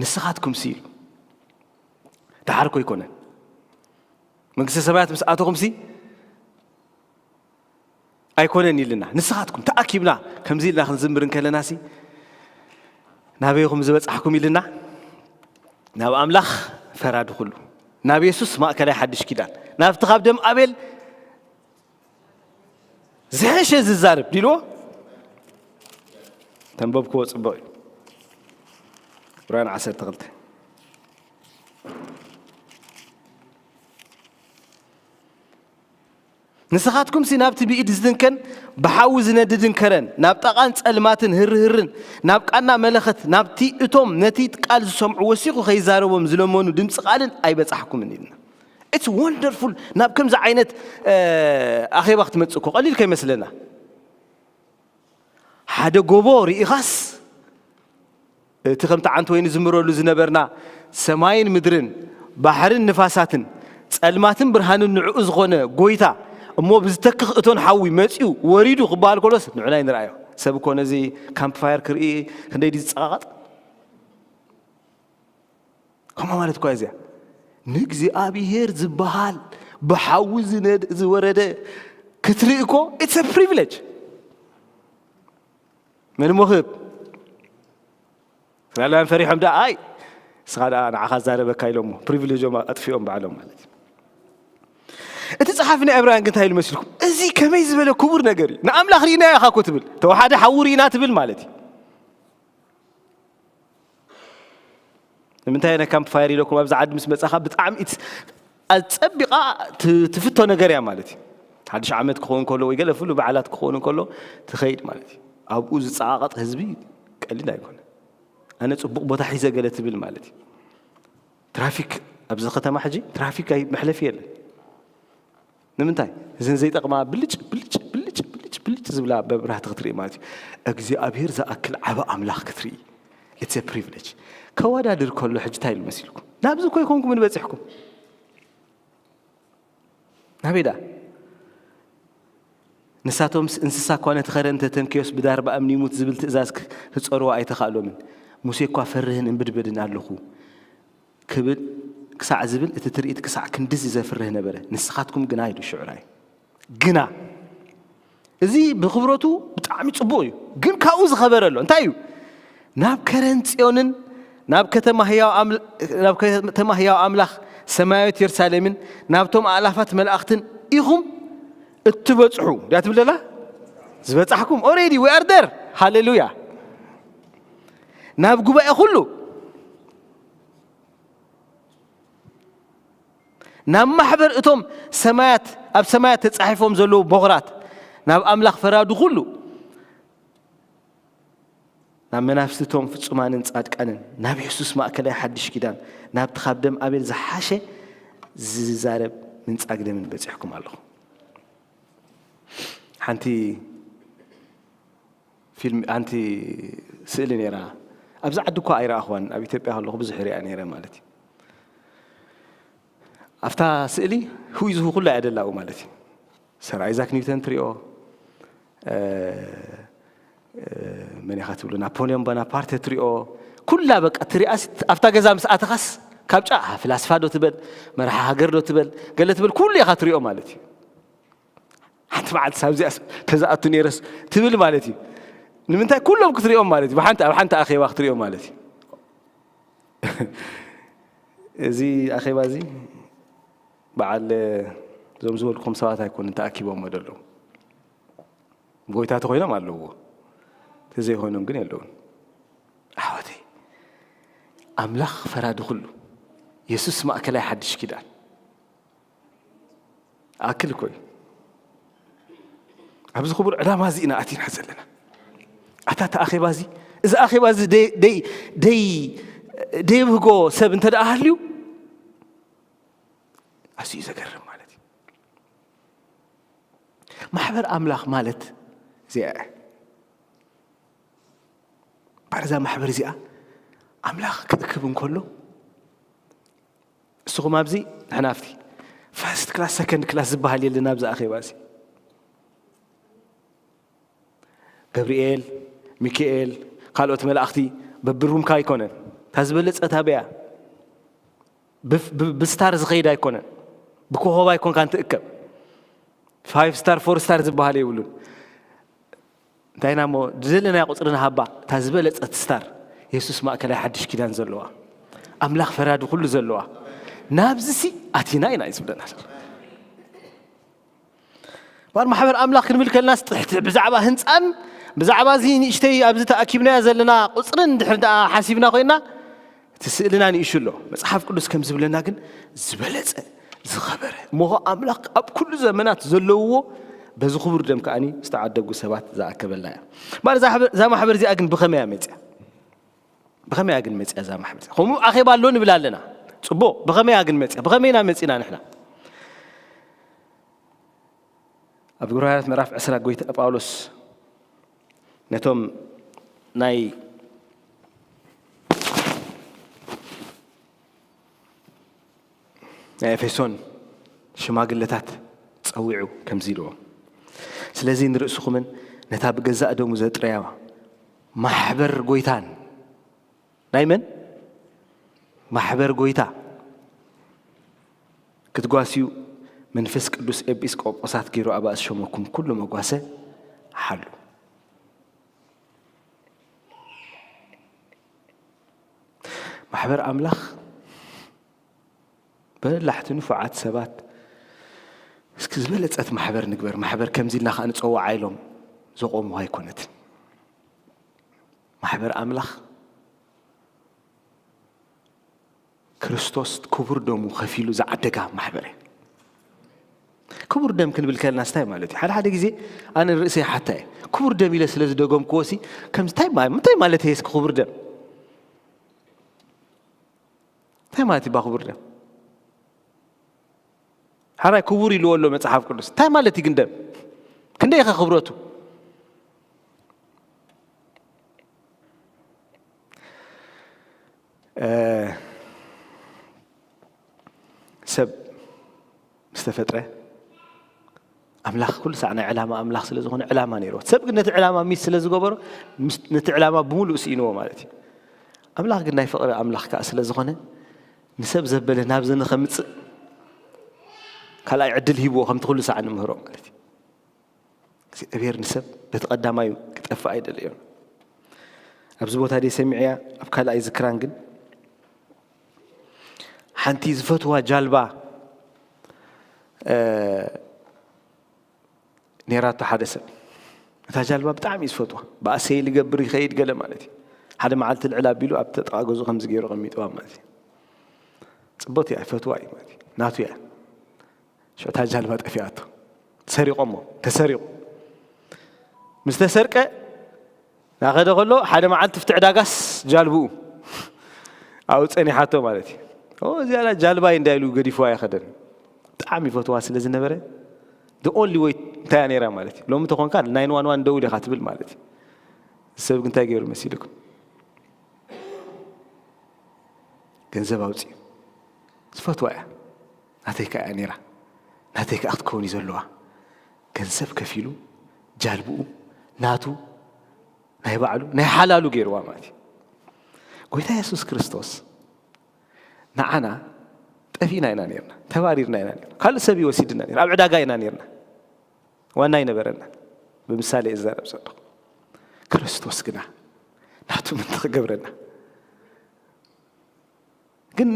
ንስኻትኩም ሲ ኢሉ። ደሓር እኮ ኣይኮነን። መንግስተ ሰማያት ምስ ኣተኹም ሲ ኣይኮነን ኢልና። ንስኻትኩም ተኣኪብና ከምዚ ኢልና ክንዝምር እንከለና ሲ ናበይኹም ዝበጻሕኩም ኢልና? ናብ ኣምላኽ ፈራዲ ኩሉ፣ ናብ የሱስ ማእከላይ ሓድሽ ኪዳን፣ ናብቲ ካብ ደም ኣቤል ዝሕሸ ዝዛረብ ዲልዎ ተንበብክዎ ጽቡቕ እዩ። ዕብራውያን ዓሰርተ ክልተ። ንስኻትኩምሲ ናብቲ ብኢድ ዝትንከን ብሓዊ ዝነድድን ከረን፣ ናብ ጣቓን ጸልማትን ህርህርን፣ ናብ ቃና መለኸት፣ ናብቲ እቶም ነቲ ቃል ዝሰምዑ ወሲኹ ከይዛረቦም ዝለመኑ ድምፂ ቃልን ኣይበጻሕኩምን ኢልና። It's wonderful። ናብ ከምዚ ዓይነት ኣኼባ ክትመጽእ እኮ ቀሊል ከይመስለና። ሓደ ጎቦ ርኢኻስ፣ እቲ ከምቲ ዓንተ ወይኒ ዝምረሉ ዝነበርና ሰማይን ምድርን ባሕርን ንፋሳትን ጸልማትን ብርሃንን ንዕኡ ዝኾነ ጎይታ እሞ ብዝተክኽ እቶን ሓዊ መጺኡ ወሪዱ ክበሃል ከሎስ ንዑና ይንርኣዮ። ሰብ እኮ ነዚ ካምፕ ፋየር ክርኢ ክንደይ ድዩ ዝጸቓቐጥ? ከምኡ ማለት እኮ እዚኣ ንእግዚኣብሔር ዝበሃል ብሓዊ ዝነድ ዝወረደ ክትርኢ እኮ it's a privilege። መን እሞ ክህብ? እስራኤላውያን ፈሪሖም ደኣ ኣይ እስኻ ደኣ ንዓኻ ዛረበካ ኢሎሞ ፕሪቪሌጆም ኣጥፊኦም ባዕሎም ማለት እዩ። እቲ ጸሓፊ ናይ ዕብራውያን ግን እንታይ ኢሉ መሲልኩም? እዚ ከመይ ዝበለ ክቡር ነገር እዩ። ንኣምላኽ ርኢናዮ ኢኻ እኮ ትብል። ተወሓደ ሓዊ ርኢና ትብል ማለት እዩ። ንምንታይ ናይ ካምፕ ፋየር ኢለኩም ኣብዚ ዓዲ ምስ መጻኻ ብጣዕሚ ኢትስ ኣጸቢቓ ት- ትፍቶ ነገር እያ ማለት እዩ። ሓድሽ ዓመት ክኸውን ከሎ ወይ ገለ ፍሉ በዓላት ክኸውን ከሎ ትኸይድ ማለት እዩ። ኣብኡ ዝጸቓቐጥ ህዝቢ ቀሊል ኣይኮነ። ኣነ ጽቡቕ ቦታ ሒዘ ገለ ትብል ማለት እዩ። ትራፊክ ኣብዚ ከተማ ሕጂ ትራፊክ ኣይ መሕለፊ የለን። ንምንታይ እዘን ዘይጠቕማ ብልጭ ብልጭ ብልጭ ብልጭ ብልጭ ዝብላ መብራህቲ ክትርኢ ማለት እዩ። እግዚኣብሔር ዝኣክል ዓበ ኣምላኽ ክትርኢ it's a privilege። ከወዳድር ከሎ ሕጂ እንታይ ኢሉ መሲልኩም? ናብዚ እኮ ይኮንኩም ንበፂሕኩም ናበይ ደኣ? ንሳቶም እንስሳ እኳ ነቲ ኸረን እንተተንክዮስ ብዳርባ እምኒ ይሙት ዝብል ትእዛዝ ክጸርዎ ኣይተኻእሎምን። ሙሴ እኳ ፈርህን እንብድበድን ኣለኹ ክብል ክሳዕ ዝብል እቲ ትርኢት ክሳዕ ክንድዚ ዘፍርህ ነበረ። ንስኻትኩም ግና ኢሉ ሽዑራይ ግና እዚ ብኽብረቱ ብጣዕሚ ጽቡቕ እዩ። ግን ካብኡ ዝኸበረ ኣሎ እንታይ እዩ? ናብ ከረን ጽዮንን ናብ ከተማ ህያው ኣምል- ናብ ከተማ ህያው ኣምላኽ ሰማያዊት የሩሳሌምን ናብቶም ኣእላፋት መላእኽትን ኢኹም እትበጽሑ ድያ ትብል ዘላ? ዝበጻሕኩም already we are there። ሃሌሉያ። ናብ ጉባኤ ኩሉ ናብ ማሕበር እቶም ሰማያት ኣብ ሰማያት ተጻሒፎም ዘለዉ ቦኽራት ናብ ኣምላኽ ፈራዱ ኩሉ ናብ መናፍስቶም ፍጹማንን ጻድቃንን ናብ የሱስ ማእከላይ ሓድሽ ኪዳን ናብቲ ካብ ደም ኣቤል ዝሓሸ ዝዛረብ ምንጻግ ደምን በጺሕኩም ኣለኹ። ሓንቲ ፊልም ኣንቲ ስእሊ ነይራ። ኣብዚ ዓዲ እኳ ኣይረኣኽዋን፣ ኣብ ኢትዮጵያ ከለኹ ብዙሕ ይሪኣ ነይረ ማለት እዩ። ኣብታ ስእሊ ሁይ ዝሁ ኩሉ ኣደላኡ ማለት እዩ። ሰር ኣይዛክ ኒውተን ትሪኦ፣ መን ኢኻ ትብሉ፣ ናፖሊዮን ቦናፓርተ ትሪኦ፣ ኩላ በቃ ትሪኣስ ኣብታ ገዛ ምስ ኣተኻስ ካብ ጫ ፍላስፋ ዶ ትበል፣ መራሒ ሃገር ዶ ትበል፣ ገለ ትበል፣ ኩሉ ኢኻ ትሪኦ ማለት እዩ። ሓንቲ መዓልቲ ሳብዚኣ ተዛኣቱ ነይረስ ትብል ማለት እዩ። ንምንታይ ኩሎም ክትሪኦም ማለት እዩ። ብሓንቲ ኣብ ሓንቲ ኣኼባ ክትሪኦም ማለት እዩ። እዚ ኣኼባ እዚ በዓል እዞም ዝበልኩም ሰባት ኣይኮኑን ተኣኪቦሞ ዘለዉ። ጎይታ ተኾይኖም ኣለዎ፣ ተዘይኮይኖም ግን የለውን። ኣሕዋተይ፣ ኣምላኽ ፈራዲ ኩሉ፣ የሱስ ማእከላይ ሓድሽ ኪዳን ኣክል እኮ እዩ። ኣብዚ ክቡር ዕላማ እዚ ኢና ኣቲና ዘለና። ኣታ እቲ ኣኼባ እዚ፣ እዚ ኣኼባ እዚ ደይ- ደይ- ደይ- ደይብህጎ ሰብ እንተ ደኣ ሃልዩ፣ ኣዝዩ ዘገርም ማለት እዩ። ማሕበር ኣምላኽ ማለት እዚኣ እያ። ባርዛ ማሕበር እዚኣ ኣምላኽ ክእክብ እንከሎ፣ እስኹም ኣብዚ ንሕና ኣብቲ ፈርስት ክላስ ሰከንድ ክላስ ዝበሃል የለን ኣብዚ ኣኼባ እዚ። ገብርኤል፣ ሚካኤል፣ ካልኦት መላእኽቲ በብሩምካ ኣይኮነን። እታ ዝበለጸት ኣበያ? ብፍ- ብ- ብስታር ዝኸይድ ኣይኮነን። ብኮኾብ ኣይኮንካን ትእከብ። ፋይቭ ስታር ፎር ስታር ዝበሃል የብሉን። እንታይ ኢና እሞ ዝደለናዮ ቁጽሪ ንሃባ፣ እታ ዝበለጸት ስታር የሱስ ማእከላይ ሓድሽ ኪዳን ዘለዋ፣ ኣምላኽ ፈራዲ ኩሉ ዘለዋ፣ ናብዚ ሲ ኣቲና ኢና እዩ ዝብለና ዘሎ። እምበኣር ማሕበር ኣምላኽ ክንብል ከለናስ ትሕቲ ብዛዕባ ህንጻን ብዛዕባ እዚ ንእሽተይ ኣብዚ ተኣኪብናዮ ዘለና ቁጽርን ድሕሪ ደኣ ሓሲብና ኮይና እቲ ስእልና ንእሹ ኣሎ። መጽሓፍ ቅዱስ ከም ዝብለና ግን ዝበለጸ ዝኸበረ እሞ ኣምላኽ ኣብ ኩሉ ዘመናት ዘለውዎ በዚ ክቡር ደም ከኣኒ ዝተዓደጉ ሰባት ዝኣከበላ እያ። እምበኣር እዛ ማሕበር እዚኣ ግን ብኸመይ እያ መጽያ? ብኸመይ እያ ግን መጽያ እዛ ማሕበር እዚኣ? ከምኡ ኣኼባ ኣሎ ንብል ኣለና። ጽቡቕ፣ ብኸመይ እያ ግን መጽያ? ብኸመይ ኢና መጺና ንሕና? ኣብ ግብራውያት ምዕራፍ ዕስራ ጎይታ ጳውሎስ ነቶም ናይ ናይ ኤፌሶን ሽማግለታት ጸዊዑ ከምዚ ኢልዎም፣ ስለዚ ንርእስኹምን ነታ ብገዛእ ደሙ ዘጥረያ ማሕበር ጎይታን ናይ መን ማሕበር ጎይታ ክትጓስዩ መንፈስ ቅዱስ ኤጲስቆጶሳት ገይሩ ኣባእስ ሸመኩም ኩሉ መጓሰ ሓሉ። ማሕበር ኣምላኽ በላሕቲ ንፉዓት ሰባት እስኪ ዝበለጸት ማሕበር ንግበር፣ ማሕበር ከምዚ ኢልና ከኣ ንጸውዓ ኢሎም ዘቆምዋ ኣይኮነትን። ማሕበር ኣምላኽ ክርስቶስ ክቡር ደሙ ከፊሉ ዝዓደጋ ማሕበር እያ። ክቡር ደም ክንብል ከለና ስታይ ማለት እዩ። ሓደ ሓደ ግዜ ኣነ ርእሰይ ሓታ እየ። ክቡር ደም ኢለ ስለ ዝደገምክዎ ሲ ከምዚ እንታይ ማ- እንታይ ማለት እየ እስኪ ክቡር ደም? እንታይ ማለት እዩ ክቡር ደም? ሓራይ ክቡር ኢልዎ ኣሎ መጽሓፍ ቅዱስ። እንታይ ማለት እዩ ግን ደም? ክንደይ ኢኻ ክብረቱ? እ፣ ሰብ ምስ ተፈጥረ ኣምላኽ ኩሉ ሳዕ ናይ ዕላማ ኣምላኽ ስለ ዝኾነ ዕላማ ነይርዎ። ሰብ ግን ነቲ ዕላማ ሚስ ስለ ዝገበሮ ምስ- ነቲ ዕላማ ብምሉእ ስኢንዎ ማለት እዩ። ኣምላኽ ግን ናይ ፍቕሪ ኣምላኽ ከኣ ስለ ዝኾነ ንሰብ ዘበለ ናብዚ ንኸምጽእ ካልኣይ ዕድል ሂብዎ ከምቲ ኩሉ ሳዕ ንምህሮ ማለት እዩ። እግዚኣብሔር ንሰብ በቲ ቀዳማዩ ክጠፍእ ኣይደለዮን። ኣብዚ ቦታ ደይ ሰሚዕያ ኣብ ካልኣይ ዝክራን ግን ሓንቲ ዝፈትዋ ጃልባ እ፣ ነይራቶ ሓደ ሰብ። እታ ጃልባ ብጣዕሚ እዩ ዝፈትዋ። ብኣሰይ ልገብር ይኸይድ ገለ ማለት እዩ። ሓደ መዓልቲ ልዕል ኣቢሉ ኣብ ተጠቓ ገዝኡ ከምዚ ገይሩ ቀሚጥዋ ማለት እዩ። ጽቦት እያ፣ ይፈትዋ እዩ ማለት እዩ። ናቱ እያ። ሽዑ እታ ጃልባ ጠፊኣቶ። ሰሪቖሞ፣ ተሰሪቑ። ምስ ተሰርቀ ናኸደ ከሎ ሓደ መዓልቲ ፍቲ ዕዳጋስ ጃልብኡ ኣብኡ ጸኒሓቶ ማለት እዩ። ኦ እዚኣ ጃልባይ እንዳ ኢሉ ገዲፍዋ ይኸደን። ብጣዕሚ ይፈትዋ ስለ ዝነበረ the only way እንታይ እያ ነይራ ማለት እዩ። ሎሚ ተኾንካ ናይን ዋን ዋን ደውል ኢኻ ትብል ማለት እዩ። እዚ ሰብ ግን እንታይ ገይሩ መሲልኩም? ገንዘብ ኣውፅኡ ዝፈትዋ እያ። ናተይ ከኣ እያ ነይራ። ናተይ ከኣ ክትከውን እዩ ዘለዋ። ገንዘብ ከፊሉ ጃልብኡ ናቱ ናይ ባዕሉ ናይ ሓላሉ ገይርዋ ማለት እዩ። ጎይታ የሱስ ክርስቶስ ንዓና ጠፊእና ኢና ነርና፣ ተባሪርና ኢና ነርና፣ ካልእ ሰብ እዩ ወሲድና ነይሩ፣ ኣብ ዕዳጋ ኢና ነርና፣ ዋና ኣይነበረና። ብምሳሌ እዛረብ ዘለኹ ክርስቶስ ግና ናቱ ምእንቲ ክገብረና ግን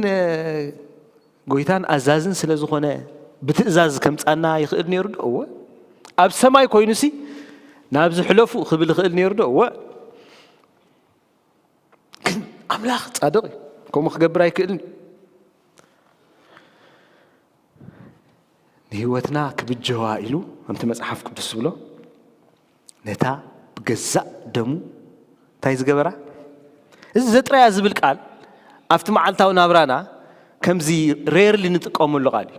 ጎይታን ኣዛዝን ስለ ዝኾነ ብትእዛዝ ከምጻና ይኽእል ነይሩ ዶ? እወ። ኣብ ሰማይ ኮይኑሲ ናብዚ ሕለፉ ክብል ይኽእል ነይሩ ዶ? እወ። ግን ኣምላኽ ጻድቕ እዩ። ከምኡ ክገብር ኣይክእልን እዩ። ንህይወትና ክብጀዋ ኢሉ ከምቲ መጽሓፍ ቅዱስ ዝብሎ ነታ ብገዛእ ደሙ እንታይ ዝገበራ? እዚ ዘጥረያ ዝብል ቃል ኣብቲ መዓልታዊ ናብራና ከምዚ ሬርሊ ንጥቀመሉ ቃል እዩ።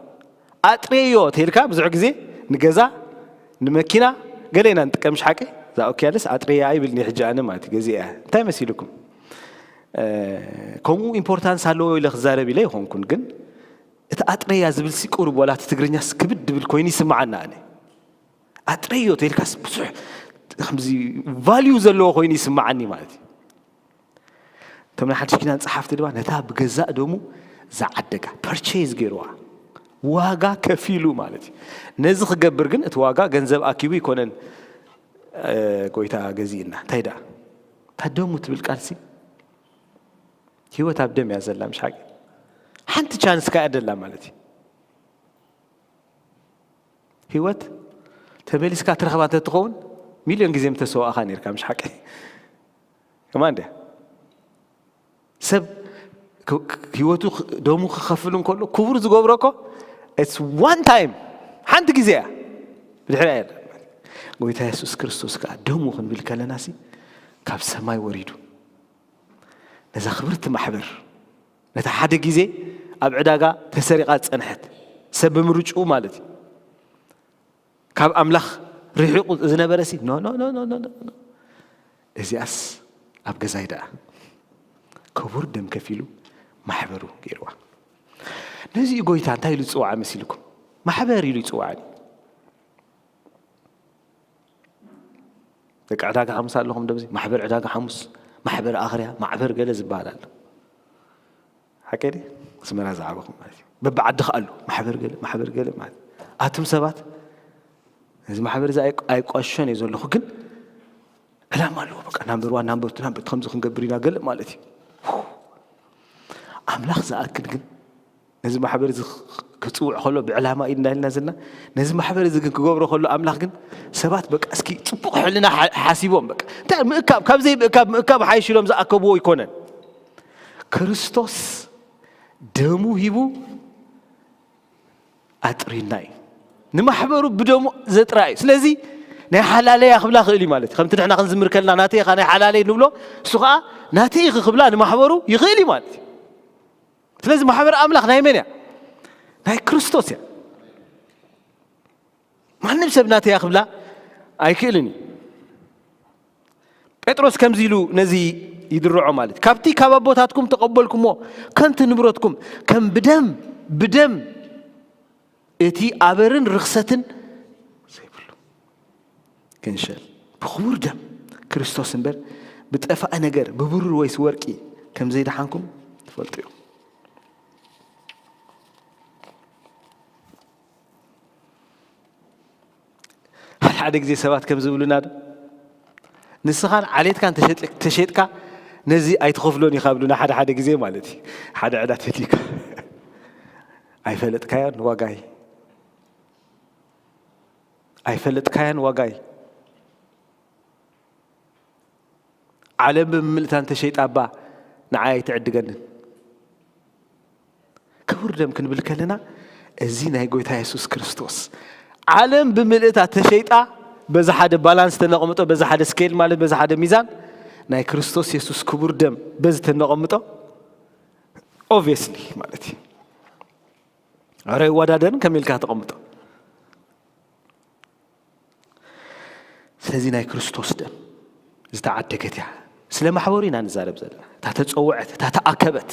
ኣጥሬዮ ተልካ ብዙሕ ግዜ ንገዛ ንመኪና ገለ ኢና ንጥቀም ሽሓቂ እዛ ኦኪያለስ ኣጥሬያ ይብል ሕጂ ኣነ ማለት ገዜ እያ እንታይ መሲልኩም ከምኡ ኢምፖርታንስ ኣለዎ ኢለ ክዛረብ ኢለ ይኾንኩን ግን እቲ ኣጥሬያ ዝብል ሲ ቁሩብ ዋላ እቲ ትግርኛስ ክብድ ድብል ኮይኑ ይስምዓና ኣነ ኣጥሬዮ ተልካስ ብዙሕ ከምዚ ቫልዩ ዘለዎ ኮይኑ ይስምዓኒ ማለት እዩ እቶም ናይ ሓድሽ ኪዳን ጸሓፍቲ ድማ ነታ ብገዛእ ደሙ ዝዓደጋ ፐርቼዝ ገይርዋ ዋጋ ከፊሉ ማለት እዩ ነዚ ክገብር ግን እቲ ዋጋ ገንዘብ ኣኪቡ ይኮነን ጎይታ ገዚእና እንታይ ደኣ እታ ደሙ ትብል ቃልሲ ህይወት ኣብ ደም እያ ዘላ ምሽ ሓቂ ሓንቲ ቻንስ ከኣ ደላ ማለት እዩ ህይወት ተመሊስካ ትረኽባ እንተትኸውን ሚልዮን ግዜ ምተሰዋእኻ ነርካ ምሽ ሓቂ ከማ እንድያ ሰብ ህይወቱ ደሙ ክኸፍል እንከሎ ክቡር ዝገብሮ እኮ it's one time ሓንቲ ግዜ እያ ብድሕሪያ የለ ጎይታ የሱስ ክርስቶስ ከዓ ደሙ ክንብል ከለና ሲ ካብ ሰማይ ወሪዱ ነዛ ክብርቲ ማሕበር ነታ ሓደ ግዜ ኣብ ዕዳጋ ተሰሪቓ ዝጸንሐት ሰብ ብምርጭኡ ማለት እዩ ካብ ኣምላኽ ርሒቑ ዝነበረ ሲ ኖ ኖ ኖ ኖ ኖ ኖ እዚኣስ ኣብ ገዛይ ደኣ ክቡር ደም ከፊሉ ማሕበሩ ገይርዋ ነዚ እዩ ጎይታ እንታይ ኢሉ ዝፅዋዓ መሲልኩም ማሕበር ኢሉ ይፅዋዓኒ ደቂ ዕዳጋ ሓሙስ ኣለኹም ደብዚ ማሕበር ዕዳጋ ሓሙስ ማሕበር ኣኽርያ ማሕበር ገለ ዝበሃል ኣሎ ሓቀ ኣስመራ ዝዓበኹም ማለት እዩ በብዓዲ ከኣሉ ማሕበር ገለ ማሕበር ገለ ማለት ኣቱም ሰባት እዚ ማሕበር እዚ ኣይቋሸን እዩ ዘለኹ ግን ዕላማ ኣለዎ በቃ ናምበር ዋን ናምበር ቱ ናምበር ከምዚ ክንገብር ኢና ገለ ማለት እዩ ኣምላኽ ዝኣክል ግን ነዚ ማሕበር እዚ ክፅውዕ ከሎ ብዕላማ እዩ እንዳልና ዘለና ነዚ ማሕበር እዚ ግን ክገብሮ ከሎ ኣምላኽ ግን ሰባት በቃ እስኪ ፅቡቅ ሕልና ሓሲቦም በቃ እንታይ ምእካብ ካብ ዘይምእካብ ምእካብ ሓይሽ ኢሎም ዝኣከብዎ ይኮነን ክርስቶስ ደሙ ሂቡ ኣጥሪና እዩ ንማሕበሩ ብደሙ ዘጥራ እዩ ስለዚ ናይ ሓላለያ ክብላ ክእል እዩ ማለት እዩ ከምቲ ንሕና ክንዝምር ከልና ናተይ ኢኻ ናይ ሓላለይ ንብሎ እሱ ከዓ ናተይ ኢኺ ክብላ ንማሕበሩ ይኽእል እዩ ማለት እዩ ስለዚ ማሕበር ኣምላኽ ናይ መን እያ ናይ ክርስቶስ እያ ማንም ሰብ ናተይ እያ ክብላ ኣይክእልን እዩ ጴጥሮስ ከምዚ ኢሉ ነዚ ይድርዖ ማለት ካብቲ ካብ ኣቦታትኩም ተቐበልኩሞ ከንቲ ንብረትኩም ከም ብደም ብደም እቲ ኣበርን ርኽሰትን ዘይብሉ ክንሸል ብኽቡር ደም ክርስቶስ እምበር ብጠፋኢ ነገር ብብሩር ወይስ ወርቂ ከም ዘይደሓንኩም ትፈልጡ እዮም ሓደ ሓደ ግዜ ሰባት ከም ዝብሉና ዶ ንስኻን ዓሌትካን ተሸጥካ ነዚ ኣይትኸፍሎን ኢኻ ብሉና ሓደ ሓደ ግዜ ማለት እዩ ሓደ ዕዳ ተልዩካ ኣይፈለጥካዮን ዋጋይ ኣይፈለጥካዮን ዋጋይ ዓለም ብምምልእታ እንተሸይጣ እባ ንዓይ ኣይትዕድገንን ክቡር ደም ክንብል ከለና እዚ ናይ ጎይታ የሱስ ክርስቶስ ዓለም ብምልእታ ተሸይጣ በዚ ሓደ ባላንስ ተነቕምጦ በዚ ሓደ ስኬል ማለት በዚ ሓደ ሚዛን ናይ ክርስቶስ የሱስ ክቡር ደም በዚ ተነቐምጦ ኦብቪየስሊ ማለት እዩ ኣረ ይወዳደርን ከመይ ኢልካ ተቐምጦ ስለዚ ናይ ክርስቶስ ደም ዝተዓደገት እያ ስለ ማሕበሩ ኢና ንዛረብ ዘለና እታ ተፀውዐት እታ ተኣከበት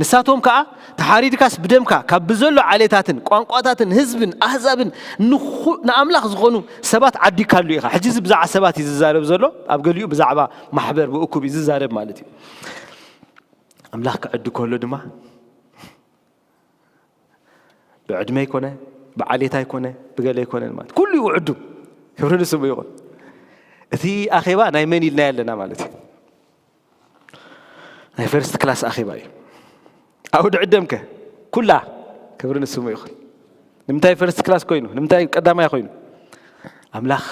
ንሳቶም ከዓ ተሓሪድካስ ብደምካ ካብ ብዘሎ ዓሌታትን ቋንቋታትን ህዝብን ኣህዛብን ንኣምላኽ ዝኾኑ ሰባት ዓዲካሉ ኢኻ ሕጂ እዚ ብዛዕባ ሰባት እዩ ዝዛረብ ዘሎ ኣብ ገሊኡ ብዛዕባ ማሕበር ብእኩብ እዩ ዝዛረብ ማለት እዩ ኣምላኽ ክዕዱ ከሎ ድማ ብዕድመ ይኮነ፣ ብዓሌታ ይኮነ፣ ብገለ ይኮነ ማለት ኩሉ እዩ ዕዱም። ክብሪ ንስሙ ይኹን። እቲ ኣኼባ ናይ መን ኢልና ኣለና ማለት እዩ? ናይ ፈርስት ክላስ ኣኼባ እዩ። ኣብኡ ድዕደምከ ኩላ ክብሪ ንስሙ ይኹን። ንምንታይ ፈርስት ክላስ ኮይኑ? ንምንታይ ቀዳማይ ኮይኑ? ኣምላኽ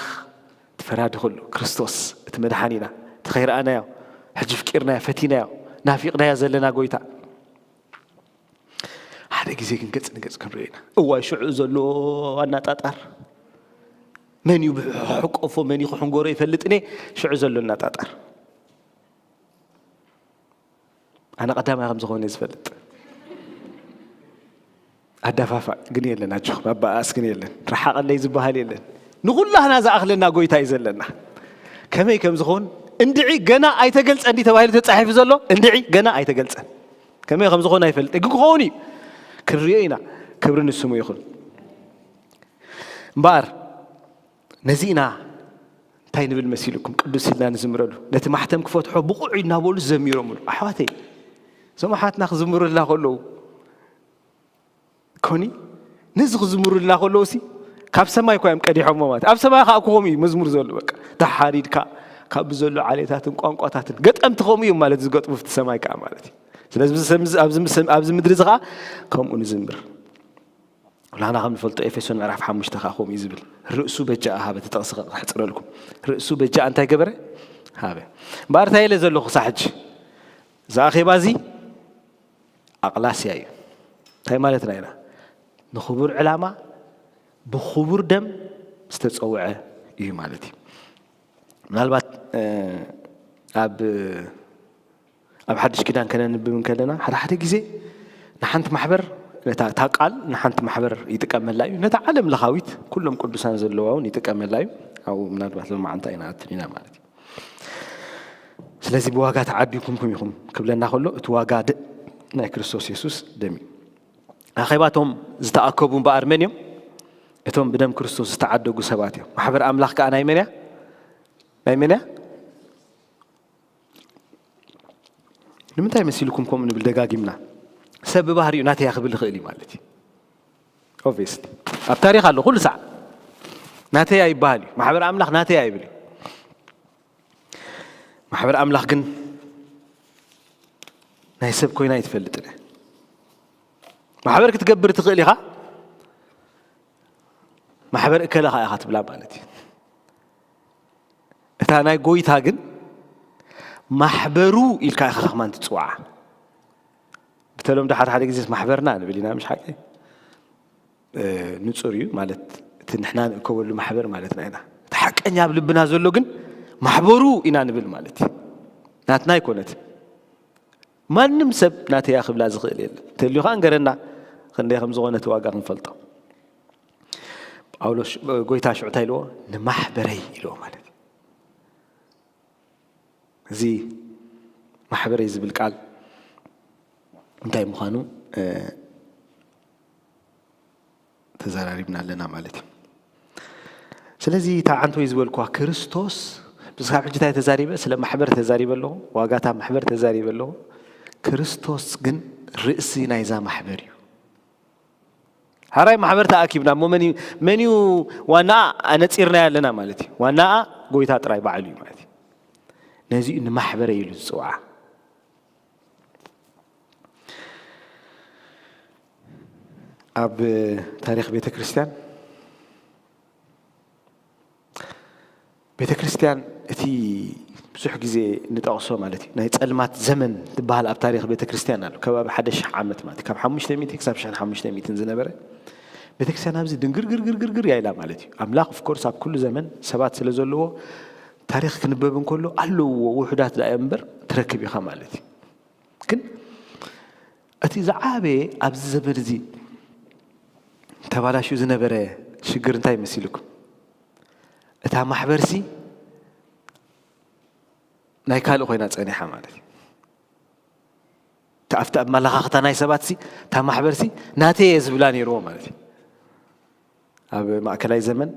እቲ ፈራዲ ኩሉ ክርስቶስ እቲ መድሓኒና፣ እቲ ከይረኣናዮ ሕጂ ፍቂርናዮ፣ ፈቲናዮ፣ ናፊቕናዮ ዘለና ጎይታ። ሓደ ግዜ ግን ገጽ ንገጽ ክንሪኦ ኢና። እዋይ ሽዑ ዘሎ ኣናጣጣር፣ መን እዩ ብሕቆፎ፣ መን እዩ ክሕንጎሮ ይፈልጥን እየ። ሽዑ ዘሎ ኣናጣጣር ኣነ ቀዳማይ ከም ዝኾነ ዝፈልጥ። ኣዳፋፋ ግን የለን፣ ኣጆኹም ኣባኣስ ግን የለን፣ ረሓቐለይ ዝበሃል የለን። ንኹላህና ዝኣኽለና ጎይታ እዩ ዘለና። ከመይ ከም ዝኾን እንድዒ ገና ኣይተገልጸን እንዲ ተባሂሉ ተጻሒፉ ዘሎ፣ እንድዒ ገና ኣይተገልጸን። ከመይ ከም ዝኾን ኣይፈልጥ ግን ክኸውን እዩ። ክንሪኦ ኢና። ክብሪ ንስሙ ይኹን። እምበኣር ነዚ ኢና እንታይ ንብል መሲልኩም ቅዱስ ኢልና ንዝምረሉ። ነቲ ማሕተም ክፈትሖ ብቑዕ እዩ እናበሉ ዘሚሮምሉ። ኣሕዋተይ፣ እዞም ኣሕዋትና ክዝምሩልና ከለዉ፣ ኮኒ ነዚ ክዝምሩልና ከለዉ ሲ ካብ ሰማይ እኳ እዮም ቀዲሖሞ ማለት። ኣብ ሰማይ ከዓ ክኸምኡ እዩ መዝሙር ዘሎ። በቃ ተሓሪድካ ካብ ዘሎ ዓሌታትን ቋንቋታትን ገጠምቲ ከምኡ እዮም ማለት ዝገጥሙ ኣብቲ ሰማይ ከዓ ማለት እዩ። ስለዚ ኣብዚ ኣብዚ ኣብዚ ኣብዚ ምድሪ እዚ ከዓ ከምኡ ንዝምር። ኩላና ከም ንፈልጦ ኤፌሶን ምዕራፍ ሓሙሽተ ከዓ ከምኡ እዩ ዝብል። ርእሱ በጃ ሃበ፣ እቲ ጥቕሲ ከሕጽረልኩም። ርእሱ በጃ እንታይ ገበረ? ሃበ። እምበኣር እንታይ ኢለ ዘለኹ ክሳዕ ሕጂ? እዚ ኣኼባ እዚ ኣቕላስያ እዩ። እንታይ ማለትና ኢና? ንኽቡር ዕላማ ብኽቡር ደም ዝተጸውዐ እዩ ማለት እዩ። ምናልባት ኣብ ኣብ ሓድሽ ኪዳን ከነንብብ እንከለና ሓደ ሓደ ግዜ ንሓንቲ ማሕበር ነታ እታ ቃል ንሓንቲ ማሕበር ይጥቀመላ እዩ። ነታ ዓለም ለኻዊት ኩሎም ቅዱሳን ዘለዋ እውን ይጥቀመላ እዩ። ኣብኡ ምናልባት ሎማዓንቲ ኣይንኣትን ኢና ማለት እዩ። ስለዚ ብዋጋ ተዓዲግኩም ኢኹም ክብለና ከሎ እቲ ዋጋ ደ ናይ ክርስቶስ የሱስ ደም እዩ። ኣኼባቶም ዝተኣከቡ እምበኣር መን እዮም? እቶም ብደም ክርስቶስ ዝተዓደጉ ሰባት እዮም። ማሕበር ኣምላኽ ከኣ ናይ መን እያ? ናይ መን እያ? ንምንታይ መሲልኩም ከምኡ ንብል ደጋጊምና? ሰብ ብባህሪኡ ናተይ እያ ክብል ይኽእል እዩ ማለት እዩ። ኦብቪየስሊ ኣብ ታሪኽ ኣሎ ኩሉ ሳዕ ናተይ እያ ይበሃል እዩ። ማሕበር ኣምላኽ ናተይ እያ ይብል እዩ። ማሕበር ኣምላኽ ግን ናይ ሰብ ኮይና ኣይትፈልጥን እያ። ማሕበር ክትገብር ትኽእል ኢኻ፣ ማሕበር እከለ ኸኣ ኢኻ ትብላ ማለት እዩ። እታ ናይ ጎይታ ግን ማሕበሩ ኢልካ ኢኻ ከማን ትጽውዓ። ብተለምዶ ሓደ ሓደ ግዜስ ማሕበርና ንብል ኢና፣ ምሽ ሓቂ? ንጹር እዩ ማለት እቲ ንሕና ንእከበሉ ማሕበር ማለትና ኢና። እቲ ሓቀኛ ኣብ ልብና ዘሎ ግን ማሕበሩ ኢና ንብል ማለት እዩ። ናትና ኣይኮነትን። ማንም ሰብ ናተይ እያ ክብላ ዝኽእል የለን። እንተልዩ ኸኣ ንገረና፣ ክንደይ ከም ዝኾነ እቲ ዋጋ ክንፈልጦ። ጳውሎስ ሽ-፣ ጎይታ ሽዑ እንታይ ኢልዎ? ንማሕበረይ ኢልዎ ማለት እዩ። እዚ ማሕበረይ ዝብል ቃል እንታይ ምዃኑ፣ እ፣ ተዘራሪብና ኣለና ማለት እዩ። ስለዚ እታ ዓንተወይ ዝበልኩዋ ክርስቶስ፣ ብስካብ ሕጂ እንታይ ተዛሪበ? ስለ ማሕበር ተዛሪበ ኣለኹ፣ ዋጋታ ማሕበር ተዛሪበ ኣለኹ። ክርስቶስ ግን ርእሲ ናይዛ ማሕበር እዩ። ሃራይ ማሕበር ተኣኪብና እሞ መን እዩ፣ መን እዩ ዋናኣ? ኣነጺርናዮ ኣለና ማለት እዩ። ዋናኣ ጎይታ ጥራይ ባዕሉ እዩ ማለት እዩ። ነዚኡ ንማሕበረ ኢሉ ዝጽውዓ። ኣብ ታሪኽ ቤተ ክርስቲያን፣ ቤተ ክርስቲያን እቲ ብዙሕ ግዜ ንጠቕሶ ማለት እዩ፣ ናይ ጸልማት ዘመን ዝበሃል ኣብ ታሪኽ ቤተ ክርስቲያን ኣሎ። ከባቢ ሓደ ሽሕ ዓመት ማለት እዩ፣ ካብ ሓሙሽተ ሚእቲ ክሳብ ሽሕን ሓሙሽተ ሚእትን ዝነበረ ቤተ ክርስቲያን ኣብዚ ድንግርግርግርግር እያ ኢላ ማለት እዩ። ኣምላኽ ኦፍ ኮርስ ኣብ ኩሉ ዘመን ሰባት ስለ ዘለዎ ታሪኽ ክንበብ እንከሎ ኣለዎ፣ ውሑዳት ደኣ እዮም እምበር ትረክብ ኢኻ ማለት እዩ። ግን እቲ ዝዓበየ ኣብዚ ዘመን እዚ ተባላሽዩ ዝነበረ ሽግር እንታይ መሲልኩም? እታ ማሕበርሲ ናይ ካልእ ኮይና ጸኒሓ ማለት እዩ። እቲ ኣብቲ ኣመለኻኽታ ናይ ሰባትሲ እታ ማሕበርሲ ናተይ እየ ዝብላ ነይርዎ ማለት እዩ። ኣብ ማእከላይ ዘመን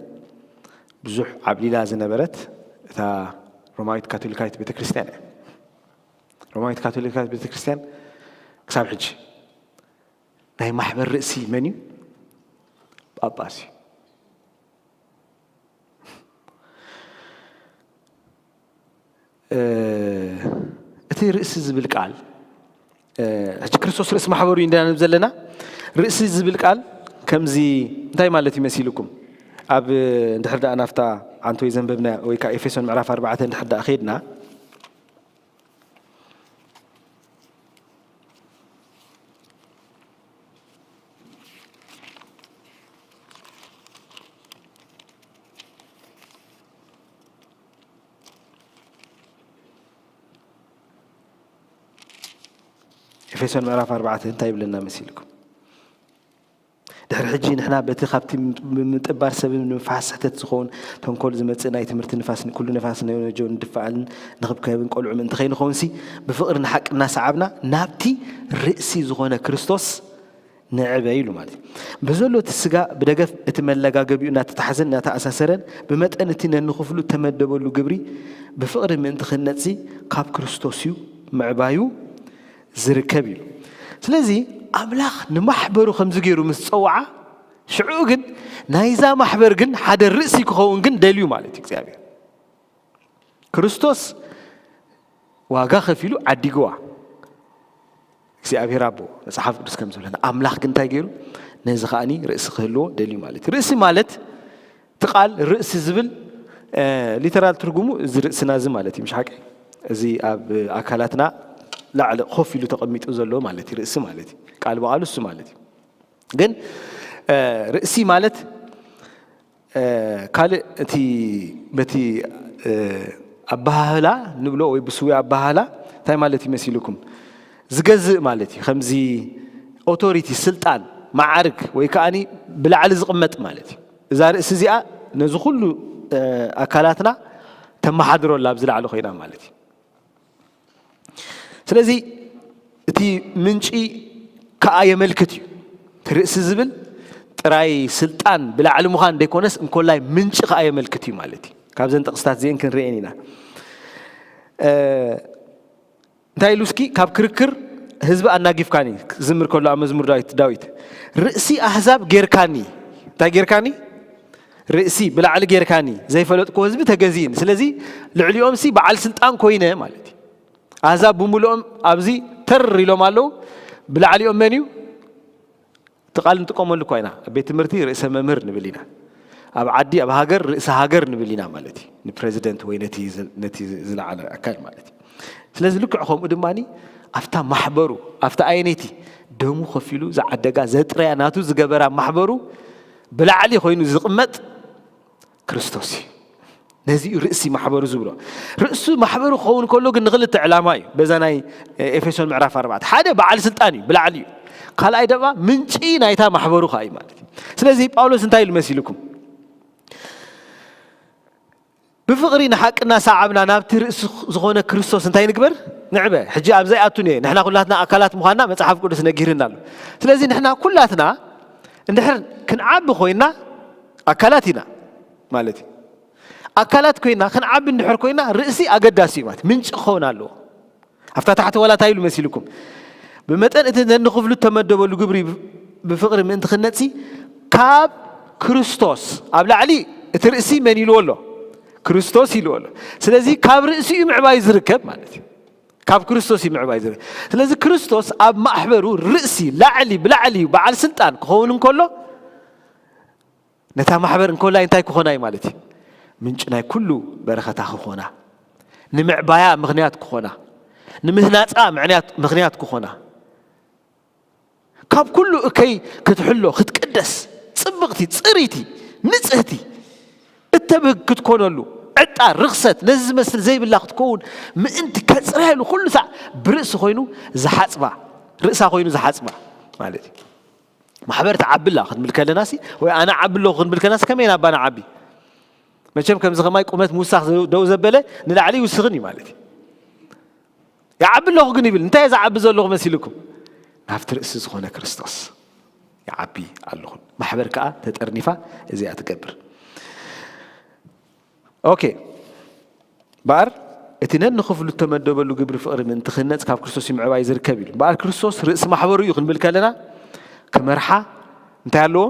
ብዙሕ ዓብሊላ ዝነበረት እታ ሮማዊት ካቶሊካዊት ቤተክርስትያን እያ። ሮማዊት ካቶሊካዊት ቤተክርስትያን ክሳብ ሕጂ ናይ ማሕበር ርእሲ መን እዩ? ጳጳስ እዩ። እቲ ርእሲ ዝብል ቃል ሕጂ ክርስቶስ ርእሲ ማሕበሩ እዩ እንዳንብ ዘለና። ርእሲ ዝብል ቃል ከምዚ እንታይ ማለት ይመሲልኩም? ኣብ እንድሕር ደኣ ናፍታ ዓንቶ ዘንበብና ወይ ከዓ ኤፌሶን ምዕራፍ ኣርባዕተ እንድሕር ደኣ ከይድና ኤፌሶን ምዕራፍ ኣርባዕተ እንታይ ይብለና መሲልኩም? ድሕሪ ሕጂ ንሕና በቲ ካብቲ ምጥባር ሰብን ንምፍሓስ ስሕተት ዝኸውን ተንኮል ዝመጽእ ናይ ትምህርቲ ንፋስ ኩሉ ነፋስ ነጆ ንድፍኣልን ንኽብከብን ቆልዑ ምእንቲ ከይንኸውንሲ ብፍቕሪ ንሓቂ እናሰዓብና ናብቲ ርእሲ ዝኾነ ክርስቶስ ንዕበ ኢሉ ማለት እዩ። ብዘሎ እቲ ስጋ ብደገፍ እቲ መለጋገቢኡ እናተታሕዘን እናተኣሳሰረን ብመጠን እቲ ነንክፍሉ እተመደበሉ ግብሪ ብፍቕሪ ምእንቲ ክንነጽ ካብ ክርስቶስ እዩ ምዕባዩ ዝርከብ እዩ። ስለዚ ኣምላኽ ንማሕበሩ ከምዚ ገይሩ ምስ ጸውዓ ሽዑ ግን ናይዛ ማሕበር ግን ሓደ ርእሲ ክኸውን ግን ደልዩ ማለት እዩ እግዚኣብሔር። ክርስቶስ ዋጋ ከፊሉ ዓዲግዋ። እግዚኣብሔር ኣቦ መጽሓፍ ቅዱስ ከም ዝብለና ኣምላኽ ግን እንታይ ገይሩ ነዚ ከዓኒ ርእሲ ክህልዎ ደልዩ ማለት እዩ። ርእሲ ማለት እቲ ቃል ርእሲ ዝብል ሊተራል ትርጉሙ እዚ ርእስና እዚ ማለት እዩ። ምሽ ሓቂ እዚ ኣብ ኣካላትና ላዕሊ ኮፍ ኢሉ ተቐሚጡ ዘሎ ማለት እዩ። ርእሲ ማለት እዩ። ቃል ብቓሉ እሱ ማለት እዩ። ግን ርእሲ ማለት ካልእ እቲ በቲ ኣበሃህላ ንብሎ ወይ ብስዊ ኣበሃህላ እንታይ ማለት ይመሲልኩም? ዝገዝእ ማለት እዩ። ከምዚ ኦቶሪቲ፣ ስልጣን፣ መዓርግ ወይ ከዓኒ ብላዕሊ ዝቕመጥ ማለት እዩ። እዛ ርእሲ እዚኣ ነዚ ኩሉ ኣካላትና ተመሓድሮ ኣላ ኣብዚ ላዕሊ ኮይና ማለት እዩ። ስለዚ እቲ ምንጪ ከኣ የመልክት እዩ። እቲ ርእሲ ዝብል ጥራይ ስልጣን ብላዕሊ ምዃን ዘይኮነስ እንኮላይ ምንጪ ከኣ የመልክት እዩ ማለት እዩ። ካብዘን ጥቕስታት እዚአን ክንርእየን ኢና። እንታይ ኢሉ እስኪ ካብ ክርክር ህዝቢ ኣናጊፍካኒ ክዝምር ከሎ ኣብ መዝሙር ዳዊት ዳዊት ርእሲ ኣህዛብ ጌርካኒ እንታይ ጌርካኒ ርእሲ ብላዕሊ ጌርካኒ ዘይፈለጥኩ ህዝቢ ተገዚእኒ ስለዚ ልዕሊኦም ሲ በዓል ስልጣን ኮይነ ማለት እዩ ኣህዛብ ብምልኦም ኣብዚ ተር ኢሎም ኣለዉ ብላዕሊኦም መን እዩ እቲ ቃል ንጥቀመሉ እኳ ኢና ኣብ ቤት ትምህርቲ ርእሰ መምህር ንብል ኢና ኣብ ዓዲ ኣብ ሃገር ርእሰ ሃገር ንብል ኢና ማለት እዩ ንፕሬዚደንት ወይ ነቲ ዝለዓለ ኣካል ማለት እዩ ስለዚ ልክዕ ከምኡ ድማ ኣብታ ማሕበሩ ኣብታ ኣየነይቲ ደሙ ከፊሉ ዝዓደጋ ዘጥረያ ናቱ ዝገበራ ማሕበሩ ብላዕሊ ኮይኑ ዝቕመጥ ክርስቶስ እዩ ነዚ እዩ ርእሲ ማሕበሩ ዝብሎ ርእሱ ማሕበሩ ክኸውን ከሎ ግን ንክልተ ዕላማ እዩ በዛ ናይ ኤፌሶን ምዕራፍ ኣርባዕተ ሓደ በዓል ስልጣን እዩ ብላዕሊ እዩ ካልኣይ ድማ ምንጪ ናይታ ማሕበሩ ከዓ እዩ ማለት እዩ ስለዚ ጳውሎስ እንታይ ኢሉ መሲልኩም ብፍቕሪ ንሓቂ እናሰዓብና ናብቲ ርእሲ ዝኾነ ክርስቶስ እንታይ ንግበር ንዕበ ሕጂ ኣብዘይ ኣቱን እየ ንሕና ኩላትና ኣካላት ምዃንና መፅሓፍ ቅዱስ ነጊርና ኣሎ ስለዚ ንሕና ኩላትና እንድሕር ክንዓቢ ኮይና ኣካላት ኢና ማለት እዩ ኣካላት ኮይና ክንዓቢ እንድሕር ኮይና ርእሲ ኣገዳሲ እዩ ማለት ምንጪ ክኸውን ኣለዎ ኣብታ ታሕቲ ዋላ እንታይ ኢሉ መሲልኩም ብመጠን እቲ ነንክፍሉ እተመደበሉ ግብሪ ብፍቕሪ ምእንቲ ክነፂ ካብ ክርስቶስ ኣብ ላዕሊ እቲ ርእሲ መን ኢልዎ ኣሎ ክርስቶስ ኢልዎ ኣሎ ስለዚ ካብ ርእሲ እዩ ምዕባይ ዝርከብ ማለት እዩ ካብ ክርስቶስ እዩ ምዕባይ ዝርከብ ስለዚ ክርስቶስ ኣብ ማሕበሩ ርእሲ ላዕሊ ብላዕሊ እዩ በዓል ስልጣን ክኸውን እንከሎ ነታ ማሕበር እንኮላይ እንታይ ክኾና እዩ ማለት እዩ ምንጭ ናይ ኩሉ በረኸታ ክኾና ንምዕባያ ምኽንያት ክኾና ንምህናፃ ምኽንያት ክኾና ካብ ኩሉ እከይ ክትሕሎ ክትቅደስ ፅብቕቲ ፅሪቲ ንፅህቲ እተብህግ ክትኮነሉ ዕጣ ርኽሰት ነዚ ዝመስል ዘይብላ ክትከውን ምእንቲ ከፅርያሉ ኩሉ ሳዕ ብርእሲ ኮይኑ ዝሓፅባ ርእሳ ኮይኑ ዝሓፅባ ማለት እዩ ማሕበር ትዓቢ ኣላ ክንብል ከለናሲ ወይ ኣነ ዓቢ ኣለኹ ክንብል ከለናሲ ከመይ ናባና ዓቢ መቸም ከምዚ ከማይ ቁመት ምውሳኽ ደው ዘበለ ንላዕሊ ይውስኽን እዩ ማለት እዩ ይዓቢ ኣለኹ ግን ይብል እንታይ ዝዓቢ ዘለኹ መሲልኩም ናብቲ ርእሲ ዝኾነ ክርስቶስ ይዓቢ ኣለኹን ማሕበር ከዓ ተጠርኒፋ እዚኣ ትገብር ኦኬ ባር እቲ ነንኽፍሉ እተመደበሉ ግብሪ ፍቕሪ ምእንቲ ክህነጽ ካብ ክርስቶስ እዩ ምዕባይ ዝርከብ ኢሉ። እምበኣር ክርስቶስ ርእሲ ማሕበሩ እዩ ክንብል ከለና ክመርሓ እንታይ ኣለዎ?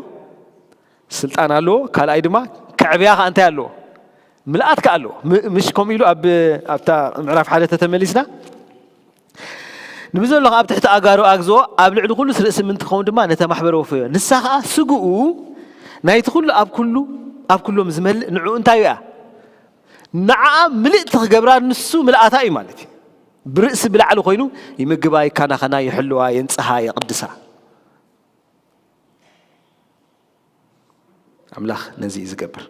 ስልጣን ኣለዎ። ካልኣይ ድማ ከዕብያ ከኣ እንታይ ኣለዎ? ምልኣት ከኣ ኣለዎ። ም- ምሽ ከምኡ ኢሉ ኣብ ኣብታ ምዕራፍ ሓደ ተተመሊስና ንብዘሎ ከኣ ኣብ ትሕቲ ኣጋሩ ኣግዝኦ ኣብ ልዕሊ ኩሉስ ርእሲ ምእንቲ ክኸውን ድማ ነታ ማሕበር ወፈዮ። ንሳ ከኣ ስግኡ ናይቲ ኩሉ ኣብ ኩሉ ኣብ ኩሎም ዝመልእ ንዕኡ እንታይ እያ? ንዓኣ ምልእቲ ክገብራ ንሱ ምልኣታ እዩ ማለት እዩ። ብርእሲ ብላዕሊ ኮይኑ ይምግባ፣ ይከናኸና፣ ይሕልዋ፣ የንጽሃ፣ የቕድሳ። ኣምላኽ ነዚ እዩ ዝገብር።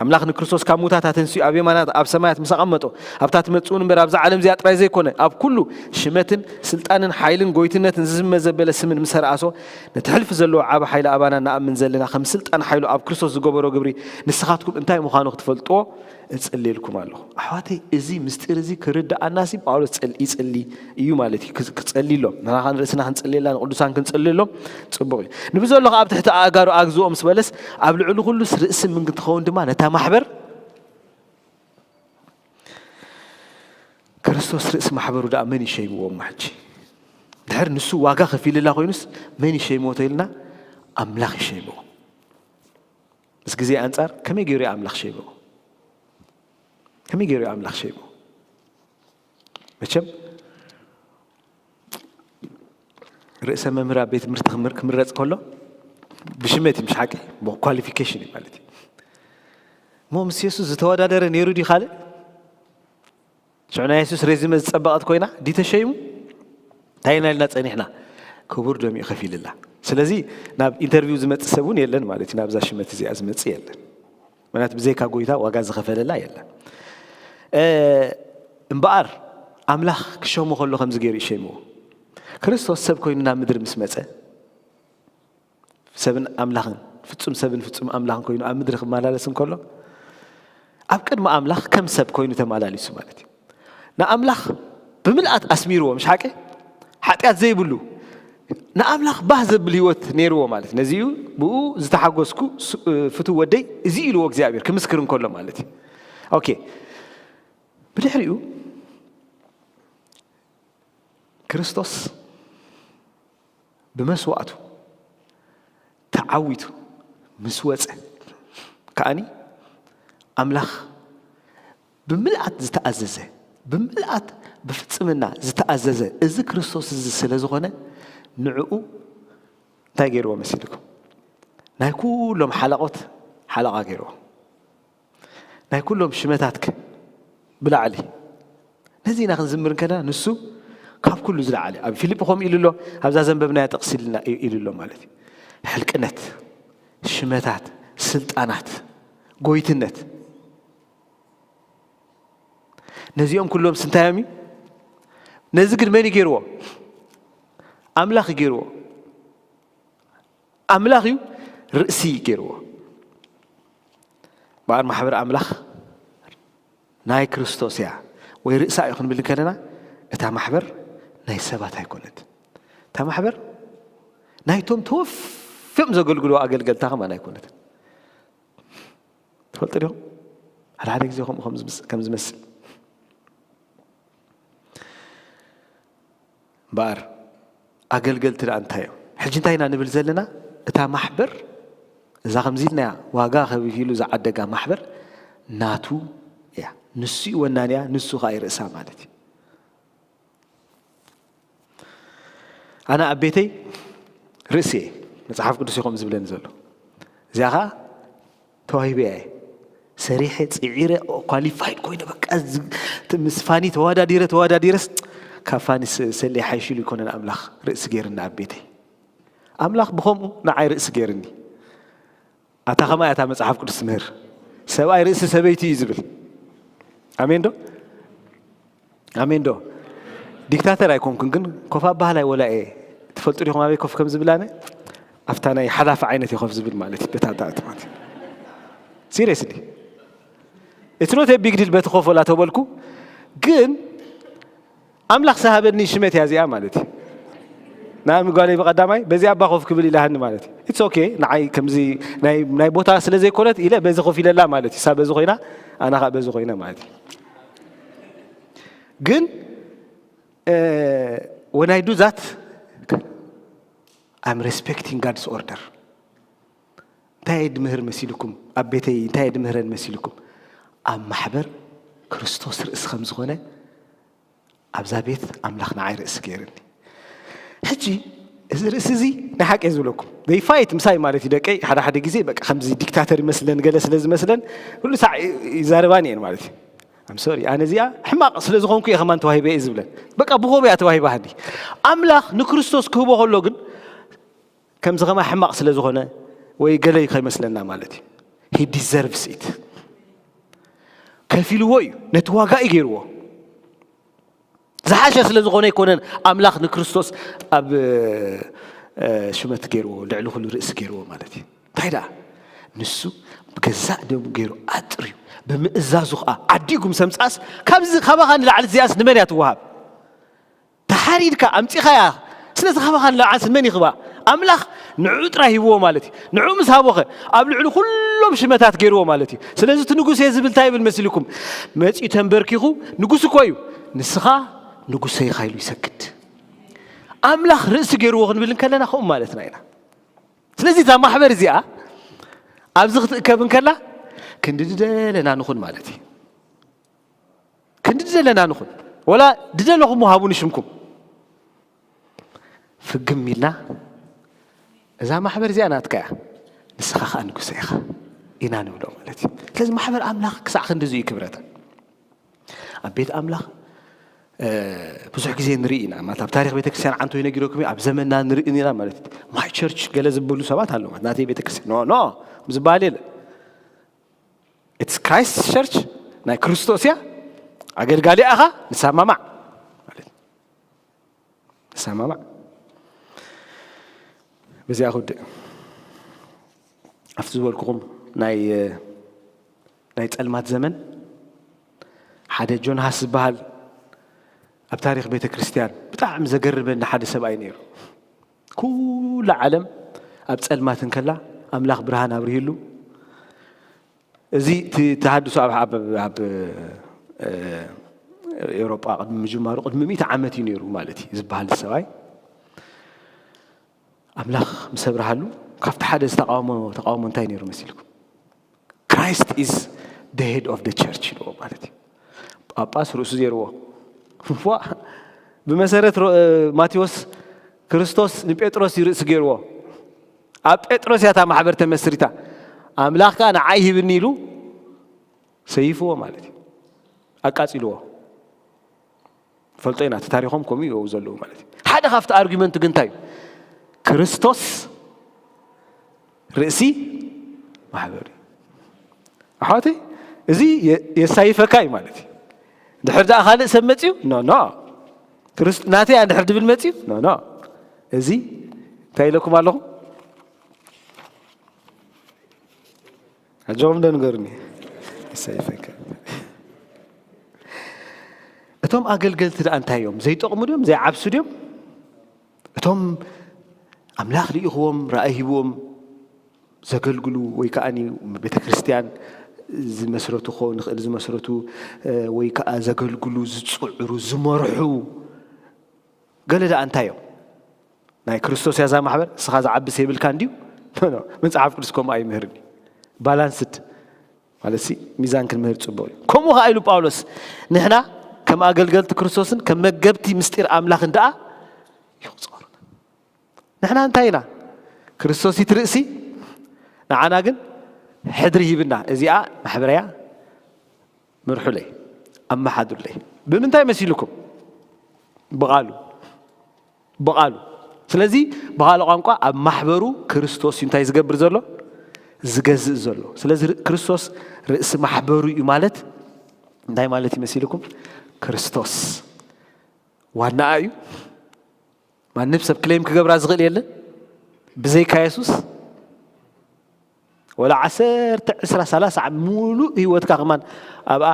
ኣምላኽ ንክርስቶስ ካብ ሙታት ኣተንሲኡ ኣብ የማናት ኣብ ሰማያት ምስ ኣቐመጦ ኣብታ ትመጽእ እውን እምበር ኣብዛ ዓለም እዚኣ ጥራይ ዘይኮነ ኣብ ኩሉ ሽመትን ስልጣንን ሓይልን ጎይትነትን ዝዝመ ዘበለ ስምን ምስ ኣርኣሶ ነቲ ሕልፊ ዘለዎ ዓቢ ሓይሊ ኣባና ንኣምን ዘለና ከም ስልጣን ሓይሉ ኣብ ክርስቶስ ዝገበሮ ግብሪ ንስኻትኩም እንታይ ምዃኑ ክትፈልጥዎ እጽልየልኩም ኣለኹ። ኣሕዋተይ፣ እዚ ምስጢር እዚ ክርድኣናሲ ጳውሎስ ጸል- ይጽሊ እዩ ማለት እዩ። ክጽ- ክጸልየሎም፣ ንሕና ኸኣ ንርእስና ክንጽልየላ፣ ንቅዱሳን ክንጽልየሎም ጽቡቕ እዩ። ንብዘሎ ኸኣ ኣብ ትሕቲ ኣእጋሩ ኣግዝኦ ምስ በለስ፣ ኣብ ልዕሊ ኩሉስ ርእሲ ምን ክትኸውን ድማ ነታ ማሕበር፣ ክርስቶስ ርእሲ ማሕበሩ ደኣ መን ይሸይምዎ እሞ ሕጂ? ድሕር ንሱ ዋጋ ከፊልላ ኮይኑስ መን ይሸይምዎ ተይልና፣ ኣምላኽ ይሸይምዎ። ምስ ግዜ ኣንጻር ከመይ ገይሩ እዩ ኣምላኽ ሸይምዎ? ከመይ ገይሩ እዩ ኣምላኽ ሸይምዎ? መቸም ርእሰ መምህር ኣብ ቤት ትምህርቲ ክምር- ክምረጽ ከሎ ብሽመት እዩ፣ ምስ ሓቂ ብኳሊፊኬሽን እዩ ማለት እዩ። እሞ ምስ የሱስ ዝተወዳደረ ነይሩ ድዩ ካልእ? ሽዑ ናይ የሱስ ሬዚመ ዝጸበቐት ኮይና ድዩ ተሸይሙ? እንታይ ኢና ኢልና ጸኒሕና? ክቡር ደም እዩ ከፊልላ። ስለዚ ናብ ኢንተርቪው ዝመጽእ ሰብ እውን የለን ማለት እዩ፣ ናብዛ ሽመት እዚኣ ዝመጽእ የለን። ምክንያቱ ብዘይካ ጎይታ ዋጋ ዝኸፈለላ የለን። እ፣ እምበኣር ኣምላኽ ክሸሞ ከሎ ከምዚ ገይሩ ይሸይምዎ። ክርስቶስ ሰብ ኮይኑ ናብ ምድሪ ምስ መጸ፣ ሰብን ኣምላኽን፣ ፍጹም ሰብን ፍጹም ኣምላኽን ኮይኑ ኣብ ምድሪ ክመላለስ እንከሎ፣ ኣብ ቅድሚ ኣምላኽ ከም ሰብ ኮይኑ ተመላሊሱ ማለት እዩ። ንኣምላኽ ብምልኣት ኣስሚርዎ፣ ምሽ ሓቂ? ሓጢኣት ዘይብሉ፣ ንኣምላኽ ባህ ዘብል ህይወት ነይርዎ ማለት እዩ። ነዚ እዩ ብኡ ዝተሓጎስኩ ሱ- ፍቱው ወደይ እዚ ኢልዎ እግዚኣብሔር ክምስክር እንከሎ ማለት እዩ። ኦኬ። ብድሕሪኡ ክርስቶስ ብመስዋእቱ ተዓዊቱ ምስ ወጸ ከኣኒ ኣምላኽ ብምልኣት ዝተኣዘዘ፣ ብምልኣት ብፍጽምና ዝተኣዘዘ እዚ ክርስቶስ እዚ ስለ ዝኾነ ንዕኡ እንታይ ገይርዎ መሲልኩም? ናይ ኩሎም ሓለቖት ሓለቓ ገይርዎ። ናይ ኩሎም ሽመታትክ ብላዕሊ። ነዚ ኢና ክንዝምር እንከለና ንሱ ካብ ኩሉ ዝለዓለ ኣብ ፊልጲ ከምኡ ኢሉ ኣሎ፣ ኣብዛ ዘንበብናያ ጥቕሲ ኢልና ኢሉ ኣሎ ማለት እዩ። ሕልቅነት፣ ሽመታት፣ ስልጣናት፣ ጎይትነት፣ ነዚኦም ኩሎም ስንታዮም እዩ? ነዚ ግን መን እዩ ገይርዎ? ኣምላኽ እዩ ገይርዎ። ኣምላኽ እዩ ርእሲ ገይርዎ። በኣር ማሕበር ኣምላኽ ናይ ክርስቶስ እያ ወይ ርእሳ እዩ ክንብል ከለና እታ ማሕበር ናይ ሰባት ኣይኮነት። እታ ማሕበር ናይቶም ተወፍዮም ዘገልግሉ ኣገልገልታ ከማን ኣይኮነትን። ትፈልጡ ዲኹም? ሓደ ሓደ ግዜ ከምኡ ከም ዝምስ- ከም ዝመስል እምበኣር ኣገልገልቲ ደኣ እንታይ እዮም? ሕጂ እንታይ ኢና ንብል ዘለና? እታ ማሕበር እዛ ከምዚ ኢልናያ ዋጋ ከፊሉ ዝዓደጋ ማሕበር ናቱ እያ። ንሱ እዩ ወናንያ፣ ንሱ ኸኣ ይርእሳ ማለት እዩ። ኣነ ኣብ ቤተይ ርእሲ እየ፣ መጽሓፍ ቅዱስ እዩ ከምኡ ዝብለኒ ዘሎ። እዚኣ ኸኣ ተዋሂበያ እየ። ሰሪሐ፣ ጽዒረ፣ ኳሊፋይድ ኮይነ፣ በቃ፣ ዝ-፣ ት-፣ ምስ ፋኒ ተወዳዲረ፣ ተወዳዲረስ፣ ካብ ፋኒ ስ-፣ ሰልየ ሓይሽ ኢሉ ይኮነን ኣምላኽ ርእሲ ገይርና ኣብ ቤተይ። ኣምላኽ ብኸምኡ ንዓይ ርእሲ ገይርኒ። ኣታ ኸማይ ኣታ መጽሓፍ ቅዱስ ትምህር። ሰብኣይ ርእሲ ሰበይቲ እዩ ዝብል። ኣሜን ዶ? ኣሜን ዶ? ዲክታተር ኣይኮንኩን፣ ግን ኮፍ ኣባህላይ ወላ እየ። ትፈልጡ ዲኹም ኣበይ ኮፍ ከም ዝብል ኣነ? ኣብታ ናይ ሓላፊ ዓይነት እየ ኮፍ ዝብል ማለት እዩ። በታ፣ እታ፣ እታ ማለት እዩ። ሲሪየስሊ። It's not a big deal በቲ ኮፍ ወላ ተበልኩ፣ ግን ኣምላኽ ዝሃበኒ ሽመት እያ እዚኣ ማለት እዩ። ንኣሚ ጓለይ ብቐዳማይ በዚ ኣባ ኮፍ ክብል ኢላሃኒ ማለት እዩ። It's okay፣ ንዓይ ከምዚ ናይ፣ ናይ ቦታ ስለ ዘይኮነት ኢለ በዚ ኮፍ ኢለላ ማለት እዩ። እሳ በዚ ኮይና፣ ኣና ኸኣ በዚ ኮይነ ማለት እዩ። ግን when I do that, I'm respecting God's order. እንታይ ድምህር መሲልኩም? ኣብ ቤተይ እንታይ ድምህረን መሲልኩም? ኣብ ማሕበር ክርስቶስ ርእሲ ከም ዝኾነ ኣብዛ ቤት ኣምላኽ ንዓይ ርእሲ ገይርኒ። ሕጂ እዚ ርእሲ እዚ ናይ ሓቂ ዝብለኩም፣ they fight ምሳይ ማለት እዩ። ደቀይ ሓደ ሓደ ግዜ በቃ ከምዚ ዲክታተር ይመስለን፣ ገለ ስለ ዝመስለን ኩሉ ሳዕ ይዛረባን እየን ማለት እዩ። I'm sorry፣ ኣነ እዚኣ ሕማቕ ስለ ዝኾንኩ እየ ከማን ተዋሂበ እየ ዝብለን። በቃ ብኾብ እያ ተዋሂባሃኒ። ኣምላኽ ንክርስቶስ ክህቦ ከሎ ግን ከምዚ ከማ ሕማቕ ስለ ዝኾነ ወይ ገለ እዩ ከይመስለና ማለት እዩ። He deserves it። ከፊልዎ እዩ፣ ነቲ ዋጋ እዩ ገይርዎ። ዝሓሸ ስለ ዝኾነ ኣይኮነን ኣምላኽ ንክርስቶስ ኣብ ሽመት ገይርዎ፣ ልዕሊ ኩሉ ርእሲ ገይርዎ ማለት እዩ። እንታይ ደኣ ንሱ ብገዛእ ደሙ ገይሩ ኣጥርዩ ብምእዛዙ ከዓ ዓዲጉ ምስ ኣምፅኣስ ካብዚ ካባኻ ንላዕሊ እዚኣስ ንመን እያ ትወሃብ? ተሓሪድካ ኣምፂኻያ። ስለዚ ካባኻ ንላዕሊ መን ይኽባ? ኣምላኽ ንዕኡ ጥራይ ሂብዎ ማለት እዩ። ንዕኡ ምስ ሃቦኸ ኣብ ልዕሊ ኩሎም ሽመታት ገይርዎ ማለት እዩ። ስለዚ እቲ ንጉስ እየ ዝብል እንታይ ይብል መሲልኩም? መፂኡ ተንበርኪኹ ንጉስ እኮ እዩ። ንስኻ ንጉሰይ ኢኻ ኢሉ ይሰግድ። ኣምላኽ ርእሲ ገይርዎ ክንብል እንከለና ከምኡ ማለትና ኢና። ስለዚ እዛ ማሕበር እዚኣ ኣብዚ ክትእከብ እንከላ ክንዲ ዝደለና ንኹን ማለት እዩ። ክንዲ ዝደለና ንኹን። ወላ ዝደለኹም ሃቡ ንሽምኩም። ፍግም ኢልና እዛ ማሕበር እዚኣ ናትካ እያ፣ ንስኻ ኸኣ ንጉሰ ኢኻ ኢና ንብሎ ማለት እዩ። ስለዚ ማሕበር ኣምላኽ ክሳዕ ክንድዚ እዩ ክብረታ። ኣብ ቤት ኣምላኽ ብዙሕ ግዜ ንርኢ ኢና ማለት ኣብ ታሪክ ቤተክርስትያን ዓንቶ ይነጊረኩም ኣብ ዘመንና ንርኢ ኢና ማለት እዩ። My church ገለ ዝበሉ ሰባት ኣለዉ ናተይ ቤተክርስትያን ኖ ኖ ዝበሃል የለ። It's Christ church፣ ናይ ክርስቶስ እያ። ኣገልጋሊ ኣኻ ንሰማማዕ ማለት ንሰማማዕ። በዚኣ ክውድእ ኣብቲ ዝበልኩኹም ናይ ናይ ጸልማት ዘመን ሓደ ጆናስ ዝበሃል ኣብ ታሪኽ ቤተ ክርስቲያን ብጣዕሚ ዘገርመኒ ሓደ ሰብኣይ ነይሩ። ኩላ ዓለም ኣብ ጸልማት እንከላ ኣምላኽ ብርሃን ኣብርሂሉ። እዚ እቲ ተሃድሶ ኣብ ኣብ ኣብ ኤውሮጳ ቅድሚ ምጅማሩ ቅድሚ ሚእቲ ዓመት እዩ ነይሩ ማለት እዩ ዝበሃል ሰብኣይ ኣምላኽ ምስ ኣብርሃሉ ካብቲ ሓደ ዝተቃወሞ ተቃውሞ እንታይ ነይሩ መሲልኩም? Christ is the head of the church ኢልዎ ማለት እዩ። ጳጳስ ርእሱ ዘይርዎ ዋ ብመሰረት ማቴዎስ ክርስቶስ ንጴጥሮስ እዩ ርእሲ ገይርዎ። ኣብ ጴጥሮስ እያ እታ ማሕበር ተመስሪታ። ኣምላኽ ከኣ ንዓይ ሂብኒ ኢሉ ሰይፍዎ ማለት እዩ። ኣቃጺልዎ። ፈልጦ ኢና እቲ ታሪኾም ከምኡ ይበው ዘለዉ ማለት እዩ። ሓደ ካብቲ ኣርጊመንቱ ግን እንታይ እዩ? ክርስቶስ ርእሲ ማሕበር እዩ። ኣሕዋተይ እዚ የሳይፈካ እዩ ማለት እዩ። ድሕር ደኣ ካልእ ሰብ መፅዩ ኖ ኖ ክርስት ናተይ እንድሕር ድብል መፅዩ ኖ ኖ እዚ እንታይ ኢለኩም ኣለኹም? ኣጆኹም ዶ ንገሩኒ። ይሰይፈካ። እቶም ኣገልገልቲ ደኣ እንታይ እዮም? ዘይጠቕሙ ድዮም? ዘይዓብሱ ድዮም? እቶም ኣምላኽ ልኢኽዎም ራእይ ሂብዎም ዘገልግሉ ወይ ከዓ ቤተ ክርስቲያን ዝመስረቱ ክኸውን ይኽእል ዝመስረቱ ወይ ከዓ ዘገልግሉ ዝፅዕሩ ዝመርሑ ገለ ደኣ እንታይ እዮም? ናይ ክርስቶስ ያዛ ማሕበር እስኻ ዝዓብስ የብልካ እንድዩ? መፅሓፍ ቅዱስ ከምኡ ኣይምህርን እዩ። ባላንስድ ማለት ሲ ሚዛን ክንምህር ፅቡቅ እዩ። ከምኡ ከዓ ኢሉ ጳውሎስ ንሕና ከም ኣገልገልቲ ክርስቶስን ከም መገብቲ ምስጢር ኣምላኽን ደኣ ይቁፀሩና። ንሕና እንታይ ኢና? ክርስቶስ እቲ ርእሲ ንዓና ግን ሕድሪ ሂብና እዚኣ ማሕበረያ ምርሑለይ ኣመሓድሩለይ ብምንታይ መሲልኩም? ብቓሉ ብቓሉ። ስለዚ ብኻልእ ቋንቋ ኣብ ማሕበሩ ክርስቶስ እዩ እንታይ ዝገብር ዘሎ? ዝገዝእ ዘሎ። ስለዚ ክርስቶስ ርእሲ ማሕበሩ እዩ ማለት እንታይ ማለት እዩ መሲልኩም? ክርስቶስ ዋናኣ እዩ። ማንም ሰብ ክሌም ክገብራ ዝኽእል የለን ብዘይካ የሱስ። ወላ ዓሰርተ ዕስራ ሰላሳ ዓመት ሙሉእ ህይወትካ ከማን ኣብኣ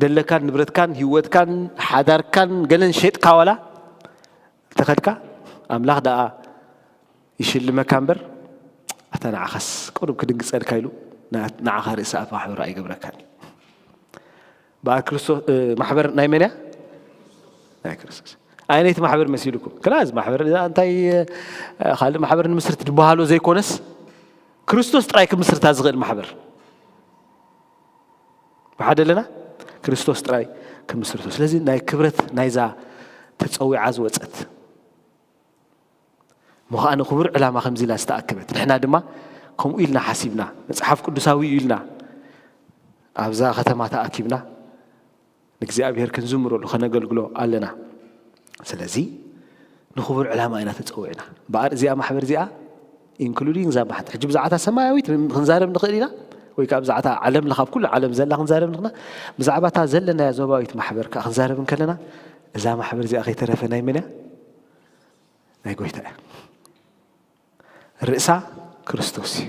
ደለካን ንብረትካን ህይወትካን ሓዳርካን ገለን ሸጥካ ዋላ እንተኸድካ ኣምላኽ ደኣ ይሽልመካ እምበር ኣታ ንዓኻስ ቅሩብ ክድንግጸልካ ኢሉ ንዓኻ ርእሲ ኣፋሕብሮ ኣይገብረካን እዩ። በኣል ክርስቶስ ማሕበር ናይ መን እያ? ናይ ክርስቶስ። ኣየነይቲ ማሕበር መሲልኩም? ክላ እዚ ማሕበር እዛ እንታይ፣ እ፣ ካልእ ማሕበር ንምስርት ዝበሃሎ ዘይኮነስ፣ ክርስቶስ ጥራይ ክምስርታ ዝኽእል ማሕበር። ብሓደ ኣለና? ክርስቶስ ጥራይ ክምስርቶ። ስለዚ ናይ ክብረት ናይዛ ተጸዊዓ ዝወጸት እሞ ኸኣ ንኽቡር ዕላማ ከምዚ ኢላ ዝተኣከበት። ንሕና ድማ ከምኡ ኢልና ሓሲብና፣ መጽሓፍ ቅዱሳዊ እዩ ኢልና ኣብዛ ከተማ ተኣኪብና ንእግዚኣብሔር ክንዝምረሉ፣ ከነገልግሎ ኣለና። ስለዚ ንኽቡር ዕላማ ኢና ተጸዊዕና። እምበኣር እዚኣ ማሕበር እዚኣ፣ ኢንክሉዲንግ እዛ ማሕበር፣ ሕጂ ብዛዕታ ሰማያዊት ክንዛረብ ንኽእል ኢና፣ ወይ ከኣ ብዛዕታ ዓለም ለኻብ ኩሉ ዓለም ዘላ ክንዛረብ ንኽና፣ ብዛዕባ እታ ዘለናያ ዞባዊት ማሕበር ከኣ ክንዛረብ እንከለና፣ እዛ ማሕበር እዚኣ ከይተረፈ ናይ መን እያ? ናይ ጎይታ እያ። ርእሳ ክርስቶስ እዩ።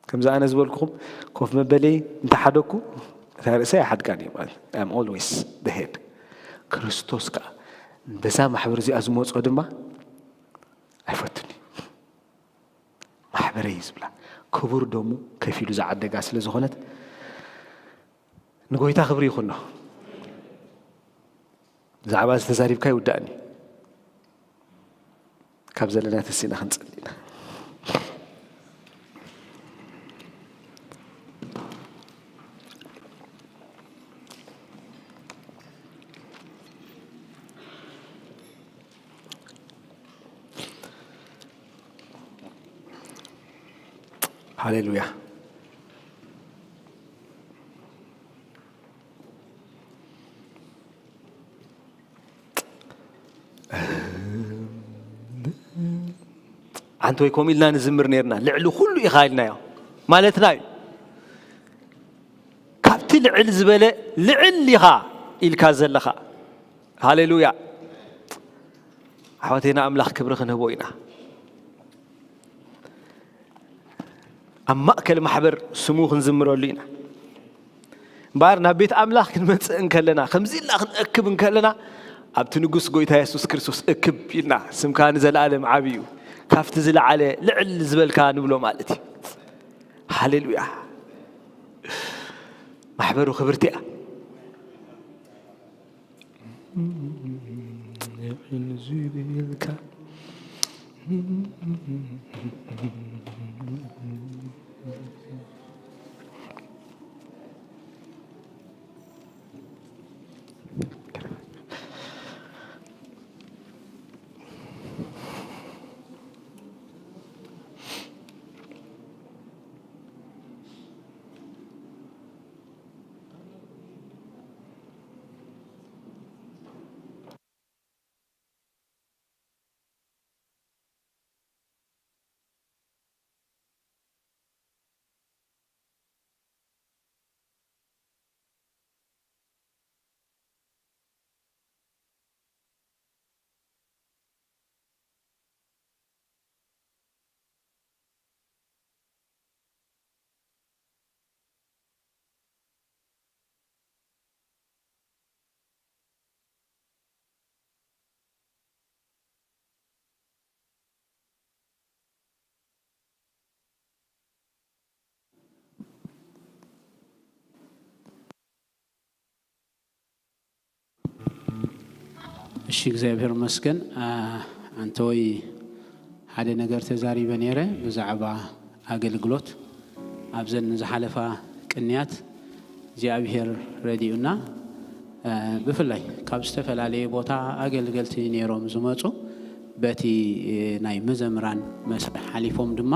ከምዚ ኣነ ዝበልኩኹም ኮፍ መበለይ እንተሓደግኩ፣ እታ ርእሰይ ኣይሓድጋን እየ ማለት፣ I'm always the head። ክርስቶስ ከኣ በዛ ማሕበር እዚኣ ዝመጾ ድማ ኣይፈቱን እዩ። ማሕበረይ እዩ ዝብላ። ክቡር ደሙ ከፊሉ ዝዓደጋ ስለ ዝኾነት ንጎይታ ክብሪ ይኹኖ። ብዛዕባ እዚ ተዛሪብካ ይውዳእኒ። ካብ ዘለና ተሲእና ክንጸሊ ኢና። ሃሌሉያ። ኣንተ ወይ ከምኡ ኢልና ንዝምር ነርና። ልዕሊ ኩሉ ኢኻ ኢልናዮ ማለትና እዩ። ካብቲ ልዕል ዝበለ ልዕል ኢኻ ኢልካ ዘለኻ። ሃሌሉያ። ኣሕዋተይና፣ ኣምላኽ ክብሪ ክንህቦ ኢና። ኣብ ማእከል ማሕበር ስሙ ክንዝምረሉ ኢና። እምበኣር ናብ ቤት ኣምላኽ ክንመጽእ እንከለና፣ ከምዚ ኢልና ክንእክብ እንከለና፣ ኣብቲ ንጉስ ጎይታ የሱስ ክርስቶስ እክብ ኢልና፣ ስምካ ንዘለኣለም ዓቢ እዩ፣ ካብቲ ዝለዓለ ልዕል ዝበልካ ንብሎ ማለት እዩ። ሃሌሉያ። ማሕበሩ ክብርቲ እያ። እሺ፣ እግዚኣብሔር ይመስገን። አ፣ ኣንተወይ ሓደ ነገር ተዛሪበ ነይረ ብዛዕባ ኣገልግሎት። ኣብዘን ዝሓለፋ ቅንያት እግዚኣብሔር ረዲኡና፣ አ፣ ብፍላይ ካብ ዝተፈላለየ ቦታ ኣገልገልቲ ነይሮም ዝመጹ፣ በቲ፣ እ፣ ናይ መዘምራን መስርሕ ሓሊፎም ድማ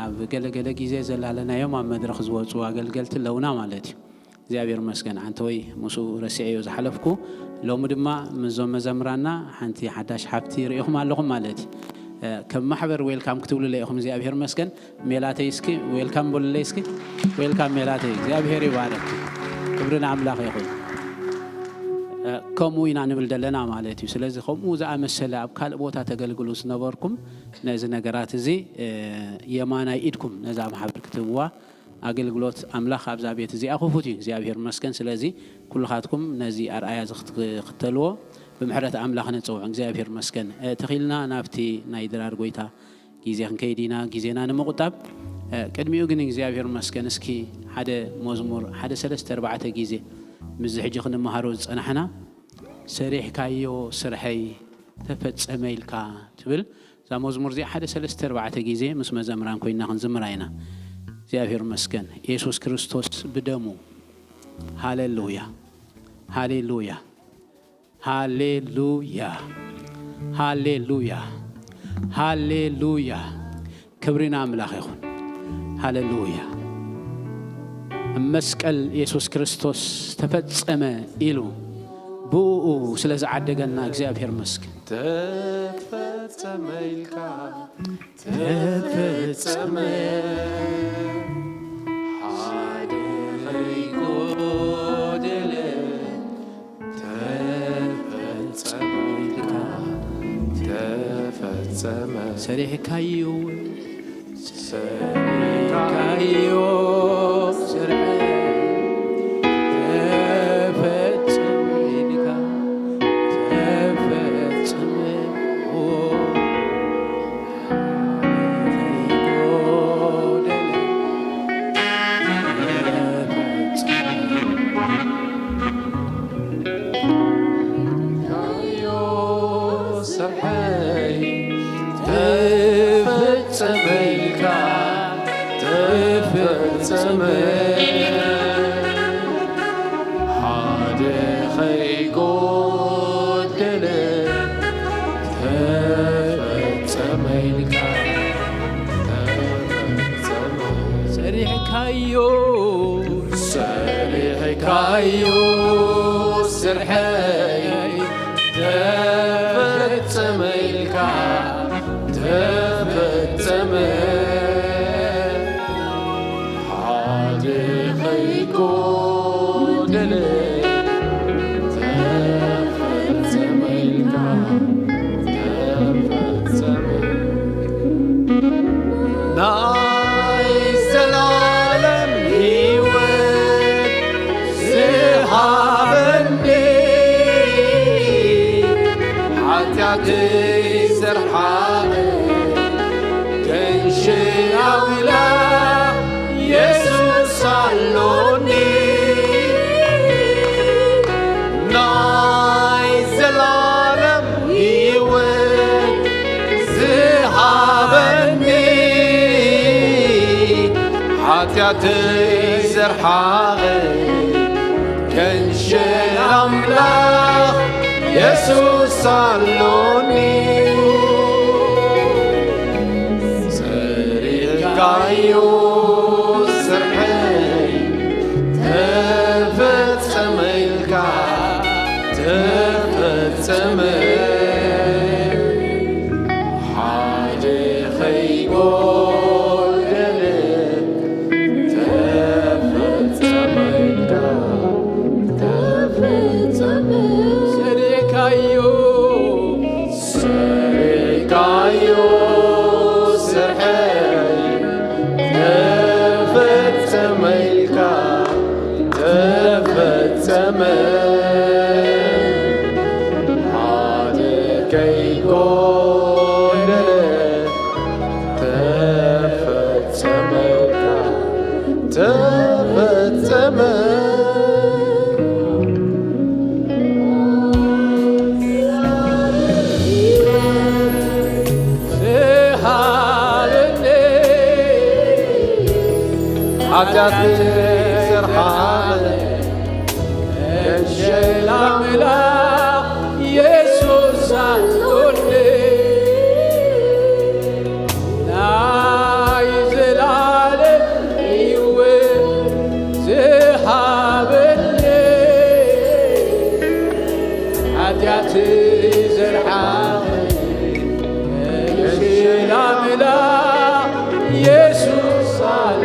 ኣብ ገለገለ ግዜ ዘላለናዮም ኣብ መድረኽ ዝወጹ ኣገልገልቲ ኣለውና ማለት እዩ። እግዚኣብሔር ይመስገን፣ ኣንተወይ ምስኡ ረሲዐዮ ዝሓለፍኩ። ሎሚ ድማ ምስዞም መዘምራና ሓንቲ ሓዳሽ ሓብቲ ርኢኹም ኣለኹም ማለት እዩ። እ፣ ከም ማሕበር ዌልካም ክትብሉለይ ኢኹም። እግዚኣብሔር ይመስገን። ሜላተይ እስኪ ዌልካም በሉለይ እስኪ። ዌልካም ሜላተይ። እግዚኣብሔር ይባረክ። ክብሪ ንኣምላኽ ይኹን። እ፣ ከምኡ ኢና ንብል ዘለና ማለት እዩ። ስለዚ ከምኡ ዝኣመሰለ ኣብ ካልእ ቦታ ተገልግሉ ዝነበርኩም ነዚ ነገራት እዚ፣ እ፣ የማናይ ኢድኩም ነዛ ማሕበር ክትህብዋ ኣገልግሎት ኣምላኽ ኣብዛ ቤት እዚኣ ክፉት እዩ። እግዚኣብሔር ይመስገን። ስለዚ ኩልኻትኩም ነዚ ኣርኣያ እዚ ክትክተልዎ ብምሕረት ኣምላኽ ንጽውዕ። እግዚኣብሔር ይመስገን። እ፣ ተኺልና ናብቲ ናይ ድራር ጎይታ ግዜ ክንከይድ ኢና፣ ግዜና ንምቑጣብ። እ፣ ቅድሚኡ ግን እግዚኣብሔር ይመስገን። እስኪ ሓደ መዝሙር፣ ሓደ ሰለስተ ኣርባዕተ ግዜ ምስዚ ሕጂ ክንመሃሮ ዝጸናሕና፣ "ሰሪሕካዮ ስርሐይ ተፈጸመ" ኢልካ ትብል። እዛ መዝሙር እዚኣ ሓደ ሰለስተ ኣርባዕተ ግዜ ምስ መዘምራን ኮይንና ክንዝምራ ኢና። እግዚኣብሔር ይመስገን። የሱስ ክርስቶስ ብደሙ። ሃሌሉያ፣ ሃሌሉያ፣ ሃሌሉያ፣ ሃሌሉያ፣ ሃሌሉያ። ክብሪ ንኣምላኽ ይኹን። ሃሌሉያ። ኣብ መስቀል የሱስ ክርስቶስ "ተፈጸመ" ኢሉ ብእኡ ስለ ዝዓደገና እግዚኣብሔር ይመስገን። ተፈጸመ ኢልካ፣ ተፈጸመ። ሓደ ከይጎደለ ተፈጸመ ኢልካ፣ ተፈጸመ። ሰሪሕካዮ፣ ሰሪሕካዮ፣ ስርሐይ ተፈጸመ ኢልካ፣ ተፈጸመ። ኦ፣ ስርሐይ ተፈጸመ ኢልካ፣ ተፈጸመ። ሓደ ከይጎደለ ተፈጸመ ኢልካ፣ ተፈጸመ። ሰሪሕካዮ፣ ሰሪሕካዮ ስርሐይ ተፈጸመ ኢልካ፣ ተፈጸመ። ሓደ ከይጎደለ ተፈጸመ ኢልካ፣ ተፈጸመ። ናይ ዘላለም ህይወት ዝሃበኒ፣ ሓጢኣተይ ዘርሓቐ፣ ገንሽል ኣምላኽ የሱስ ኣሎኒ። ናይ ዘላለም ህይወት ዝሃበኒ፣ ሓጢኣተይ ዘርሓቐ፣ ገንሽል ኣምላኽ የሱስ ኣሎኒ። ሰሪሕካዮ ስርሐይ ተፈጸመ ኢልካ፣ ተፈጸመ። ሓደ ከይጎደለ ተፈጸመ ኢልካ፣ ተፈጸመ። ሰሪሕካዮ፣ ሰሪሕካዮ ስርሐይ ተፈጸመ ኢልካ፣ ተፈጸመ። ሓደ ከይጎደለ ተፈጸመ፣ ተፈጸመ። ዝሃበኒ ሓጢኣት ዘርሓቐ ገንሸል ኣምላኽ የሱስ ኣሎኒ። ናይ ዘላለም ህይወት ዝሃበኒ፣ ሓጢኣት ዘርሓቐ ገንሸል ኣምላኽ የሱስ ኣሎ።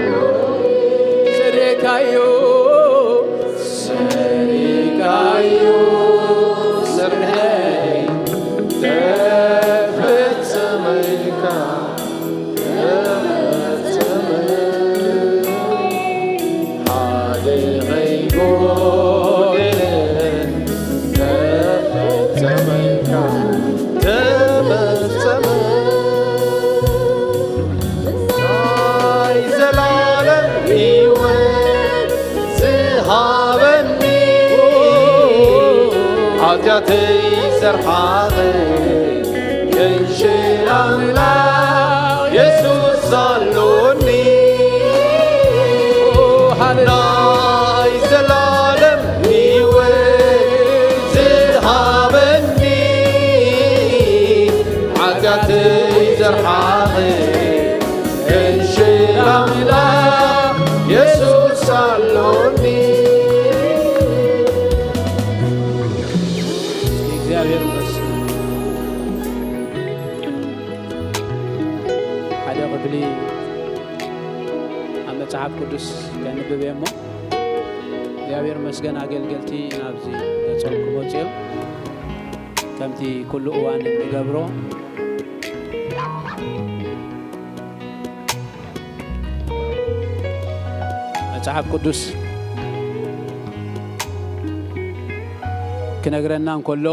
ሰሪሕካ ጃተይ ዘርሓቐ ክንሽል ኣምላኽ የሱስ ኣሎኒ። ናይ ዘላለም ህይወት ዝሃበኒ ሓጢኣተይ ዘርሓቐ ክንሽል ኣምላኽ የሱስ ኣሎኒ። እግዚኣብሔር ይመስገን። ሓደ ክፍሊ ኣብ መጽሓፍ ቅዱስ ከንብብ እየ እሞ፣ እግዚኣብሔር ይመስገን ኣገልገልቲ ናብዚ ገጾም ክመጹ እዮም። ከምቲ ኩሉ እዋን እንገብሮ መጽሓፍ ቅዱስ ክነግረና እንከሎ